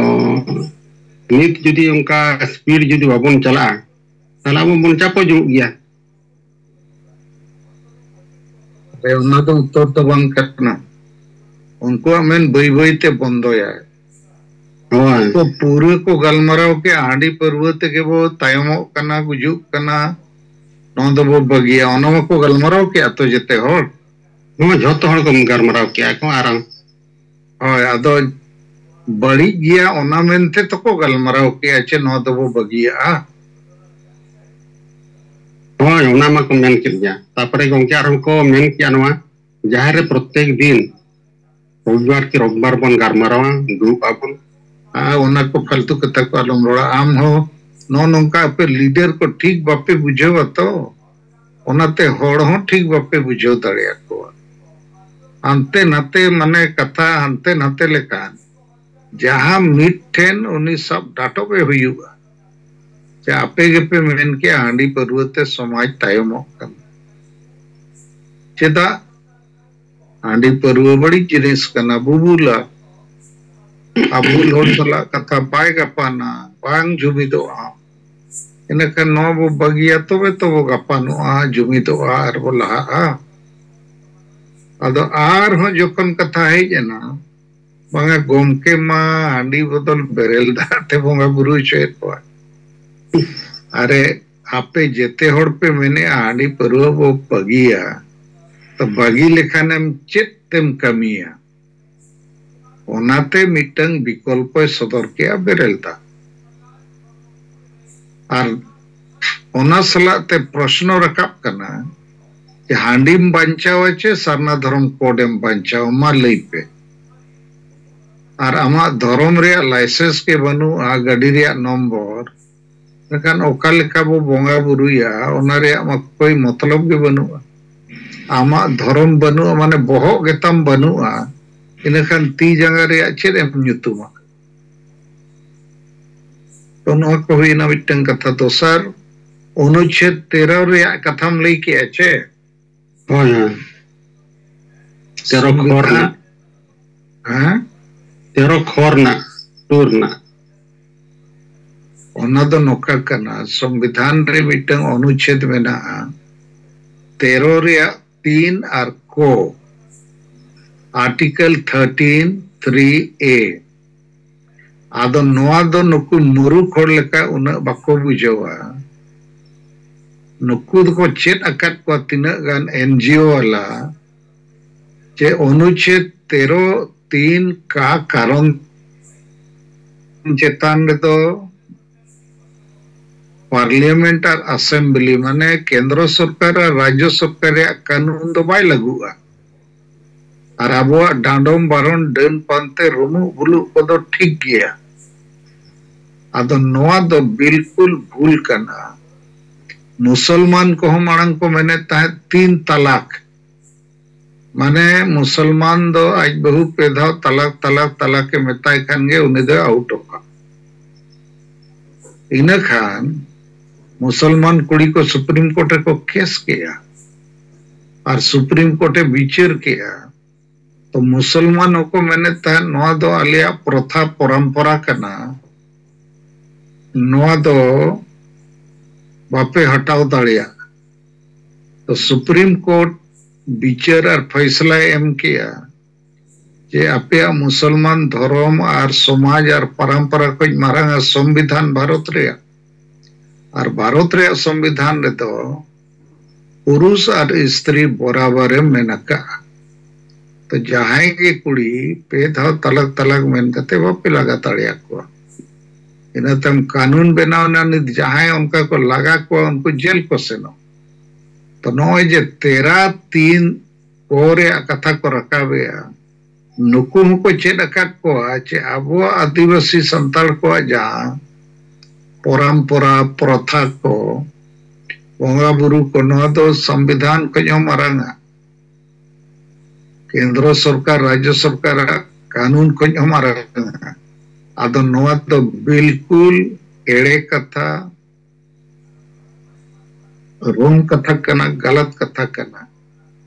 ᱱᱤᱛ ᱡᱩᱫᱤ ᱚᱱᱠᱟ ᱥᱯᱤᱰ ᱡᱩᱫᱤ ᱵᱟᱵᱚᱱ ᱪᱟᱞᱟᱜᱼᱟ, ᱛᱟᱦᱚᱞᱮ ᱟᱵᱚ ᱵᱚᱱ ᱪᱟᱯᱚᱡᱚᱜ ᱜᱮᱭᱟ᱾ ᱨᱮ ᱚᱱᱟ ᱫᱚ ᱩᱛᱛᱚᱨ ᱫᱚ ᱵᱟᱝ ᱠᱟᱱᱟ᱾ ᱩᱱᱠᱩᱣᱟᱜ ᱢᱮᱱ ᱵᱟᱹᱭ ᱵᱟᱹᱭ ᱛᱮ ᱵᱚᱱᱫᱚᱭᱟᱭ᱾ ᱦᱳᱭ᱾ ᱠᱚ ᱯᱩᱨᱟᱹ ᱠᱚ ᱜᱟᱞᱢᱟᱨᱟᱣ ᱠᱮᱜᱼᱟ, ᱦᱟᱺᱰᱤ ᱯᱟᱹᱨᱣᱟᱹ ᱛᱮᱜᱮ ᱵᱚ ᱛᱟᱭᱚᱢᱚᱜ ᱠᱟᱱᱟ, ᱜᱩᱡᱩᱜ ᱠᱟᱱᱟ, ᱱᱚᱣᱟ ᱫᱚᱵᱚ ᱵᱟᱹᱜᱤᱭᱟ, ᱚᱱᱟ ᱢᱟᱠᱚ ᱜᱟᱞᱢᱟᱨᱟᱣ ᱠᱮᱜᱼᱟ ᱛᱚ ᱡᱮᱛᱮ ᱦᱚᱲ᱾ ᱦᱳᱭ, ᱡᱷᱚᱛᱚ ᱦᱚᱲ ᱠᱚ ᱜᱟᱞᱢᱟᱨᱟᱣ ᱠᱮᱜᱼᱟ ᱠᱚ᱾ ᱟᱨ ᱦᱳᱭ, ᱟᱫᱚ ᱵᱟᱹᱲᱤᱡ ᱜᱮᱭᱟ ᱚᱱᱟ ᱢᱮᱱᱛᱮ ᱛᱚᱠᱚ ᱜᱟᱞᱢᱟᱨᱟᱣ ᱠᱮᱜᱼᱟ ᱪᱮ ᱱᱚᱣᱟ ᱫᱚᱵᱚ ᱵᱟᱹᱜᱤᱭᱟᱜᱼᱟ? ᱦᱳᱭ, ᱚᱱᱟ ᱢᱟᱠᱚ ᱢᱮᱱ ᱠᱮᱫ ᱜᱮᱭᱟ᱾ ᱛᱟᱯᱚᱨᱮ ᱜᱚᱢᱠᱮ ᱟᱨᱦᱚᱸ ᱠᱚ ᱢᱮᱱ ᱠᱮᱜᱼᱟ ᱱᱚᱣᱟ, ᱡᱟᱦᱮᱨ ᱨᱮ ᱯᱨᱚᱛᱮᱠ ᱫᱤᱱ ᱨᱚᱵᱤᱵᱟᱨ ᱠᱤ ᱨᱚᱵᱤᱵᱟᱨ ᱵᱚᱱ ᱜᱟᱞᱢᱟᱨᱟᱣᱟ, ᱫᱩᱲᱩᱵ ᱟᱵᱚᱱ᱾ ᱟᱨ ᱚᱱᱟ ᱠᱚ ᱯᱷᱟᱞᱛᱩ ᱠᱟᱛᱷᱟ ᱠᱚ ᱟᱞᱚᱢ ᱨᱚᱲᱟ᱾ ᱟᱢ ᱦᱚᱸ ᱱᱚᱜᱼᱚ ᱱᱚᱝᱠᱟ ᱟᱯᱮ ᱞᱤᱰᱟᱨ ᱠᱚ ᱴᱷᱤᱠ ᱵᱟᱯᱮ ᱵᱩᱡᱷᱟᱹᱣᱟ ᱛᱚ, ᱚᱱᱟᱛᱮ ᱦᱚᱲ ᱦᱚᱸ ᱴᱷᱤᱠ ᱵᱟᱯᱮ ᱵᱩᱡᱷᱟᱹᱣ ᱫᱟᱲᱮᱭᱟᱠᱚᱣᱟ᱾ ᱦᱟᱱᱛᱮ ᱱᱟᱛᱮ ᱢᱟᱱᱮ ᱠᱟᱛᱷᱟ ᱦᱟᱱᱛᱮ ᱱᱟᱛᱮ ᱞᱮᱠᱷᱟᱱ ᱡᱟᱦᱟᱸ ᱢᱤᱫ ᱴᱷᱮᱱ ᱩᱱᱤ ᱥᱟᱵ ᱰᱟᱴᱚᱵ ᱮ ᱦᱩᱭᱩᱜᱼᱟ᱾ ᱪᱮ ᱟᱯᱮ ᱜᱮᱯᱮ ᱢᱮᱱ ᱠᱮᱜᱼᱟ ᱦᱟᱺᱰᱤ ᱯᱟᱹᱨᱣᱟᱹ ᱛᱮ ᱥᱚᱢᱟᱡᱽ ᱛᱟᱭᱚᱢᱚᱜ ᱠᱟᱱᱟ᱾ ᱪᱮᱫᱟᱜ? ᱦᱟᱺᱰᱤ ᱯᱟᱹᱨᱣᱟᱹ ᱵᱟᱹᱲᱤᱡ ᱡᱤᱱᱤᱥ ᱠᱟᱱᱟ, ᱵᱩᱵᱩᱞᱟ᱾ ᱟᱵᱩᱞ ᱦᱚᱲ ᱥᱟᱞᱟᱜ ᱠᱟᱛᱷᱟ ᱵᱟᱭ ᱜᱟᱯᱟᱱᱟ, ᱵᱟᱝ ᱡᱩᱢᱤᱫᱚᱜᱼᱟ᱾ ᱤᱱᱟᱹᱠᱷᱟᱱ ᱱᱚᱣᱟ ᱵᱚ ᱵᱟᱹᱜᱤᱭᱟ, ᱛᱚᱵᱮ ᱛᱚᱵᱚ ᱜᱟᱯᱟᱱᱚᱜᱼᱟ, ᱡᱩᱢᱤᱫᱚᱜᱼᱟ ᱟᱨ ᱵᱚ ᱞᱟᱦᱟᱜᱼᱟ᱾ ᱟᱫᱚ ᱟᱨᱦᱚᱸ ᱡᱚᱠᱷᱚᱱ ᱠᱟᱛᱷᱟ ᱦᱮᱡ ᱮᱱᱟ, ᱵᱟᱝᱟ ᱜᱚᱢᱠᱮ ᱢᱟ ᱦᱟᱺᱰᱤ ᱵᱚᱫᱚᱞ ᱵᱮᱨᱮᱞ ᱫᱟᱜ ᱛᱮ ᱵᱚᱸᱜᱟ ᱵᱩᱨᱩ ᱦᱚᱪᱚᱭᱮᱫ ᱠᱚᱣᱟ᱾ ᱟᱨᱮ, ᱟᱯᱮ ᱡᱮᱛᱮ ᱦᱚᱲ ᱯᱮ ᱢᱮᱱᱮᱜᱼᱟ ᱦᱟᱺᱰᱤ ᱯᱟᱹᱨᱣᱟᱹ ᱵᱚ ᱵᱟᱹᱜᱤᱭᱟ, ᱛᱚ ᱵᱟᱹᱜᱤ ᱞᱮᱠᱷᱟᱱᱮᱢ ᱪᱮᱫ ᱛᱮᱢ ᱠᱟᱹᱢᱤᱭᱟ? ᱚᱱᱟᱛᱮ ᱢᱤᱫᱴᱟᱝ ᱵᱤᱠᱚᱞᱯᱚᱭ ᱥᱚᱫᱚᱨ ᱠᱮᱜᱼᱟ, ᱵᱮᱨᱮᱞ ᱫᱟᱜ᱾ ᱟᱨ ᱚᱱᱟ ᱥᱟᱞᱟᱜ ᱛᱮ ᱯᱨᱚᱥᱱᱚ ᱨᱟᱠᱟᱵ ᱠᱟᱱᱟ ᱡᱮ ᱦᱟᱺᱰᱤᱢ ᱵᱟᱧᱪᱟᱣᱟ ᱪᱮ ᱥᱟᱨᱱᱟ ᱫᱷᱚᱨᱚᱢ ᱠᱳᱰ ᱮᱢ ᱵᱟᱧᱪᱟᱣᱟ? ᱢᱟ ᱞᱟᱹᱭ ᱯᱮ᱾ ᱟᱨ ᱟᱢᱟᱜ ᱫᱷᱚᱨᱚᱢ ᱨᱮᱭᱟᱜ ᱞᱟᱭᱥᱮᱱᱥ ᱜᱮ ᱵᱟᱹᱱᱩᱜᱼᱟ, ᱜᱟᱹᱰᱤ ᱨᱮᱭᱟᱜ ᱱᱚᱢᱵᱚᱨ, ᱮᱱᱠᱷᱟᱱ ᱚᱠᱟ ᱞᱮᱠᱟ ᱵᱚ ᱵᱚᱸᱜᱟ ᱵᱩᱨᱩᱭᱟ, ᱚᱱᱟ ᱨᱮᱭᱟᱜ ᱢᱟ ᱠᱳᱭ ᱢᱚᱛᱞᱚᱵ ᱜᱮ ᱵᱟᱹᱱᱩᱜᱼᱟ᱾ ᱟᱢᱟᱜ ᱫᱷᱚᱨᱚᱢ ᱵᱟᱹᱱᱩᱜᱼᱟ, ᱢᱟᱱᱮ ᱵᱚᱦᱚᱜ ᱜᱮᱛᱟᱢ ᱵᱟᱹᱱᱩᱜᱼᱟ, ᱤᱱᱟᱹᱠᱷᱟᱱ ᱛᱤ ᱡᱟᱸᱜᱟ ᱨᱮᱭᱟᱜ ᱪᱮᱫ ᱮᱢ ᱧᱩᱛᱩᱢᱟ? ᱛᱚ, ᱱᱚᱣᱟ ᱠᱚ ᱦᱩᱭᱱᱟ ᱢᱤᱫᱴᱟᱝ ᱠᱟᱛᱷᱟ᱾ ᱫᱚᱥᱟᱨ, ᱚᱱᱩᱪᱷᱮᱫ ᱛᱮᱨᱚ ᱨᱮᱭᱟᱜ ᱠᱟᱛᱷᱟᱢ ᱞᱟᱹᱭ ᱠᱮᱜᱼᱟ ᱪᱮ? ᱦᱳᱭ, ᱦᱳᱭ᱾ ᱛᱮᱨᱚ ᱠᱷᱚᱨ ᱨᱮᱱᱟᱜ᱾ ᱦᱮᱸ? ᱛᱮᱨᱚ ᱠᱷᱚᱨ ᱨᱮᱱᱟᱜ, ᱴᱩ ᱨᱮᱱᱟᱜ᱾ ᱚᱱᱟ ᱫᱚ ᱱᱚᱝᱠᱟ ᱠᱟᱱᱟ, ᱥᱚᱝᱵᱤᱫᱷᱟᱱ ᱨᱮ ᱢᱤᱫᱴᱟᱝ ᱚᱱᱩᱪᱷᱮᱫ ᱢᱮᱱᱟᱜᱼᱟ, ᱛᱮᱨᱚ ᱨᱮᱭᱟᱜ ᱛᱤᱱ ᱟᱨ ᱠᱚ, Article thirteen three A, ᱟᱫᱚ ᱱᱚᱣᱟ ᱫᱚ ᱱᱩᱠᱩ ᱢᱩᱨᱩᱠ ᱦᱚᱲ ᱞᱮᱠᱟ ᱩᱱᱟᱹᱜ ᱵᱟᱠᱚ ᱵᱩᱡᱷᱟᱹᱣᱟ᱾ ᱱᱩᱠᱩ ᱫᱚᱠᱚ ᱪᱮᱫ ᱟᱠᱟᱫ ᱠᱚᱣᱟ ᱛᱤᱱᱟᱹᱜ ᱜᱟᱱ ᱮᱱᱡᱤᱳ ᱣᱟᱞᱟ, ᱡᱮ ᱚᱱᱩᱪᱷᱮᱫ ᱛᱮᱨᱚ ᱛᱤᱱ ᱠᱟ ᱠᱟᱨᱚᱱ ᱪᱮᱛᱟᱱ ᱨᱮᱫᱚ ᱯᱟᱨᱞᱤᱭᱟᱢᱮᱱᱴ ᱟᱨ ᱟᱥᱮᱢᱵᱞᱤ, ᱢᱟᱱᱮ ᱠᱮᱱᱫᱨᱚ ᱥᱚᱨᱠᱟᱨ ᱟᱨ ᱨᱟᱡᱽᱡᱚ ᱥᱚᱨᱠᱟᱨ ᱨᱮᱭᱟᱜ ᱠᱟᱹᱱᱩᱱ ᱫᱚ ᱵᱟᱭ ᱞᱟᱹᱜᱩᱜᱼᱟ᱾ ᱟᱨ ᱟᱵᱚᱣᱟᱜ ᱰᱟᱸᱰᱚᱢ ᱵᱟᱨᱚᱱ, ᱰᱟᱹᱱ ᱯᱟᱱᱛᱮ, ᱨᱩᱢᱩᱜ ᱵᱩᱞᱩᱜ ᱠᱚᱫᱚ ᱴᱷᱤᱠ ᱜᱮᱭᱟ᱾ ᱟᱫᱚ ᱱᱚᱣᱟ ᱫᱚ ᱵᱤᱞᱠᱩᱞ ᱵᱷᱩᱞ ᱠᱟᱱᱟ᱾ ᱢᱩᱥᱚᱞᱢᱟᱱ ᱠᱚᱦᱚᱸ ᱢᱟᱲᱟᱝ ᱠᱚ ᱢᱮᱱᱮᱫ ᱛᱟᱦᱮᱸᱫ ᱛᱤᱱ ᱛᱟᱞᱟᱠ, ᱢᱟᱱᱮ ᱢᱩᱥᱚᱞᱢᱟᱱ ᱫᱚ ᱟᱡ ᱵᱟᱹᱦᱩ ᱯᱮ ᱫᱷᱟᱣ ᱛᱟᱞᱟᱠ, ᱛᱟᱞᱟᱠ, ᱛᱟᱞᱟᱠ ᱮ ᱢᱮᱛᱟᱭ ᱠᱷᱟᱱ ᱜᱮ ᱩᱱᱤ ᱫᱚᱭ ᱟᱣᱩᱴᱚᱜᱼᱟ᱾ ᱤᱱᱟᱹ ᱠᱷᱟᱱ ᱢᱩᱥᱚᱞᱢᱟᱱ ᱠᱩᱲᱤ ᱠᱚ ᱥᱩᱯᱨᱤᱢ ᱠᱳᱨᱴ ᱨᱮᱠᱚ ᱠᱮᱥ ᱠᱮᱜᱼᱟ ᱟᱨ ᱥᱩᱯᱨᱤᱢ ᱠᱳᱨᱴ ᱮ ᱵᱤᱪᱟᱹᱨ ᱠᱮᱜᱼᱟ᱾ ᱛᱚ ᱢᱩᱥᱚᱞᱢᱟᱱ ᱦᱚᱸᱠᱚ ᱢᱮᱱᱮᱫ ᱛᱟᱦᱮᱸᱫ, ᱱᱚᱣᱟ ᱫᱚ ᱟᱞᱮᱭᱟᱜ ᱯᱨᱚᱛᱷᱟ ᱯᱚᱨᱚᱢᱯᱚᱨᱟ ᱠᱟᱱᱟ, ᱱᱚᱣᱟ ᱫᱚ ᱵᱟᱯᱮ ᱦᱟᱴᱟᱣ ᱫᱟᱲᱮᱭᱟᱜᱼᱟ᱾ ᱛᱚ ᱥᱩᱯᱨᱤᱢ ᱠᱳᱨᱴ ᱵᱤᱪᱟᱹᱨ ᱟᱨ ᱯᱷᱟᱭᱥᱞᱟᱭ ᱮᱢ ᱠᱮᱜᱼᱟ ᱡᱮ ᱟᱯᱮᱭᱟᱜ ᱢᱩᱥᱚᱞᱢᱟᱱ ᱫᱷᱚᱨᱚᱢ ᱟᱨ ᱥᱚᱢᱟᱡᱽ ᱟᱨ ᱯᱚᱨᱚᱢᱯᱚᱨᱟ ᱠᱷᱚᱱ ᱢᱟᱨᱟᱝ ᱟᱨ ᱥᱚᱝᱵᱤᱫᱷᱟᱱ ᱵᱷᱟᱨᱚᱛ ᱨᱮᱭᱟᱜ, ᱟᱨ ᱵᱷᱟᱨᱚᱛ ᱨᱮᱭᱟᱜ ᱥᱚᱝᱵᱤᱫᱷᱟᱱ ᱨᱮᱫᱚ ᱯᱩᱨᱩᱥ ᱟᱨ ᱥᱛᱨᱤ ᱵᱚᱨᱟᱵᱚᱨ ᱮ ᱢᱮᱱ ᱟᱠᱟᱫᱼᱟ᱾ ᱛᱚ ᱡᱟᱦᱟᱸᱭ ᱜᱮ ᱠᱩᱲᱤ ᱯᱮ ᱫᱷᱟᱣ ᱛᱟᱞᱟᱠ ᱛᱟᱞᱟᱠ ᱢᱮᱱ ᱠᱟᱛᱮ ᱵᱟᱯᱮ ᱞᱟᱜᱟ ᱫᱟᱲᱮᱭᱟᱠᱚᱣᱟ᱾ ᱤᱱᱟᱹ ᱛᱟᱭᱚᱢ ᱠᱟᱹᱱᱩᱱ ᱵᱮᱱᱟᱣ ᱮᱱᱟ, ᱱᱤᱛ ᱡᱟᱦᱟᱸᱭ ᱚᱱᱠᱟ ᱠᱚ ᱞᱟᱜᱟ ᱠᱚᱣᱟ ᱩᱱᱠᱩ ᱡᱮᱞ ᱠᱚ ᱥᱮᱱᱚᱜ᱾ ᱛᱚ ᱱᱚᱜᱼᱚᱭ ᱡᱮ ᱛᱮᱨᱟ ᱛᱤᱱ ᱠᱚ ᱨᱮᱭᱟᱜ ᱠᱟᱛᱷᱟ ᱠᱚ ᱨᱟᱠᱟᱵᱮᱜᱼᱟ, ᱱᱩᱠᱩ ᱦᱚᱸᱠᱚ ᱪᱮᱫ ᱟᱠᱟᱫ ᱠᱚᱣᱟ ᱡᱮ ᱟᱵᱚᱣᱟᱜ ᱟᱹᱫᱤᱵᱟᱹᱥᱤ ᱥᱟᱱᱛᱟᱲ ᱠᱚᱣᱟᱜ ᱡᱟᱦᱟᱸ ᱯᱚᱨᱚᱢᱯᱚᱨᱟ, ᱯᱨᱚᱛᱷᱟ ᱠᱚ, ᱵᱚᱸᱜᱟ ᱵᱩᱨᱩ ᱠᱚ, ᱱᱚᱣᱟ ᱫᱚ ᱥᱚᱝᱵᱤᱫᱷᱟᱱ ᱠᱷᱚᱱ ᱦᱚᱸ ᱢᱟᱨᱟᱝᱟ, ᱠᱮᱱᱫᱨᱚ ᱥᱚᱨᱠᱟᱨ, ᱨᱟᱡᱽᱡᱚ ᱥᱚᱨᱠᱟᱨᱟᱜ ᱠᱟᱹᱱᱩᱱ ᱠᱷᱚᱱ ᱦᱚᱸ ᱢᱟᱨᱟᱝᱟ᱾ ᱟᱫᱚ ᱱᱚᱣᱟ ᱫᱚ ᱵᱤᱞᱠᱩᱞ ᱮᱲᱮ ᱠᱟᱛᱷᱟ, ᱨᱚᱝ ᱠᱟᱛᱷᱟ ᱠᱟᱱᱟ, ᱜᱟᱞᱟᱛ ᱠᱟᱛᱷᱟ ᱠᱟᱱᱟ᱾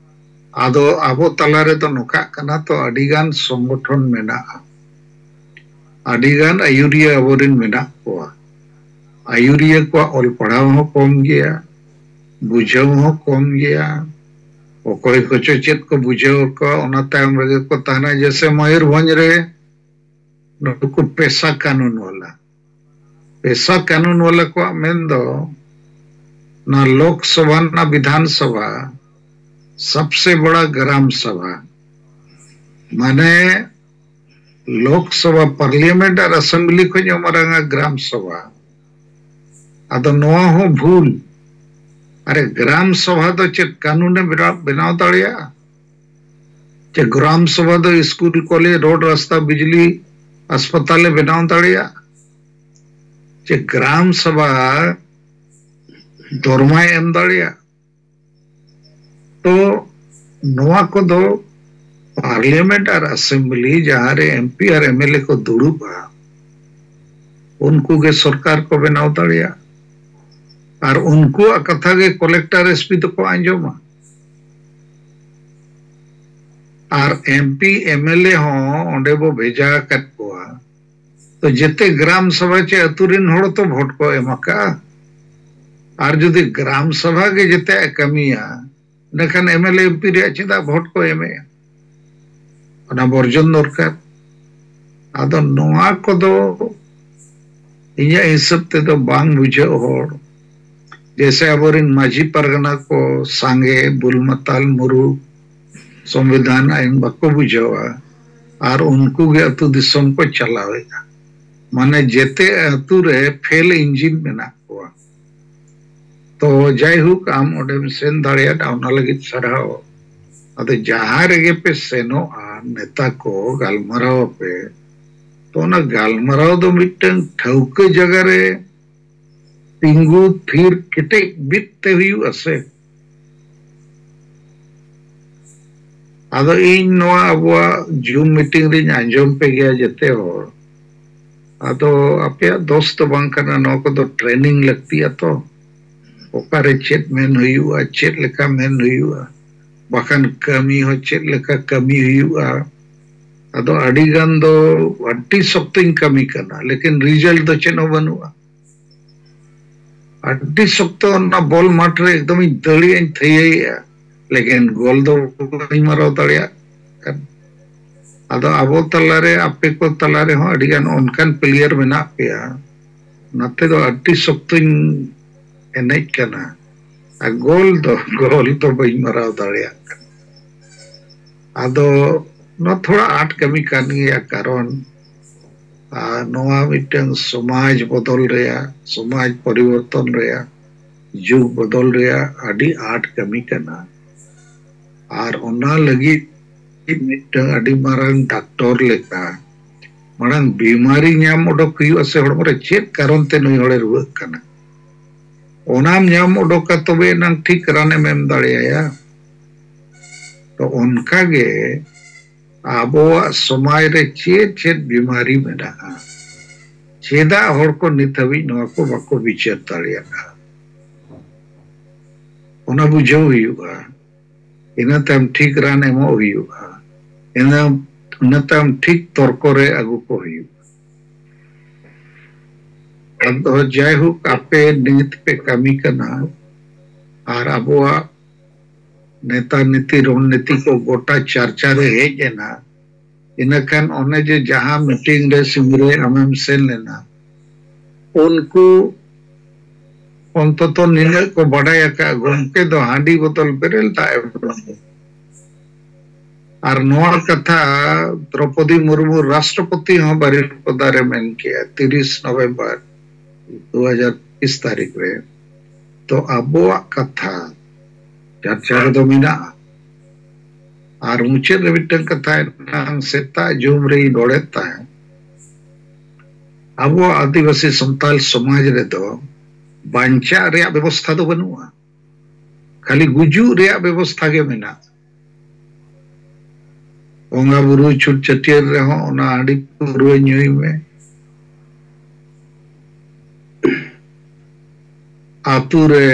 ᱟᱫᱚ ᱟᱵᱚ ᱛᱟᱞᱟ ᱨᱮᱫᱚ ᱱᱚᱝᱠᱟᱜ ᱠᱟᱱᱟ, ᱛᱚ ᱟᱹᱰᱤᱜᱟᱱ ᱥᱚᱝᱜᱚᱴᱷᱚᱱ ᱢᱮᱱᱟᱜᱼᱟ, ᱟᱹᱰᱤᱜᱟᱱ ᱟᱹᱭᱩᱨᱤᱭᱟᱹ ᱟᱵᱚᱨᱮᱱ ᱢᱮᱱᱟᱜ ᱠᱚᱣᱟ᱾ ᱟᱹᱭᱩᱨᱤᱭᱟᱹ ᱠᱚᱣᱟᱜ ᱚᱞ ᱯᱟᱲᱦᱟᱣ ᱦᱚᱸ ᱠᱚᱢ ᱜᱮᱭᱟ, ᱵᱩᱡᱷᱟᱹᱣ ᱦᱚᱸ ᱠᱚᱢ ᱜᱮᱭᱟ᱾ ᱚᱠᱚᱭ ᱠᱚᱪᱚ ᱪᱮᱫ ᱠᱚ ᱵᱩᱡᱷᱟᱹᱣ ᱟᱠᱚᱣᱟ, ᱚᱱᱟ ᱛᱟᱭᱚᱢ ᱨᱮᱜᱮ ᱠᱚ ᱛᱟᱦᱮᱱᱟ᱾ ᱡᱮᱭᱥᱮ ᱢᱚᱭᱩᱨᱵᱷᱚᱸᱡᱽ ᱨᱮ ᱱᱩᱠᱩ ᱯᱮᱥᱟ ᱠᱟᱱᱩᱱ ᱣᱟᱞᱟ᱾ ᱯᱮᱥᱟ ᱠᱟᱱᱩᱱ ᱣᱟᱞᱟ ᱠᱚᱣᱟᱜ ᱢᱮᱱ ᱫᱚ, ᱱᱚᱣᱟ ᱞᱳᱠ ᱥᱚᱵᱷᱟ ᱨᱮᱱᱟᱜ ᱵᱤᱫᱷᱟᱱ ᱥᱚᱵᱷᱟ ᱥᱚᱵᱥᱮ ᱵᱚᱲᱟ ᱜᱨᱟᱢ ᱥᱚᱵᱷᱟ, ᱢᱟᱱᱮ ᱞᱳᱠ ᱥᱚᱵᱷᱟ, ᱯᱟᱨᱞᱤᱭᱟᱢᱮᱱᱴ ᱟᱨ ᱟᱥᱮᱢᱵᱞᱤ ᱠᱷᱚᱱ ᱦᱚᱸ ᱢᱟᱨᱟᱝᱟ ᱜᱨᱟᱢ ᱥᱚᱵᱷᱟ᱾ ᱟᱫᱚ ᱱᱚᱣᱟ ᱦᱚᱸ ᱵᱷᱩᱞ᱾ ᱟᱨᱮ, ᱜᱨᱟᱢ ᱥᱚᱵᱷᱟ ᱫᱚ ᱪᱮᱫ ᱠᱟᱹᱱᱩᱱᱮ ᱵᱮᱱᱟᱣ, ᱵᱮᱱᱟᱣ ᱫᱟᱲᱮᱭᱟᱜᱼᱟ? ᱪᱮ ᱜᱨᱟᱢ ᱥᱚᱵᱷᱟ ᱫᱚ ᱥᱠᱩᱞ, ᱠᱚᱞᱮᱡᱽ, ᱨᱳᱰ, ᱨᱟᱥᱛᱟ, ᱵᱤᱡᱽᱞᱤ, ᱦᱟᱥᱯᱟᱛᱟᱞᱮ ᱵᱮᱱᱟᱣ ᱫᱟᱲᱮᱭᱟᱜᱼᱟ? ᱪᱮ ᱜᱨᱟᱢ ᱥᱚᱵᱷᱟ ᱫᱚᱨᱢᱟᱭ ᱮᱢ ᱫᱟᱲᱮᱭᱟᱜᱼᱟ? ᱛᱚ ᱱᱚᱣᱟ ᱠᱚᱫᱚ ᱯᱟᱨᱞᱤᱭᱟᱢᱮᱱᱴ ᱟᱨ ᱟᱥᱮᱢᱵᱞᱤ, ᱡᱟᱦᱟᱸ ᱨᱮ ᱮᱢᱯᱤ ᱟᱨ ᱮᱢᱮᱞᱮ ᱠᱚ ᱫᱩᱲᱩᱵᱼᱟ, ᱩᱱᱠᱩ ᱜᱮ ᱥᱚᱨᱠᱟᱨ ᱠᱚ ᱵᱮᱱᱟᱣ ᱫᱟᱲᱮᱭᱟᱜᱼᱟ᱾ ᱟᱨ ᱩᱱᱠᱩᱣᱟᱜ ᱠᱟᱛᱷᱟ ᱜᱮ ᱠᱚᱞᱮᱠᱴᱚᱨ, ᱮᱥᱯᱤ ᱫᱚᱠᱚ ᱟᱸᱡᱚᱢᱟ᱾ ᱟᱨ ᱮᱢᱯᱤ, ᱮᱢᱮᱞᱮ ᱦᱚᱸ ᱚᱸᱰᱮ ᱵᱚ ᱵᱷᱮᱡᱟ ᱟᱠᱟᱫ ᱠᱚᱣᱟ, ᱛᱚ ᱡᱮᱛᱮ ᱜᱨᱟᱢ ᱥᱚᱵᱷᱟ ᱪᱮ ᱟᱹᱛᱩ ᱨᱤᱱ ᱦᱚᱲ ᱛᱚ ᱵᱷᱳᱴ ᱠᱚ ᱮᱢ ᱟᱠᱟᱫᱼᱟ᱾ ᱟᱨ ᱡᱩᱫᱤ ᱜᱨᱟᱢ ᱥᱚᱵᱷᱟ ᱜᱮ ᱡᱮᱛᱮᱭᱟᱜ ᱮ ᱠᱟᱹᱢᱤᱭᱟ, ᱮᱸᱰᱮᱠᱷᱟᱱ ᱮᱢᱮᱞᱮ, ᱮᱢᱯᱤ ᱨᱮᱭᱟᱜ ᱪᱮᱫᱟᱜ ᱵᱷᱳᱴ ᱠᱚ ᱮᱢᱮᱜᱼᱟ? ᱚᱱᱟ ᱵᱚᱨᱡᱚᱱ ᱫᱚᱨᱠᱟᱨ᱾ ᱟᱫᱚ ᱱᱚᱣᱟ ᱠᱚᱫᱚ ᱤᱧᱟᱹᱜ ᱦᱤᱥᱟᱹᱵ ᱛᱮᱫᱚ ᱵᱟᱝ ᱵᱩᱡᱷᱟᱹᱜ ᱦᱚᱲ᱾ ᱡᱮᱭᱥᱮ ᱟᱵᱚᱨᱮᱱ ᱢᱟᱹᱡᱷᱤ ᱯᱟᱨᱜᱟᱱᱟ ᱠᱚ ᱥᱟᱸᱜᱮ, ᱵᱩᱞ ᱢᱟᱛᱟᱞ, ᱢᱩᱨᱩᱠ, ᱥᱚᱝᱵᱤᱫᱷᱟᱱ ᱟᱭᱤᱱ ᱵᱟᱠᱚ ᱵᱩᱡᱷᱟᱹᱣᱟ, ᱟᱨ ᱩᱱᱠᱩ ᱜᱮ ᱟᱹᱛᱩ ᱫᱤᱥᱚᱢ ᱠᱚ ᱪᱟᱞᱟᱣᱮᱫᱼᱟ᱾ ᱢᱟᱱᱮ ᱡᱮᱛᱮ ᱟᱹᱛᱩ ᱨᱮ ᱯᱷᱮᱞ ᱤᱧᱡᱤᱱ ᱢᱮᱱᱟᱜ ᱠᱚᱣᱟ᱾ ᱛᱚ ᱡᱟᱭᱦᱳᱠ, ᱟᱢ ᱚᱸᱰᱮᱢ ᱥᱮᱱ ᱫᱟᱲᱮᱭᱟᱫᱟ, ᱚᱱᱟ ᱞᱟᱹᱜᱤᱫ ᱥᱟᱨᱦᱟᱣ᱾ ᱟᱫᱚ ᱡᱟᱦᱟᱸ ᱨᱮᱜᱮ ᱯᱮ ᱥᱮᱱᱚᱜᱼᱟ, ᱱᱮᱛᱟ ᱠᱚ ᱜᱟᱞᱢᱟᱨᱟᱣ ᱟᱯᱮ, ᱛᱚ ᱚᱱᱟ ᱜᱟᱞᱢᱟᱨᱟᱣ ᱫᱚ ᱢᱤᱫᱴᱟᱝ ᱴᱷᱟᱹᱣᱠᱟᱹ ᱡᱟᱭᱜᱟ ᱨᱮ ᱛᱤᱸᱜᱩ ᱛᱷᱤᱨ ᱠᱮᱴᱮᱡ ᱵᱤᱫ ᱛᱮ ᱦᱩᱭᱩᱜᱼᱟ ᱥᱮ᱾ ᱟᱫᱚ ᱤᱧ ᱱᱚᱣᱟ ᱟᱵᱚᱣᱟᱜ ᱡᱩᱢ ᱢᱤᱴᱤᱝ ᱨᱤᱧ ᱟᱸᱡᱚᱢ ᱯᱮ ᱜᱮᱭᱟ ᱡᱮᱛᱮ ᱦᱚᱲ᱾ ᱟᱫᱚ ᱟᱯᱮᱭᱟᱜ ᱫᱚᱥ ᱫᱚ ᱵᱟᱝ ᱠᱟᱱᱟ, ᱱᱚᱣᱟ ᱠᱚᱫᱚ ᱴᱨᱮᱱᱤᱝ ᱞᱟᱹᱠᱛᱤᱜᱼᱟ ᱛᱚ᱾ ᱚᱠᱟᱨᱮ ᱪᱮᱫ ᱢᱮᱱ ᱦᱩᱭᱩᱜᱼᱟ, ᱪᱮᱫ ᱞᱮᱠᱟ ᱢᱮᱱ ᱦᱩᱭᱩᱜᱼᱟ, ᱵᱟᱠᱷᱟᱱ ᱠᱟᱹᱢᱤ ᱦᱚᱸ ᱪᱮᱫ ᱞᱮᱠᱟ ᱠᱟᱹᱢᱤ ᱦᱩᱭᱩᱜᱼᱟ᱾ ᱟᱫᱚ ᱟᱹᱰᱤ ᱜᱟᱱ ᱫᱚ ᱟᱹᱰᱤ ᱥᱚᱠᱛᱚᱧ ᱠᱟᱹᱢᱤ ᱠᱟᱱᱟ, ᱞᱮᱠᱤᱱ ᱨᱤᱡᱟᱞᱴ ᱫᱚ ᱪᱮᱫ ᱦᱚᱸ ᱵᱟᱹᱱᱩᱜᱼᱟ᱾ ᱟᱹᱰᱤ ᱥᱚᱠᱛᱚ ᱚᱱᱟ ᱵᱚᱞ ᱢᱟᱴᱷ ᱨᱮ ᱮᱠᱫᱚᱢ ᱤᱧ ᱫᱟᱹᱲᱮᱜᱼᱟᱹᱧ, ᱛᱷᱟᱹᱭᱟᱹᱭᱮᱜᱼᱟ, ᱞᱮᱠᱤᱱ ᱜᱳᱞ ᱫᱚ ᱵᱟᱹᱧ ᱢᱟᱨᱟᱣ ᱫᱟᱲᱮᱭᱟᱜ ᱠᱟᱱᱟ᱾ ᱟᱫᱚ ᱟᱵᱚ ᱛᱟᱞᱟᱨᱮ, ᱟᱯᱮ ᱠᱚ ᱛᱟᱞᱟ ᱨᱮᱦᱚᱸ ᱟᱹᱰᱤ ᱜᱟᱱ ᱚᱱᱠᱟᱱ ᱯᱞᱮᱭᱟᱨ ᱢᱮᱱᱟᱜ ᱯᱮᱭᱟ, ᱚᱱᱟᱛᱮ ᱫᱚ ᱟᱹᱰᱤ ᱥᱚᱠᱛᱚᱧ ᱮᱱᱮᱡ ᱠᱟᱱᱟ᱾ ᱟᱨ ᱜᱳᱞ ᱫᱚ ᱜᱳᱞ ᱫᱚ ᱵᱟᱹᱧ ᱢᱟᱨᱟᱣ ᱫᱟᱲᱮᱭᱟᱜ ᱠᱟᱱᱟ᱾ ᱟᱫᱚ ᱱᱚᱣᱟ ᱛᱷᱚᱲᱟ ᱟᱸᱴ ᱠᱟᱹᱢᱤ ᱠᱟᱱ ᱜᱮᱭᱟ, ᱠᱟᱨᱚᱱ ᱟᱨ ᱱᱚᱣᱟ ᱢᱤᱫᱴᱟᱝ ᱥᱚᱢᱟᱡᱽ ᱵᱚᱫᱚᱞ ᱨᱮᱭᱟᱜ, ᱥᱚᱢᱟᱡᱽ ᱯᱚᱨᱤᱵᱚᱨᱛᱚᱱ ᱨᱮᱭᱟᱜ, ᱡᱩᱜᱽ ᱵᱚᱫᱚᱞ ᱨᱮᱭᱟᱜ ᱟᱹᱰᱤ ᱟᱸᱴ ᱠᱟᱹᱢᱤ ᱠᱟᱱᱟ᱾ ᱟᱨ ᱚᱱᱟ ᱞᱟᱹᱜᱤᱫ ᱢᱤᱫᱴᱟᱝ ᱟᱹᱰᱤ ᱢᱟᱨᱟᱝ ᱰᱟᱠᱛᱚᱨ ᱞᱮᱠᱟ ᱢᱟᱲᱟᱝ ᱵᱤᱢᱟᱨᱤ ᱧᱟᱢ ᱚᱰᱚᱠ ᱦᱩᱭᱩᱜᱼᱟ ᱥᱮ ᱦᱚᱲᱢᱚ ᱨᱮ ᱪᱮᱫ ᱠᱟᱨᱚᱱ ᱛᱮ ᱱᱩᱭ ᱦᱚᱲᱮ ᱨᱩᱣᱟᱹᱜ ᱠᱟᱱᱟ, ᱚᱱᱟᱢ ᱧᱟᱢ ᱚᱰᱚᱠᱟ, ᱛᱚᱵᱮ ᱮᱱᱟᱝ ᱴᱷᱤᱠ ᱨᱟᱱᱮᱢ ᱮᱢ ᱫᱟᱲᱮᱭᱟᱭᱟ᱾ ᱛᱚ ᱚᱱᱠᱟ ᱜᱮ ᱟᱵᱚᱣᱟᱜ ᱥᱚᱢᱟᱡᱽ ᱨᱮ ᱪᱮᱫ ᱪᱮᱫ ᱵᱤᱢᱟᱨᱤ ᱢᱮᱱᱟᱜᱼᱟ, ᱪᱮᱫᱟᱜ ᱦᱚᱲ ᱠᱚ ᱱᱤᱛ ᱦᱟᱹᱵᱤᱡ ᱱᱚᱣᱟ ᱠᱚ ᱵᱟᱠᱚ ᱵᱤᱪᱟᱹᱨ ᱫᱟᱲᱮᱭᱟᱜᱼᱟ, ᱚᱱᱟ ᱵᱩᱡᱷᱟᱹᱣ ᱦᱩᱭᱩᱜᱼᱟ᱾ ᱤᱱᱟᱹ ᱛᱟᱭᱚᱢ ᱴᱷᱤᱠ ᱨᱟᱱ ᱮᱢᱚᱜ ᱦᱩᱭᱩᱜᱼᱟ᱾ ᱤᱱᱟᱹ, ᱤᱱᱟᱹ ᱛᱟᱭᱚᱢ ᱴᱷᱤᱠ ᱛᱚᱨᱠᱚ ᱨᱮ ᱟᱹᱜᱩ ᱠᱚ ᱦᱩᱭᱩᱜᱼᱟ᱾ ᱟᱫᱚ ᱡᱟᱭᱦᱳᱠ, ᱟᱯᱮ ᱱᱤᱛ ᱯᱮ ᱠᱟᱹᱢᱤ ᱠᱟᱱᱟ ᱟᱨ ᱟᱵᱚᱣᱟᱜ ᱱᱮᱛᱟ ᱱᱤᱛᱤ ᱨᱚᱱᱱᱤᱛᱤ ᱠᱚ ᱜᱚᱴᱟ ᱪᱟᱨᱪᱟ ᱨᱮ ᱦᱮᱡ ᱮᱱᱟ᱾ ᱤᱱᱟᱹᱠᱷᱟᱱ ᱚᱱᱮ ᱡᱮ ᱡᱟᱦᱟᱸ ᱢᱤᱴᱤᱝ ᱨᱮ ᱥᱤᱝᱨᱟᱹᱭ ᱟᱢᱮᱢ ᱥᱮᱱ ᱞᱮᱱᱟ, ᱩᱱᱠᱩ ᱚᱱᱛᱚᱛᱚ ᱱᱤᱱᱟᱹᱜ ᱠᱚ ᱵᱟᱰᱟᱭ ᱟᱠᱟᱫ, ᱜᱚᱢᱠᱮ ᱫᱚ ᱦᱟᱺᱰᱤ ᱵᱚᱛᱚᱞ ᱵᱮᱨᱮᱞ ᱫᱟᱜ ᱮ ᱵᱚᱞᱚ᱾ ᱟᱨ ᱱᱚᱣᱟ ᱠᱟᱛᱷᱟ ᱫᱨᱚᱯᱚᱫᱤ ᱢᱩᱨᱢᱩ ᱨᱟᱥᱴᱨᱚᱯᱚᱛᱤ ᱦᱚᱸ ᱵᱟᱨᱤᱯᱚᱫᱟ ᱨᱮ ᱢᱮᱱ ᱠᱮᱜᱼᱟ, ᱛᱤᱨᱤᱥ ᱱᱚᱵᱷᱮᱢᱵᱚᱨ ᱫᱩ ᱦᱟᱡᱟᱨ ᱛᱮᱭᱤᱥ ᱛᱟᱹᱨᱤᱠᱷ ᱨᱮ᱾ ᱛᱚ ᱟᱵᱚᱣᱟᱜ ᱠᱟᱛᱷᱟ ᱪᱟᱨᱪᱟ ᱨᱮᱫᱚ ᱢᱮᱱᱟᱜᱼᱟ᱾ ᱟᱨ ᱢᱩᱪᱟᱹᱫ ᱨᱮ ᱢᱤᱫᱴᱟᱝ ᱠᱟᱛᱷᱟ ᱮᱱᱟᱝ ᱥᱮᱛᱟᱜ ᱡᱩᱢ ᱨᱮᱧ ᱨᱚᱲᱮᱫ ᱛᱟᱦᱮᱸᱫ, ᱟᱵᱚᱣᱟᱜ ᱟᱹᱫᱤᱵᱟᱹᱥᱤ ᱥᱟᱱᱛᱟᱲ ᱥᱚᱢᱟᱡᱽ ᱨᱮᱫᱚ ᱵᱟᱧᱪᱟᱜ ᱨᱮᱭᱟᱜ ᱵᱮᱵᱚᱥᱛᱷᱟ ᱫᱚ ᱵᱟᱹᱱᱩᱜᱼᱟ, ᱠᱷᱟᱹᱞᱤ ᱜᱩᱡᱩᱜ ᱨᱮᱭᱟᱜ ᱵᱮᱵᱚᱥᱛᱷᱟ ᱜᱮ ᱢᱮᱱᱟᱜᱼᱟ᱾ ᱵᱚᱸᱜᱟ ᱵᱩᱨᱩ ᱪᱷᱩᱴ ᱪᱷᱟᱹᱴᱭᱟᱹᱨ ᱨᱮᱦᱚᱸ ᱚᱱᱟ ᱦᱟᱺᱰᱤ ᱯᱟᱹᱣᱨᱟᱹ ᱧᱩᱭ ᱢᱮ᱾ ᱟᱛᱩ ᱨᱮ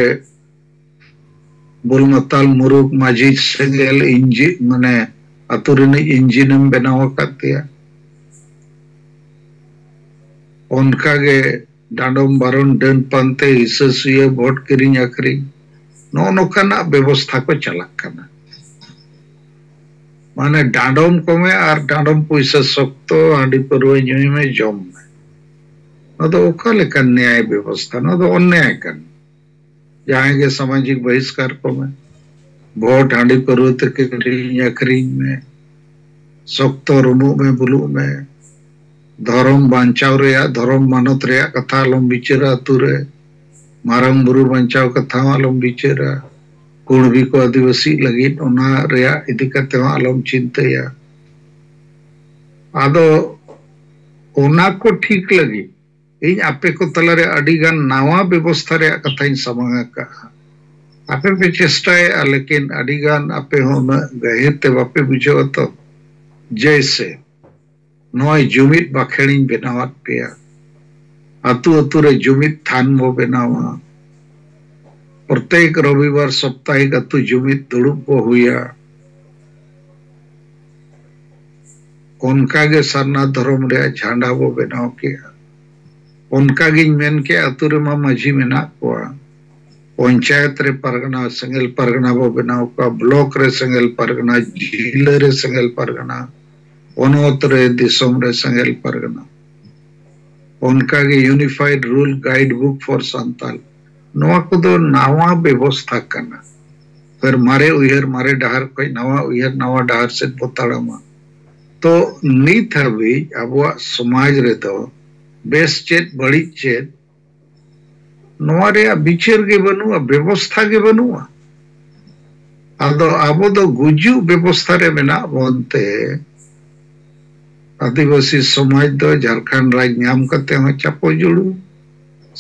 ᱵᱩᱞ ᱢᱟᱛᱟᱞ ᱢᱩᱨᱩᱠ ᱢᱟᱹᱡᱷᱤ ᱥᱮᱸᱜᱮᱞ ᱤᱧᱡᱤ-, ᱢᱟᱱᱮ ᱟᱛᱩ ᱨᱤᱱᱤᱡ ᱤᱧᱡᱤᱱᱮᱢ ᱵᱮᱱᱟᱣ ᱟᱠᱟᱫ ᱛᱟᱭᱟ᱾ ᱚᱱᱠᱟᱜᱮ ᱰᱟᱸᱰᱚᱢ ᱵᱟᱨᱚᱱ, ᱰᱟᱹᱱ ᱯᱟᱱᱛᱮ, ᱦᱤᱥᱟᱹ ᱥᱩᱭᱟᱹ, ᱵᱷᱳᱴ ᱠᱤᱨᱤᱧ ᱟᱹᱠᱷᱨᱤᱧ, ᱱᱚᱜᱼᱚ ᱱᱚᱝᱠᱟᱱᱟᱜ ᱵᱮᱵᱚᱥᱛᱷᱟ ᱠᱚ ᱪᱟᱞᱟᱜ ᱠᱟᱱᱟ᱾ ᱢᱟᱱᱮ ᱰᱟᱸᱰᱚᱢ ᱠᱚᱢᱮ ᱟᱨ ᱰᱟᱸᱰᱚᱢ ᱯᱩᱭᱥᱟᱹ ᱥᱚᱠᱛᱚ ᱦᱟᱺᱰᱤ ᱯᱟᱹᱨᱣᱟᱹ ᱧᱩᱭ ᱢᱮ, ᱡᱚᱢ ᱢᱮ᱾ ᱱᱚᱣᱟ ᱫᱚ ᱚᱠᱟ ᱞᱮᱠᱟᱱ ᱱᱮᱭᱟᱭ ᱵᱮᱵᱚᱥᱛᱷᱟ? ᱱᱚᱣᱟ ᱫᱚ ᱚᱱᱱᱮᱭᱟᱭ ᱠᱟᱱᱟ᱾ ᱡᱟᱦᱟᱸᱭ ᱜᱮ ᱥᱟᱢᱟᱡᱤᱠ ᱵᱚᱦᱤᱥᱠᱟᱨ ᱠᱚᱢᱮ, ᱵᱷᱳᱴ ᱦᱟᱺᱰᱤ ᱯᱟᱹᱨᱣᱟᱹ ᱛᱮ ᱠᱤᱨᱤᱧ ᱟᱹᱠᱷᱨᱤᱧ ᱢᱮ, ᱥᱚᱠᱛᱚ ᱨᱩᱢᱩᱜ ᱢᱮ, ᱵᱩᱞᱩᱜ ᱢᱮ, ᱫᱷᱚᱨᱚᱢ ᱵᱟᱧᱪᱟᱣ ᱨᱮᱭᱟᱜ, ᱫᱷᱚᱨᱚᱢ ᱢᱟᱱᱚᱛ ᱨᱮᱭᱟᱜ ᱠᱟᱛᱷᱟ ᱟᱞᱚᱢ ᱵᱤᱪᱟᱹᱨᱟ ᱟᱹᱛᱩ ᱨᱮ, ᱢᱟᱨᱟᱝ ᱵᱩᱨᱩ ᱵᱟᱧᱪᱟᱣ ᱠᱟᱛᱷᱟ ᱦᱚᱸ ᱟᱞᱚᱢ ᱵᱤᱪᱟᱹᱨᱟ, ᱠᱩᱬᱵᱤ ᱠᱚ ᱟᱹᱫᱤᱵᱟᱹᱥᱤ ᱞᱟᱹᱜᱤᱫ ᱚᱱᱟ ᱨᱮᱭᱟᱜ ᱤᱫᱤ ᱠᱟᱛᱮ ᱦᱚᱸ ᱟᱞᱚᱢ ᱪᱤᱱᱛᱟᱹᱭᱟ᱾ ᱟᱫᱚ ᱚᱱᱟ ᱠᱚ ᱴᱷᱤᱠ ᱞᱟᱹᱜᱤᱫ ᱤᱧ ᱟᱯᱮ ᱠᱚ ᱛᱟᱞᱟᱨᱮ ᱟᱹᱰᱤ ᱜᱟᱱ ᱱᱟᱣᱟ ᱵᱮᱵᱚᱥᱛᱷᱟ ᱨᱮᱭᱟᱜ ᱠᱟᱛᱷᱟᱧ ᱥᱟᱢᱟᱝ ᱟᱠᱟᱫᱼᱟ᱾ ᱟᱯᱮ ᱯᱮ ᱪᱮᱥᱴᱟᱭᱮᱫᱼᱟ, ᱞᱮᱠᱤᱱ ᱟᱹᱰᱤ ᱜᱟᱱ ᱟᱯᱮ ᱦᱚᱸ ᱩᱱᱟᱹᱜ ᱜᱟᱹᱦᱤᱨ ᱛᱮ ᱵᱟᱯᱮ ᱵᱩᱡᱷᱟᱹᱣᱟ ᱛᱚ᱾ ᱡᱮᱭᱥᱮ, ᱱᱚᱜᱼᱚᱭ ᱡᱩᱢᱤᱫ ᱵᱟᱠᱷᱮᱲᱤᱧ ᱵᱮᱱᱟᱣᱟᱫ ᱯᱮᱭᱟ, ᱟᱹᱛᱩ ᱟᱹᱛᱩ ᱨᱮ ᱡᱩᱢᱤᱫ ᱛᱷᱟᱱ ᱵᱚ ᱵᱮᱱᱟᱣᱟ, ᱯᱨᱚᱛᱮᱠ ᱨᱚᱵᱤᱵᱟᱨ ᱥᱟᱯᱛᱟᱦᱤᱠ ᱟᱹᱛᱩ ᱡᱩᱢᱤᱫ ᱫᱩᱲᱩᱵ ᱵᱚ ᱦᱩᱭᱟ᱾ ᱚᱱᱠᱟᱜᱮ ᱥᱟᱨᱱᱟ ᱫᱷᱚᱨᱚᱢ ᱨᱮᱭᱟᱜ ᱡᱷᱟᱸᱰᱟ ᱵᱚ ᱵᱮᱱᱟᱣ ᱠᱮᱜᱼᱟ᱾ ᱚᱱᱠᱟᱜᱤᱧ ᱢᱮᱱ ᱠᱮᱜᱼᱟ, ᱟᱹᱛᱩ ᱨᱮᱢᱟ ᱢᱟᱹᱡᱷᱤ ᱢᱮᱱᱟᱜ ᱠᱚᱣᱟ, ᱯᱚᱧᱪᱟᱭᱮᱛ ᱨᱮ ᱯᱟᱨᱜᱟᱱᱟ, ᱥᱮᱸᱜᱮᱞ ᱯᱟᱨᱜᱟᱱᱟ ᱵᱚ ᱵᱮᱱᱟᱣ ᱠᱚᱣᱟ, ᱵᱞᱚᱠ ᱨᱮ ᱥᱮᱸᱜᱮᱞ ᱯᱟᱨᱜᱟᱱᱟ, ᱡᱤᱞᱟᱹ ᱨᱮ ᱥᱮᱸᱜᱮᱞ ᱯᱟᱨᱜᱟᱱᱟ, ᱯᱚᱱᱚᱛ ᱨᱮ, ᱫᱤᱥᱚᱢ ᱨᱮ ᱥᱮᱸᱜᱮᱞ ᱯᱟᱨᱜᱟᱱᱟ᱾ ᱚᱱᱠᱟᱜᱮ Unified Rule Guide Book for Santal, ᱱᱚᱣᱟ ᱠᱚᱫᱚ ᱱᱟᱣᱟ ᱵᱮᱵᱚᱥᱛᱷᱟ ᱠᱟᱱᱟ᱾ ᱯᱷᱤᱨ ᱢᱟᱨᱮ ᱩᱭᱦᱟᱹᱨ ᱢᱟᱨᱮ ᱰᱟᱦᱟᱨ ᱠᱷᱚᱱ ᱱᱟᱣᱟ ᱩᱭᱦᱟᱹᱨ ᱱᱟᱣᱟ ᱰᱟᱦᱟᱨ ᱥᱮᱫ ᱵᱚ ᱛᱟᱲᱟᱢᱟ᱾ ᱛᱚ ᱱᱤᱛ ᱦᱟᱹᱵᱤᱡ ᱟᱵᱚᱣᱟᱜ ᱥᱚᱢᱟᱡᱽ ᱨᱮᱫᱚ ᱵᱮᱥ ᱪᱮᱫ ᱵᱟᱹᱲᱤᱡ ᱪᱮᱫ, ᱱᱚᱣᱟ ᱨᱮᱭᱟᱜ ᱵᱤᱪᱟᱹᱨ ᱜᱮ ᱵᱟᱹᱱᱩᱜᱼᱟ, ᱵᱮᱵᱚᱥᱛᱷᱟ ᱜᱮ ᱵᱟᱹᱱᱩᱜᱼᱟ᱾ ᱟᱫᱚ ᱟᱵᱚ ᱫᱚ ᱜᱩᱡᱩᱜ ᱵᱮᱵᱚᱥᱛᱷᱟ ᱨᱮ ᱢᱮᱱᱟᱜ ᱵᱚᱱ ᱛᱮ ᱟᱹᱫᱤᱵᱟᱹᱥᱤ ᱥᱚᱢᱟᱡᱽ ᱫᱚ ᱡᱷᱟᱲᱠᱷᱚᱸᱰ ᱨᱟᱡᱽ ᱧᱟᱢ ᱠᱟᱛᱮ ᱦᱚᱸ ᱪᱟᱯᱚ ᱡᱩᱲᱩ,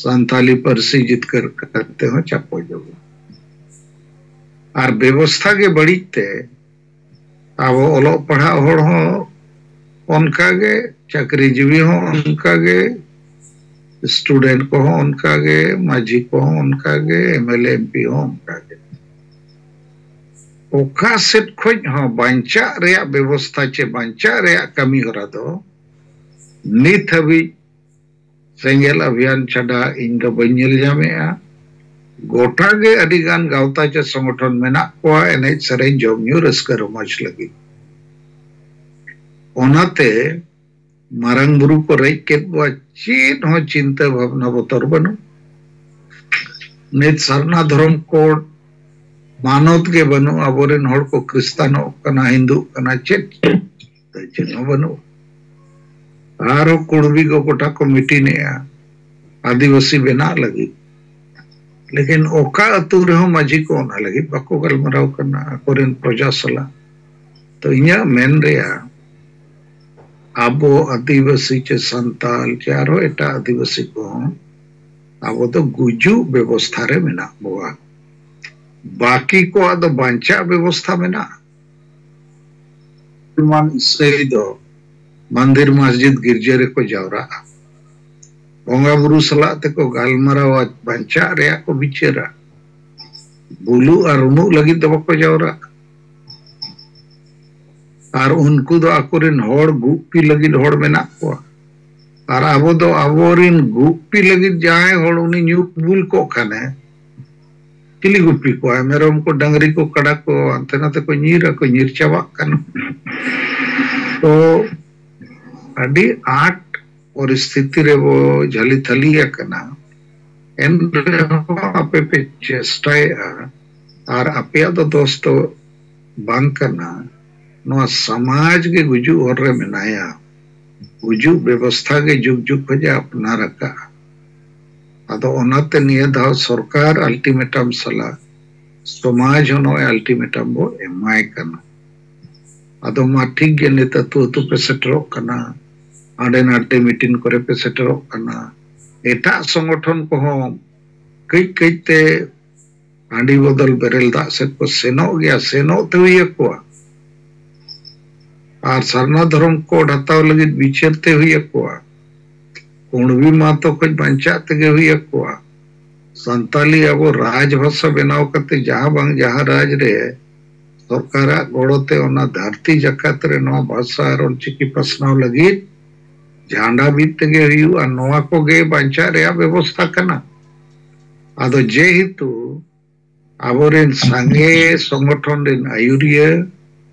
ᱥᱟᱱᱛᱟᱞᱤ ᱯᱟᱹᱨᱥᱤ ᱡᱤᱛᱠᱟᱹᱨ ᱠᱟᱛᱮ ᱦᱚᱸ ᱪᱟᱯᱚ ᱡᱩᱲᱩ᱾ ᱟᱨ ᱵᱮᱵᱚᱥᱛᱷᱟ ᱜᱮ ᱵᱟᱹᱲᱤᱡ ᱛᱮ ᱟᱵᱚ ᱚᱞᱚᱜ ᱯᱟᱲᱦᱟᱜ ᱦᱚᱲ ᱦᱚᱸ ᱚᱱᱠᱟᱜᱮ, ᱪᱟᱹᱠᱨᱤ ᱡᱤᱵᱤ ᱦᱚᱸ ᱚᱱᱠᱟᱜᱮ, ᱥᱴᱩᱰᱮᱱᱴ ᱠᱚᱦᱚᱸ ᱚᱱᱠᱟᱜᱮ, ᱢᱟᱹᱡᱷᱤ ᱠᱚᱦᱚᱸ ᱚᱱᱠᱟᱜᱮ, M L A, M P ᱦᱚᱸ ᱚᱱᱠᱟᱜᱮ᱾ ᱚᱠᱟ ᱥᱮᱫ ᱠᱷᱚᱱ ᱦᱚᱸ ᱵᱟᱧᱪᱟᱜ ᱨᱮᱭᱟᱜ ᱵᱮᱵᱚᱥᱛᱷᱟ ᱪᱮ ᱵᱟᱧᱪᱟᱜ ᱨᱮᱭᱟᱜ ᱠᱟᱹᱢᱤ ᱦᱚᱨᱟ ᱫᱚ ᱱᱤᱛ ᱦᱟᱹᱵᱤᱡ ᱥᱮᱸᱜᱮᱞ ᱚᱵᱷᱤᱭᱟᱱ ᱪᱷᱟᱰᱟ ᱤᱧ ᱫᱚ ᱵᱟᱹᱧ ᱧᱮᱞ ᱧᱟᱢᱮᱜᱼᱟ᱾ ᱜᱚᱴᱟ ᱜᱮ ᱟᱹᱰᱤ ᱜᱟᱱ ᱜᱟᱶᱛᱟ ᱪᱮ ᱥᱚᱝᱜᱚᱴᱷᱚᱱ ᱢᱮᱱᱟᱜ ᱠᱚᱣᱟ ᱮᱱᱮᱡ ᱥᱮᱨᱮᱧ ᱡᱚᱢ ᱧᱩ ᱨᱟᱹᱥᱠᱟᱹ ᱨᱚᱢᱚᱡᱽ ᱞᱟᱹᱜᱤᱫ᱾ ᱚᱱᱟᱛᱮ ᱢᱟᱨᱟᱝ ᱵᱩᱨᱩ ᱠᱚ ᱨᱮᱡ ᱠᱮᱫ ᱠᱚᱣᱟ, ᱪᱮᱫ ᱦᱚᱸ ᱪᱤᱱᱛᱟᱹ ᱵᱷᱟᱵᱽᱱᱟ ᱵᱚᱛᱚᱨ ᱵᱟᱹᱱᱩᱜ᱾ ᱱᱤᱛ ᱥᱟᱨᱱᱟ ᱫᱷᱚᱨᱚᱢ ᱠᱳᱰ ᱢᱟᱱᱚᱛ ᱜᱮ ᱵᱟᱹᱱᱩᱜ᱾ ᱟᱵᱚᱨᱮᱱ ᱦᱚᱲ ᱠᱚ ᱠᱷᱨᱤᱥᱛᱟᱱᱚᱜ ᱠᱟᱱᱟ, ᱦᱤᱱᱫᱩᱜ ᱠᱟᱱᱟ, ᱪᱮᱫ ᱪᱮᱫ ᱦᱚᱸ ᱵᱟᱹᱱᱩᱜ᱾ ᱟᱨᱦᱚᱸ ᱠᱩᱲᱵᱤ ᱠᱚ ᱜᱚᱴᱟ ᱠᱚ ᱢᱤᱴᱤᱱᱮᱜᱼᱟ, ᱟᱹᱫᱤᱵᱟᱹᱥᱤ ᱵᱮᱱᱟᱜ ᱞᱟᱹᱜᱤᱫ᱾ ᱞᱮᱠᱤᱱ ᱚᱠᱟ ᱟᱹᱛᱩ ᱨᱮᱦᱚᱸ ᱢᱟᱹᱡᱷᱤ ᱠᱚ ᱚᱱᱟ ᱞᱟᱹᱜᱤᱫ ᱵᱟᱠᱚ ᱜᱟᱞᱢᱟᱨᱟᱣ ᱠᱟᱱᱟ ᱟᱠᱚᱨᱮᱱ ᱯᱨᱚᱡᱟ ᱥᱟᱞᱟᱜ᱾ ᱛᱚ ᱤᱧᱟᱹᱜ ᱢᱮᱱ ᱨᱮᱭᱟᱜ, ᱟᱵᱚ ᱟᱹᱫᱤᱵᱟᱹᱥᱤ ᱪᱮ ᱥᱟᱱᱛᱟᱞ ᱪᱮ ᱟᱨᱦᱚᱸ ᱮᱴᱟᱜ ᱟᱹᱫᱤᱵᱟᱹᱥᱤ ᱠᱚᱦᱚᱸ ᱟᱵᱚ ᱫᱚ ᱜᱩᱡᱩᱜ ᱵᱮᱵᱚᱥᱛᱷᱟ ᱨᱮ ᱢᱮᱱᱟᱜ ᱵᱚᱣᱟ᱾ ᱵᱟᱹᱠᱤ ᱠᱚᱣᱟᱜ ᱫᱚ ᱵᱟᱧᱪᱟᱜ ᱵᱮᱵᱚᱥᱛᱷᱟ ᱢᱮᱱᱟᱜᱼᱟ᱾ ᱢᱩᱥᱚᱞᱢᱟᱱ ᱤᱥᱟᱹᱭ ᱫᱚ ᱢᱚᱱᱫᱤᱨ ᱢᱚᱥᱡᱤᱫ ᱜᱤᱨᱡᱟᱹ ᱨᱮᱠᱚ ᱡᱟᱣᱨᱟᱜᱼᱟ, ᱵᱚᱸᱜᱟ ᱵᱩᱨᱩ ᱥᱟᱞᱟᱜ ᱛᱮᱠᱚ ᱜᱟᱞᱢᱟᱨᱟᱣᱟ, ᱵᱟᱧᱪᱟᱜ ᱨᱮᱭᱟᱜ ᱠᱚ ᱵᱤᱪᱟᱹᱨᱟ᱾ ᱵᱩᱞᱩᱜ ᱟᱨ ᱨᱩᱢᱩᱜ ᱞᱟᱹᱜᱤᱫ ᱫᱚ ᱵᱟᱠᱚ ᱡᱟᱣᱨᱟᱜᱼᱟ᱾ ᱟᱨ ᱩᱱᱠᱩ ᱫᱚ ᱟᱠᱚᱨᱮᱱ ᱦᱚᱲ ᱜᱩᱯᱤ ᱞᱟᱹᱜᱤᱫ ᱦᱚᱲ ᱢᱮᱱᱟᱜ ᱠᱚᱣᱟ᱾ ᱟᱨ ᱟᱵᱚ ᱫᱚ ᱟᱵᱚᱨᱮᱱ ᱜᱩᱯᱤ ᱞᱟᱹᱜᱤᱫ ᱡᱟᱦᱟᱸᱭ ᱦᱚᱲ ᱩᱱᱤ ᱧᱩ ᱵᱩᱞ ᱠᱚᱜ ᱠᱷᱟᱱᱮ, ᱪᱤᱞᱤ ᱜᱩᱯᱤ ᱠᱚᱣᱟᱭ? ᱢᱮᱨᱚᱢ ᱠᱚ, ᱰᱟᱝᱨᱤ ᱠᱚ, ᱠᱟᱰᱟ ᱠᱚ ᱦᱟᱱᱛᱮ ᱱᱟᱛᱮ ᱠᱚ ᱧᱤᱨ ᱟᱠᱚ, ᱧᱤᱨ ᱪᱟᱵᱟᱜ ᱠᱟᱱᱟ᱾ ᱛᱚ ᱟᱹᱰᱤ ᱟᱸᱴ ᱯᱚᱨᱤᱥᱛᱷᱤᱛᱤ ᱨᱮᱵᱚ ᱡᱷᱟᱹᱞᱤ ᱛᱷᱟᱹᱞᱤ ᱟᱠᱟᱱᱟ᱾ ᱮᱱ ᱨᱮᱦᱚᱸ ᱟᱯᱮ ᱯᱮ ᱪᱮᱥᱴᱟᱭᱮᱫᱼᱟ, ᱟᱨ ᱟᱯᱮᱭᱟᱜ ᱫᱚ ᱫᱚᱥ ᱫᱚ ᱵᱟᱝ ᱠᱟᱱᱟ᱾ ᱱᱚᱣᱟ ᱥᱚᱢᱟᱡᱽ ᱜᱮ ᱜᱩᱡᱩᱜ ᱦᱚᱨ ᱨᱮ ᱢᱮᱱᱟᱭᱟ᱾ ᱜᱩᱡᱩᱜ ᱵᱮᱵᱚᱥᱛᱷᱟ ᱜᱮ ᱡᱩᱜᱽ ᱡᱩᱜᱽ ᱠᱷᱚᱱ ᱮ ᱟᱯᱱᱟᱨ ᱟᱠᱟᱫᱼᱟ᱾ ᱟᱫᱚ ᱚᱱᱟᱛᱮ ᱱᱤᱭᱟᱹ ᱫᱷᱟᱣ ᱥᱚᱨᱠᱟᱨ ᱟᱞᱴᱤᱢᱮᱴᱟᱢ ᱥᱟᱞᱟᱜ ᱥᱚᱢᱟᱡᱽ ᱦᱚᱸ ᱱᱚᱜᱼᱚᱭ ᱟᱞᱴᱤᱢᱮᱴᱟᱢ ᱵᱚ ᱮᱢᱟᱭ ᱠᱟᱱᱟ᱾ ᱟᱫᱚ ᱢᱟ ᱴᱷᱤᱠ ᱜᱮ, ᱱᱤᱛ ᱟᱹᱛᱩ ᱟᱹᱛᱩ ᱯᱮ ᱥᱮᱴᱮᱨᱚᱜ ᱠᱟᱱᱟ, ᱦᱟᱸᱰᱮ ᱱᱟᱰᱮ ᱢᱤᱴᱤᱝ ᱠᱚᱨᱮ ᱯᱮ ᱥᱮᱴᱮᱨᱚᱜ ᱠᱟᱱᱟ, ᱮᱴᱟᱜ ᱥᱚᱝᱜᱚᱴᱷᱚᱱ ᱠᱚᱦᱚᱸ ᱠᱟᱹᱡ ᱠᱟᱹᱡ ᱛᱮ ᱦᱟᱺᱰᱤ ᱵᱚᱫᱚᱞ ᱵᱮᱨᱮᱞ ᱫᱟᱜ ᱥᱮᱫ ᱠᱚ ᱥᱮᱱᱚᱜ ᱜᱮᱭᱟ, ᱥᱮᱱᱚᱜ ᱛᱮ ᱦᱩᱭ ᱟᱠᱚᱣᱟ᱾ ᱟᱨ ᱥᱟᱨᱱᱟ ᱫᱷᱚᱨᱚᱢ ᱠᱳᱰ ᱦᱟᱛᱟᱣ ᱞᱟᱹᱜᱤᱫ ᱵᱤᱪᱟᱹᱨ ᱛᱮ ᱦᱩᱭ ᱟᱠᱚᱣᱟ᱾ ᱠᱩᱬᱵᱤ ᱢᱟᱛᱚ ᱠᱷᱚᱡ ᱵᱟᱧᱪᱟᱜ ᱛᱮᱜᱮ ᱦᱩᱭ ᱟᱠᱚᱣᱟ᱾ ᱥᱟᱱᱛᱟᱞᱤ ᱟᱵᱚ ᱨᱟᱡᱽ ᱵᱷᱟᱥᱟ ᱵᱮᱱᱟᱣ ᱠᱟᱛᱮ ᱡᱟᱦᱟᱸ ᱵᱟᱝ ᱡᱟᱦᱟᱸ ᱨᱟᱡᱽ ᱨᱮ ᱥᱚᱨᱠᱟᱨᱟᱜ ᱜᱚᱲᱚ ᱛᱮ ᱚᱱᱟ ᱫᱷᱟᱹᱨᱛᱤ ᱡᱟᱠᱟᱛ ᱨᱮ ᱱᱚᱣᱟ ᱵᱷᱟᱥᱟ ᱟᱨ ᱚᱞᱪᱤᱠᱤ ᱯᱟᱥᱱᱟᱣ ᱞᱟᱹᱜᱤᱫ ᱡᱷᱟᱸᱰᱟ ᱵᱤᱫ ᱛᱮᱜᱮ ᱦᱩᱭᱩᱜᱼᱟ᱾ ᱱᱚᱣᱟ ᱠᱚᱜᱮ ᱵᱟᱧᱪᱟᱜ ᱨᱮᱭᱟᱜ ᱵᱮᱵᱚᱥᱛᱷᱟ ᱠᱟᱱᱟ᱾ ᱟᱫᱚ ᱡᱮᱦᱮᱛᱩ ᱟᱵᱚᱨᱮᱱ ᱥᱟᱸᱜᱮ ᱥᱚᱝᱜᱚᱴᱷᱚᱱ ᱨᱮᱱ ᱟᱹᱭᱩᱨᱤᱭᱟᱹ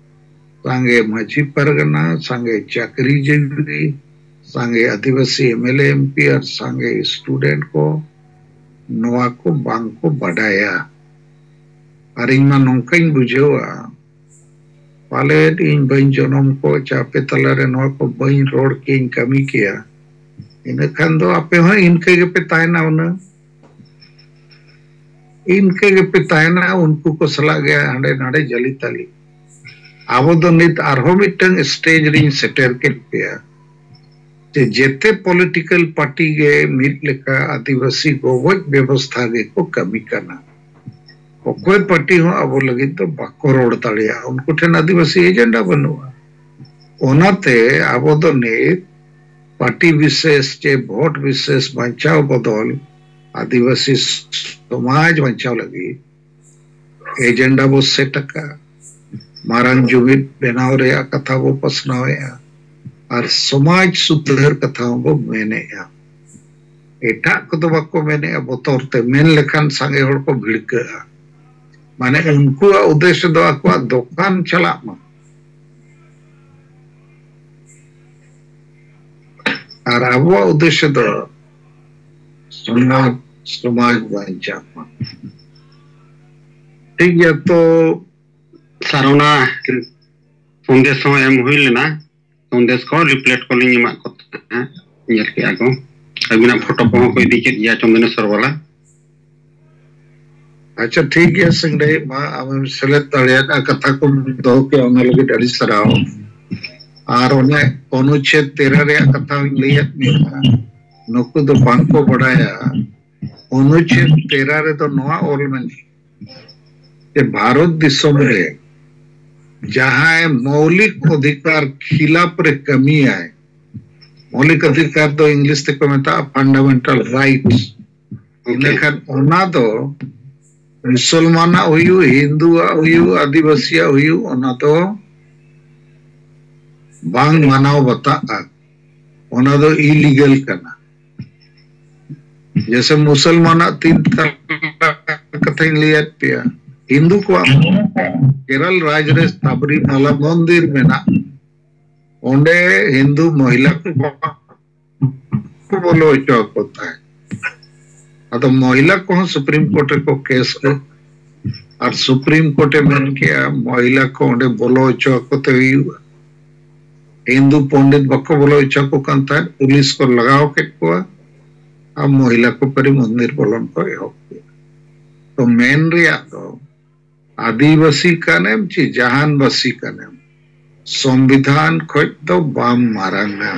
ᱥᱟᱸᱜᱮ ᱢᱟᱹᱡᱷᱤ ᱯᱟᱨᱜᱟᱱᱟ, ᱥᱟᱸᱜᱮ ᱪᱟᱹᱠᱨᱤ ᱡᱤᱵᱤ, ᱥᱟᱸᱜᱮ ᱟᱹᱫᱤᱵᱟᱹᱥᱤ M L A M P R ᱥᱟᱸᱜᱮ ᱥᱴᱩᱰᱮᱱᱴ ᱠᱚ ᱱᱚᱣᱟ ᱠᱚ ᱵᱟᱝ ᱠᱚ ᱵᱟᱰᱟᱭᱟ᱾ ᱟᱨ ᱤᱧ ᱢᱟ ᱱᱚᱝᱠᱟᱧ ᱵᱩᱡᱷᱟᱹᱣᱟ, ᱯᱟᱞᱮᱫ ᱤᱧ ᱵᱟᱹᱧ ᱡᱚᱱᱚᱢ ᱠᱚᱜ ᱪᱮ ᱟᱯᱮ ᱛᱟᱞᱟᱨᱮ ᱱᱚᱣᱟ ᱠᱚ ᱵᱟᱹᱧ ᱨᱚᱲ ᱠᱮᱭᱟᱧ ᱠᱟᱹᱢᱤ ᱠᱮᱭᱟ, ᱤᱱᱟᱹ ᱠᱷᱟᱱ ᱫᱚ ᱟᱯᱮ ᱦᱚᱸ ᱤᱱᱠᱟᱹ ᱜᱮᱯᱮ ᱛᱟᱦᱮᱱᱟ ᱦᱩᱱᱟᱹᱝ᱾ ᱤᱱᱠᱟᱹ ᱜᱮᱯᱮ ᱛᱟᱦᱮᱱᱟ ᱩᱱᱠᱩ ᱠᱚ ᱥᱟᱞᱟᱜ ᱜᱮ ᱦᱟᱸᱰᱮ ᱱᱟᱰᱮ ᱡᱟᱹᱞᱤ ᱛᱟᱹᱞᱤ᱾ ᱟᱵᱚ ᱫᱚ ᱱᱤᱛ ᱟᱨᱦᱚᱸ ᱢᱤᱫᱴᱟᱝ ᱥᱴᱮᱡᱽ ᱨᱤᱧ ᱥᱮᱴᱮᱨ ᱠᱮᱫ ᱯᱮᱭᱟ ᱡᱮ ᱡᱮᱛᱮ ᱯᱚᱞᱤᱴᱤᱠᱟᱞ ᱯᱟᱨᱴᱤ ᱜᱮ ᱢᱤᱫ ᱞᱮᱠᱟ ᱟᱹᱫᱤᱵᱟᱹᱥᱤ ᱜᱚᱵᱚᱡ ᱵᱮᱵᱚᱥᱛᱷᱟ ᱜᱮᱠᱚ ᱠᱟᱹᱢᱤ ᱠᱟᱱᱟ᱾ ᱚᱠᱚᱭ ᱯᱟᱨᱴᱤ ᱦᱚᱸ ᱟᱵᱚ ᱞᱟᱹᱜᱤᱫ ᱫᱚ ᱵᱟᱠᱚ ᱨᱚᱲ ᱫᱟᱲᱮᱭᱟᱜᱼᱟ, ᱩᱱᱠᱩ ᱴᱷᱮᱱ ᱟᱹᱫᱤᱵᱟᱹᱥᱤ ᱮᱡᱮᱱᱰᱟ ᱵᱟᱹᱱᱩᱜᱼᱟ᱾ ᱚᱱᱟᱛᱮ ᱟᱵᱚ ᱫᱚ ᱱᱤᱛ ᱯᱟᱨᱴᱤ ᱵᱤᱥᱮᱥ ᱪᱮ ᱵᱷᱳᱴ ᱵᱤᱥᱮᱥ ᱵᱟᱧᱪᱟᱣ ᱵᱚᱫᱚᱞ ᱟᱹᱫᱤᱵᱟᱹᱥᱤ ᱥᱚᱢᱟᱡᱽ ᱵᱟᱧᱪᱟᱣ ᱞᱟᱹᱜᱤᱫ ᱮᱡᱮᱱᱰᱟ ᱵᱚ ᱥᱮᱴ ᱟᱠᱟᱫᱼᱟ᱾ ᱢᱟᱨᱟᱝ ᱡᱩᱢᱤᱫ ᱵᱮᱱᱟᱣ ᱨᱮᱭᱟᱜ ᱠᱟᱛᱷᱟ ᱵᱚ ᱯᱟᱥᱱᱟᱣᱮᱫᱼᱟ ᱟᱨ ᱥᱚᱢᱟᱡᱽ ᱥᱩᱫᱷᱟᱹᱨ ᱠᱟᱛᱷᱟ ᱦᱚᱸᱵᱚ ᱢᱮᱱᱮᱫᱼᱟ᱾ ᱮᱴᱟᱜ ᱠᱚᱫᱚ ᱵᱟᱠᱚ ᱢᱮᱱᱮᱫᱼᱟ, ᱵᱚᱛᱚᱨ ᱛᱮ ᱢᱮᱱ ᱞᱮᱠᱷᱟᱱ ᱥᱟᱸᱜᱮ ᱦᱚᱲ ᱠᱚ ᱵᱷᱤᱲᱠᱟᱹᱜᱼᱟ᱾ ᱢᱟᱱᱮ ᱩᱱᱠᱩᱣᱟᱜ ᱩᱫᱽᱫᱮᱥᱥᱚ ᱫᱚ ᱟᱠᱚᱣᱟᱜ ᱫᱚᱠᱟᱱ ᱪᱟᱞᱟᱜ ᱢᱟ, ᱟᱨ ᱟᱵᱚᱣᱟᱜ ᱩᱫᱽᱫᱮᱥᱥᱚ ᱫᱚ ᱥᱚᱢᱟᱡᱽ, ᱥᱚᱢᱟᱡᱽ ᱵᱟᱧᱪᱟᱜ ᱢᱟ᱾ ᱴᱷᱤᱠ ᱜᱮᱭᱟ, ᱛᱚ ᱥᱟᱨᱚᱱᱟ ᱥᱚᱱᱫᱮᱥ ᱦᱚᱸ ᱮᱢ ᱦᱩᱭ ᱞᱮᱱᱟ᱾ ᱥᱚᱱᱫᱮᱥ ᱠᱚ ᱨᱤᱯᱞᱮᱴ ᱠᱚᱞᱤᱧ ᱮᱢᱟᱫ ᱠᱚ ᱛᱟᱦᱮᱸᱫ, ᱧᱮᱞ ᱠᱮᱜᱼᱟ ᱠᱚ᱾ ᱟᱹᱵᱤᱱᱟᱜ ᱯᱷᱳᱴᱳ ᱠᱚᱦᱚᱸ ᱠᱚ ᱤᱫᱤ ᱠᱮᱫ ᱜᱮᱭᱟ ᱪᱚᱱᱫᱚᱱᱮᱥᱚᱨ ᱵᱟᱞᱟ᱾ ᱟᱪᱪᱷᱟ, ᱴᱷᱤᱠ ᱜᱮᱭᱟ ᱥᱤᱝᱨᱟᱹᱭ, ᱢᱟ ᱟᱢᱮᱢ ᱥᱮᱞᱮᱫ ᱫᱟᱲᱮᱭᱟᱫᱼᱟ, ᱠᱟᱛᱷᱟ ᱠᱚᱢ ᱫᱚᱦᱚ ᱠᱮᱫᱼᱟ, ᱚᱱᱟ ᱞᱟᱹᱜᱤᱫ ᱟᱹᱰᱤ ᱥᱟᱨᱦᱟᱣ᱾ ᱟᱨ ᱚᱱᱮ ᱚᱱᱩᱪᱷᱮᱫ ᱛᱮᱨᱚ ᱨᱮᱭᱟᱜ ᱠᱟᱛᱷᱟ ᱦᱚᱸᱧ ᱞᱟᱹᱭᱟᱫ ᱢᱮᱭᱟ, ᱱᱩᱠᱩ ᱫᱚ ᱵᱟᱝ ᱠᱚ ᱵᱟᱰᱟᱭᱟ᱾ ᱚᱱᱩᱪᱷᱮᱫ ᱛᱮᱨᱚ ᱨᱮᱫᱚ ᱱᱚᱣᱟ ᱚᱞ ᱢᱮᱱᱟᱜᱼᱟ ᱡᱮ ᱵᱷᱟᱨᱚᱛ ᱫᱤᱥᱚᱢ ᱨᱮ ᱡᱟᱦᱟᱸᱭ ᱢᱳᱣᱞᱤᱠ ᱚᱫᱷᱤᱠᱟᱨ ᱠᱷᱤᱞᱟᱯ ᱨᱮ ᱠᱟᱹᱢᱤᱭᱟᱭ, ᱢᱳᱣᱞᱤᱠ ᱚᱫᱷᱤᱠᱟᱨ ᱫᱚ ᱤᱝᱞᱤᱥ ᱛᱮᱠᱚ ᱢᱮᱛᱟᱜᱼᱟ ᱯᱷᱟᱱᱰᱟᱢᱮᱱᱴᱟᱞ ᱨᱟᱭᱤᱴᱥ, ᱤᱱᱟᱹ ᱠᱷᱟᱱ ᱚᱱᱟ ᱫᱚ ᱢᱩᱥᱚᱞᱢᱟᱱᱟᱜ ᱦᱩᱭᱩᱜ, ᱦᱤᱱᱫᱩᱣᱟᱜ ᱦᱩᱭᱩᱜ, ᱟᱹᱫᱤᱵᱟᱹᱥᱤᱭᱟᱜ ᱦᱩᱭᱩᱜ, ᱚᱱᱟ ᱫᱚ ᱵᱟᱝ ᱢᱟᱱᱟᱣ ᱵᱟᱛᱟᱜᱼᱟ, ᱚᱱᱟ ᱫᱚ ᱤᱞᱤᱜᱟᱞ ᱠᱟᱱᱟ᱾ ᱡᱮᱥᱮ ᱢᱩᱥᱚᱞᱢᱟᱱᱟᱜ ᱛᱤᱱ ᱛᱟᱞᱟᱠ ᱠᱟᱛᱷᱟᱧ ᱞᱟᱹᱭᱟᱫ ᱯᱮᱭᱟ, ᱦᱤᱱᱫᱩ ᱠᱚᱣᱟᱜ ᱠᱮᱨᱟᱞ ᱨᱟᱡᱽ ᱨᱮ ᱥᱟᱵᱨᱤᱢᱟᱞᱟ ᱢᱚᱱᱫᱤᱨ ᱢᱮᱱᱟᱜᱼᱟ, ᱚᱸᱰᱮ ᱦᱤᱱᱫᱩ ᱢᱚᱦᱤᱞᱟ ᱠᱚ ᱵᱟᱠᱚ ᱵᱚᱞᱚ ᱦᱚᱪᱚ ᱟᱠᱚ ᱛᱟᱦᱮᱸᱫ᱾ ᱟᱫᱚ ᱢᱚᱦᱤᱞᱟ ᱠᱚᱦᱚᱸ ᱥᱩᱯᱨᱤᱢ ᱠᱳᱨᱴ ᱨᱮᱠᱚ ᱠᱮᱥ ᱠᱮᱫ, ᱟᱨ ᱥᱩᱯᱨᱤᱢ ᱠᱳᱨᱴ ᱮ ᱢᱮᱱ ᱠᱮᱜᱼᱟ ᱢᱚᱦᱤᱞᱟ ᱠᱚ ᱚᱸᱰᱮ ᱵᱚᱞᱚ ᱦᱚᱪᱚ ᱟᱠᱚ ᱛᱮ ᱦᱩᱭᱩᱜᱼᱟ᱾ ᱦᱤᱱᱫᱩ ᱯᱚᱱᱰᱤᱛ ᱵᱟᱠᱚ ᱵᱚᱞᱚ ᱦᱚᱪᱚ ᱟᱠᱚ ᱠᱟᱱ ᱛᱟᱦᱮᱸᱫ, ᱯᱩᱞᱤᱥ ᱠᱚ ᱞᱟᱜᱟᱣ ᱠᱮᱫ ᱠᱚᱣᱟ ᱟᱨ ᱢᱚᱦᱤᱞᱟ ᱠᱚ ᱯᱟᱹᱨᱤ ᱢᱚᱱᱫᱤᱨ ᱵᱚᱞᱚᱱ ᱠᱚ ᱮᱦᱚᱵ ᱠᱮᱫᱟ᱾ ᱛᱚ ᱢᱮᱱ ᱨᱮᱭᱟᱜ ᱫᱚ ᱟᱹᱫᱤᱵᱟᱹᱥᱤ ᱠᱟᱱᱮᱢ ᱪᱮ ᱡᱟᱦᱟᱱ ᱵᱟᱹᱥᱤ ᱠᱟᱱᱮᱢ, ᱥᱚᱝᱵᱤᱫᱷᱟᱱ ᱠᱷᱚᱡ ᱫᱚ ᱵᱟᱢ ᱢᱟᱨᱟᱝᱟ᱾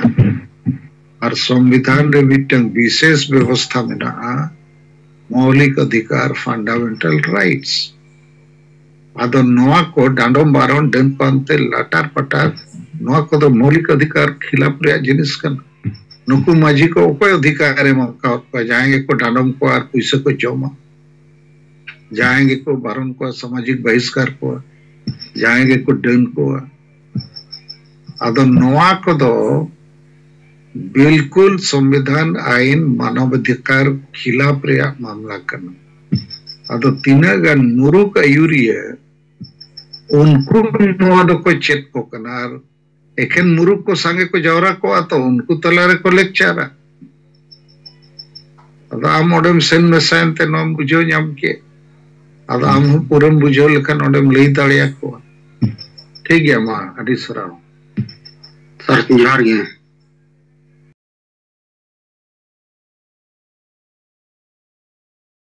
ᱟᱨ ᱥᱚᱝᱵᱤᱫᱷᱟᱱ ᱨᱮ ᱢᱤᱫᱴᱟᱝ ᱵᱤᱥᱮᱥ ᱵᱮᱵᱚᱥᱛᱷᱟ ᱢᱮᱱᱟᱜᱼᱟ, ᱢᱳᱣᱞᱤᱠ ᱚᱫᱷᱤᱠᱟᱨ, ᱯᱷᱟᱱᱰᱟᱢᱮᱱᱴᱟᱞ ᱨᱟᱭᱤᱴᱥ᱾ ᱟᱫᱚ ᱱᱚᱣᱟ ᱠᱚ ᱰᱟᱸᱰᱚᱢ ᱵᱟᱨᱚᱱ, ᱰᱟᱹᱱ ᱯᱟᱱᱛᱮ, ᱞᱟᱴᱟᱨ ᱯᱟᱴᱟᱨ, ᱱᱚᱣᱟ ᱠᱚᱫᱚ ᱢᱳᱣᱞᱤᱠ ᱚᱫᱷᱤᱠᱟᱨ ᱠᱷᱤᱞᱟᱯ ᱨᱮᱭᱟᱜ ᱡᱤᱱᱤᱥ ᱠᱟᱱᱟ᱾ ᱱᱩᱠᱩ ᱢᱟᱹᱡᱷᱤ ᱠᱚ ᱚᱠᱚᱭ ᱚᱫᱷᱤᱠᱟᱨ ᱮᱢ ᱟᱠᱟᱫ ᱠᱚᱣᱟ? ᱡᱟᱦᱟᱸᱭ ᱜᱮᱠᱚ ᱰᱟᱸᱰᱚᱢ ᱠᱚᱣᱟ ᱟᱨ ᱯᱩᱭᱥᱟᱹ ᱠᱚ ᱡᱚᱢᱟ, ᱡᱟᱦᱟᱸᱭ ᱜᱮᱠᱚ ᱵᱟᱨᱚᱱ ᱠᱚᱣᱟ, ᱥᱟᱢᱟᱡᱤᱠ ᱵᱟᱦᱤᱥᱠᱟᱨ ᱠᱚᱣᱟ, ᱡᱟᱦᱟᱸᱭ ᱜᱮᱠᱚ ᱰᱟᱹᱱ ᱠᱚᱣᱟ᱾ ᱟᱫᱚ ᱱᱚᱣᱟ ᱠᱚᱫᱚ ᱵᱤᱞᱠᱩᱞ ᱥᱚᱝᱵᱤᱫᱷᱟᱱ, ᱟᱭᱤᱱ, ᱢᱟᱱᱚᱵ ᱚᱫᱷᱤᱠᱟᱨ ᱠᱷᱤᱞᱟᱯ ᱨᱮᱭᱟᱜ ᱢᱟᱢᱞᱟ ᱠᱟᱱᱟ᱾ ᱟᱫᱚ ᱛᱤᱱᱟᱹᱜ ᱜᱟᱱ ᱢᱩᱨᱩᱠ ᱟᱹᱭᱩᱨᱤᱭᱟᱹ ᱩᱱᱠᱩ ᱱᱚᱣᱟ ᱫᱚᱠᱚ ᱪᱮᱫ ᱠᱚ ᱠᱟᱱᱟ, ᱟᱨ ᱮᱠᱷᱮᱱ ᱢᱩᱨᱩᱠ ᱠᱚ ᱥᱟᱸᱜᱮ ᱠᱚ ᱡᱟᱣᱨᱟ ᱠᱚᱜᱼᱟ, ᱛᱚ ᱩᱱᱠᱩ ᱛᱟᱞᱟ ᱨᱮᱠᱚ ᱞᱮᱠᱪᱟᱨᱟ᱾ ᱟᱫᱚ ᱟᱢ ᱚᱸᱰᱮᱢ ᱥᱮᱱ ᱢᱮᱥᱟᱭᱮᱱ ᱛᱮ ᱱᱚᱣᱟᱢ ᱵᱩᱡᱷᱟᱹᱣ ᱧᱟᱢ ᱠᱮᱫ, ᱟᱫᱚ ᱟᱢ ᱦᱚᱸ ᱯᱩᱨᱟᱹᱢ ᱵᱩᱡᱷᱟᱹᱣ ᱞᱮᱠᱷᱟᱱ ᱚᱸᱰᱮᱢ ᱞᱟᱹᱭ ᱫᱟᱲᱮᱭᱟᱠᱚᱣᱟ᱾ ᱴᱷᱤᱠ ᱜᱮᱭᱟ, ᱢᱟ ᱟᱹᱰᱤ ᱥᱟᱨᱦᱟᱣ᱾ ᱥᱟᱨ, ᱡᱚᱦᱟᱨ ᱜᱮ᱾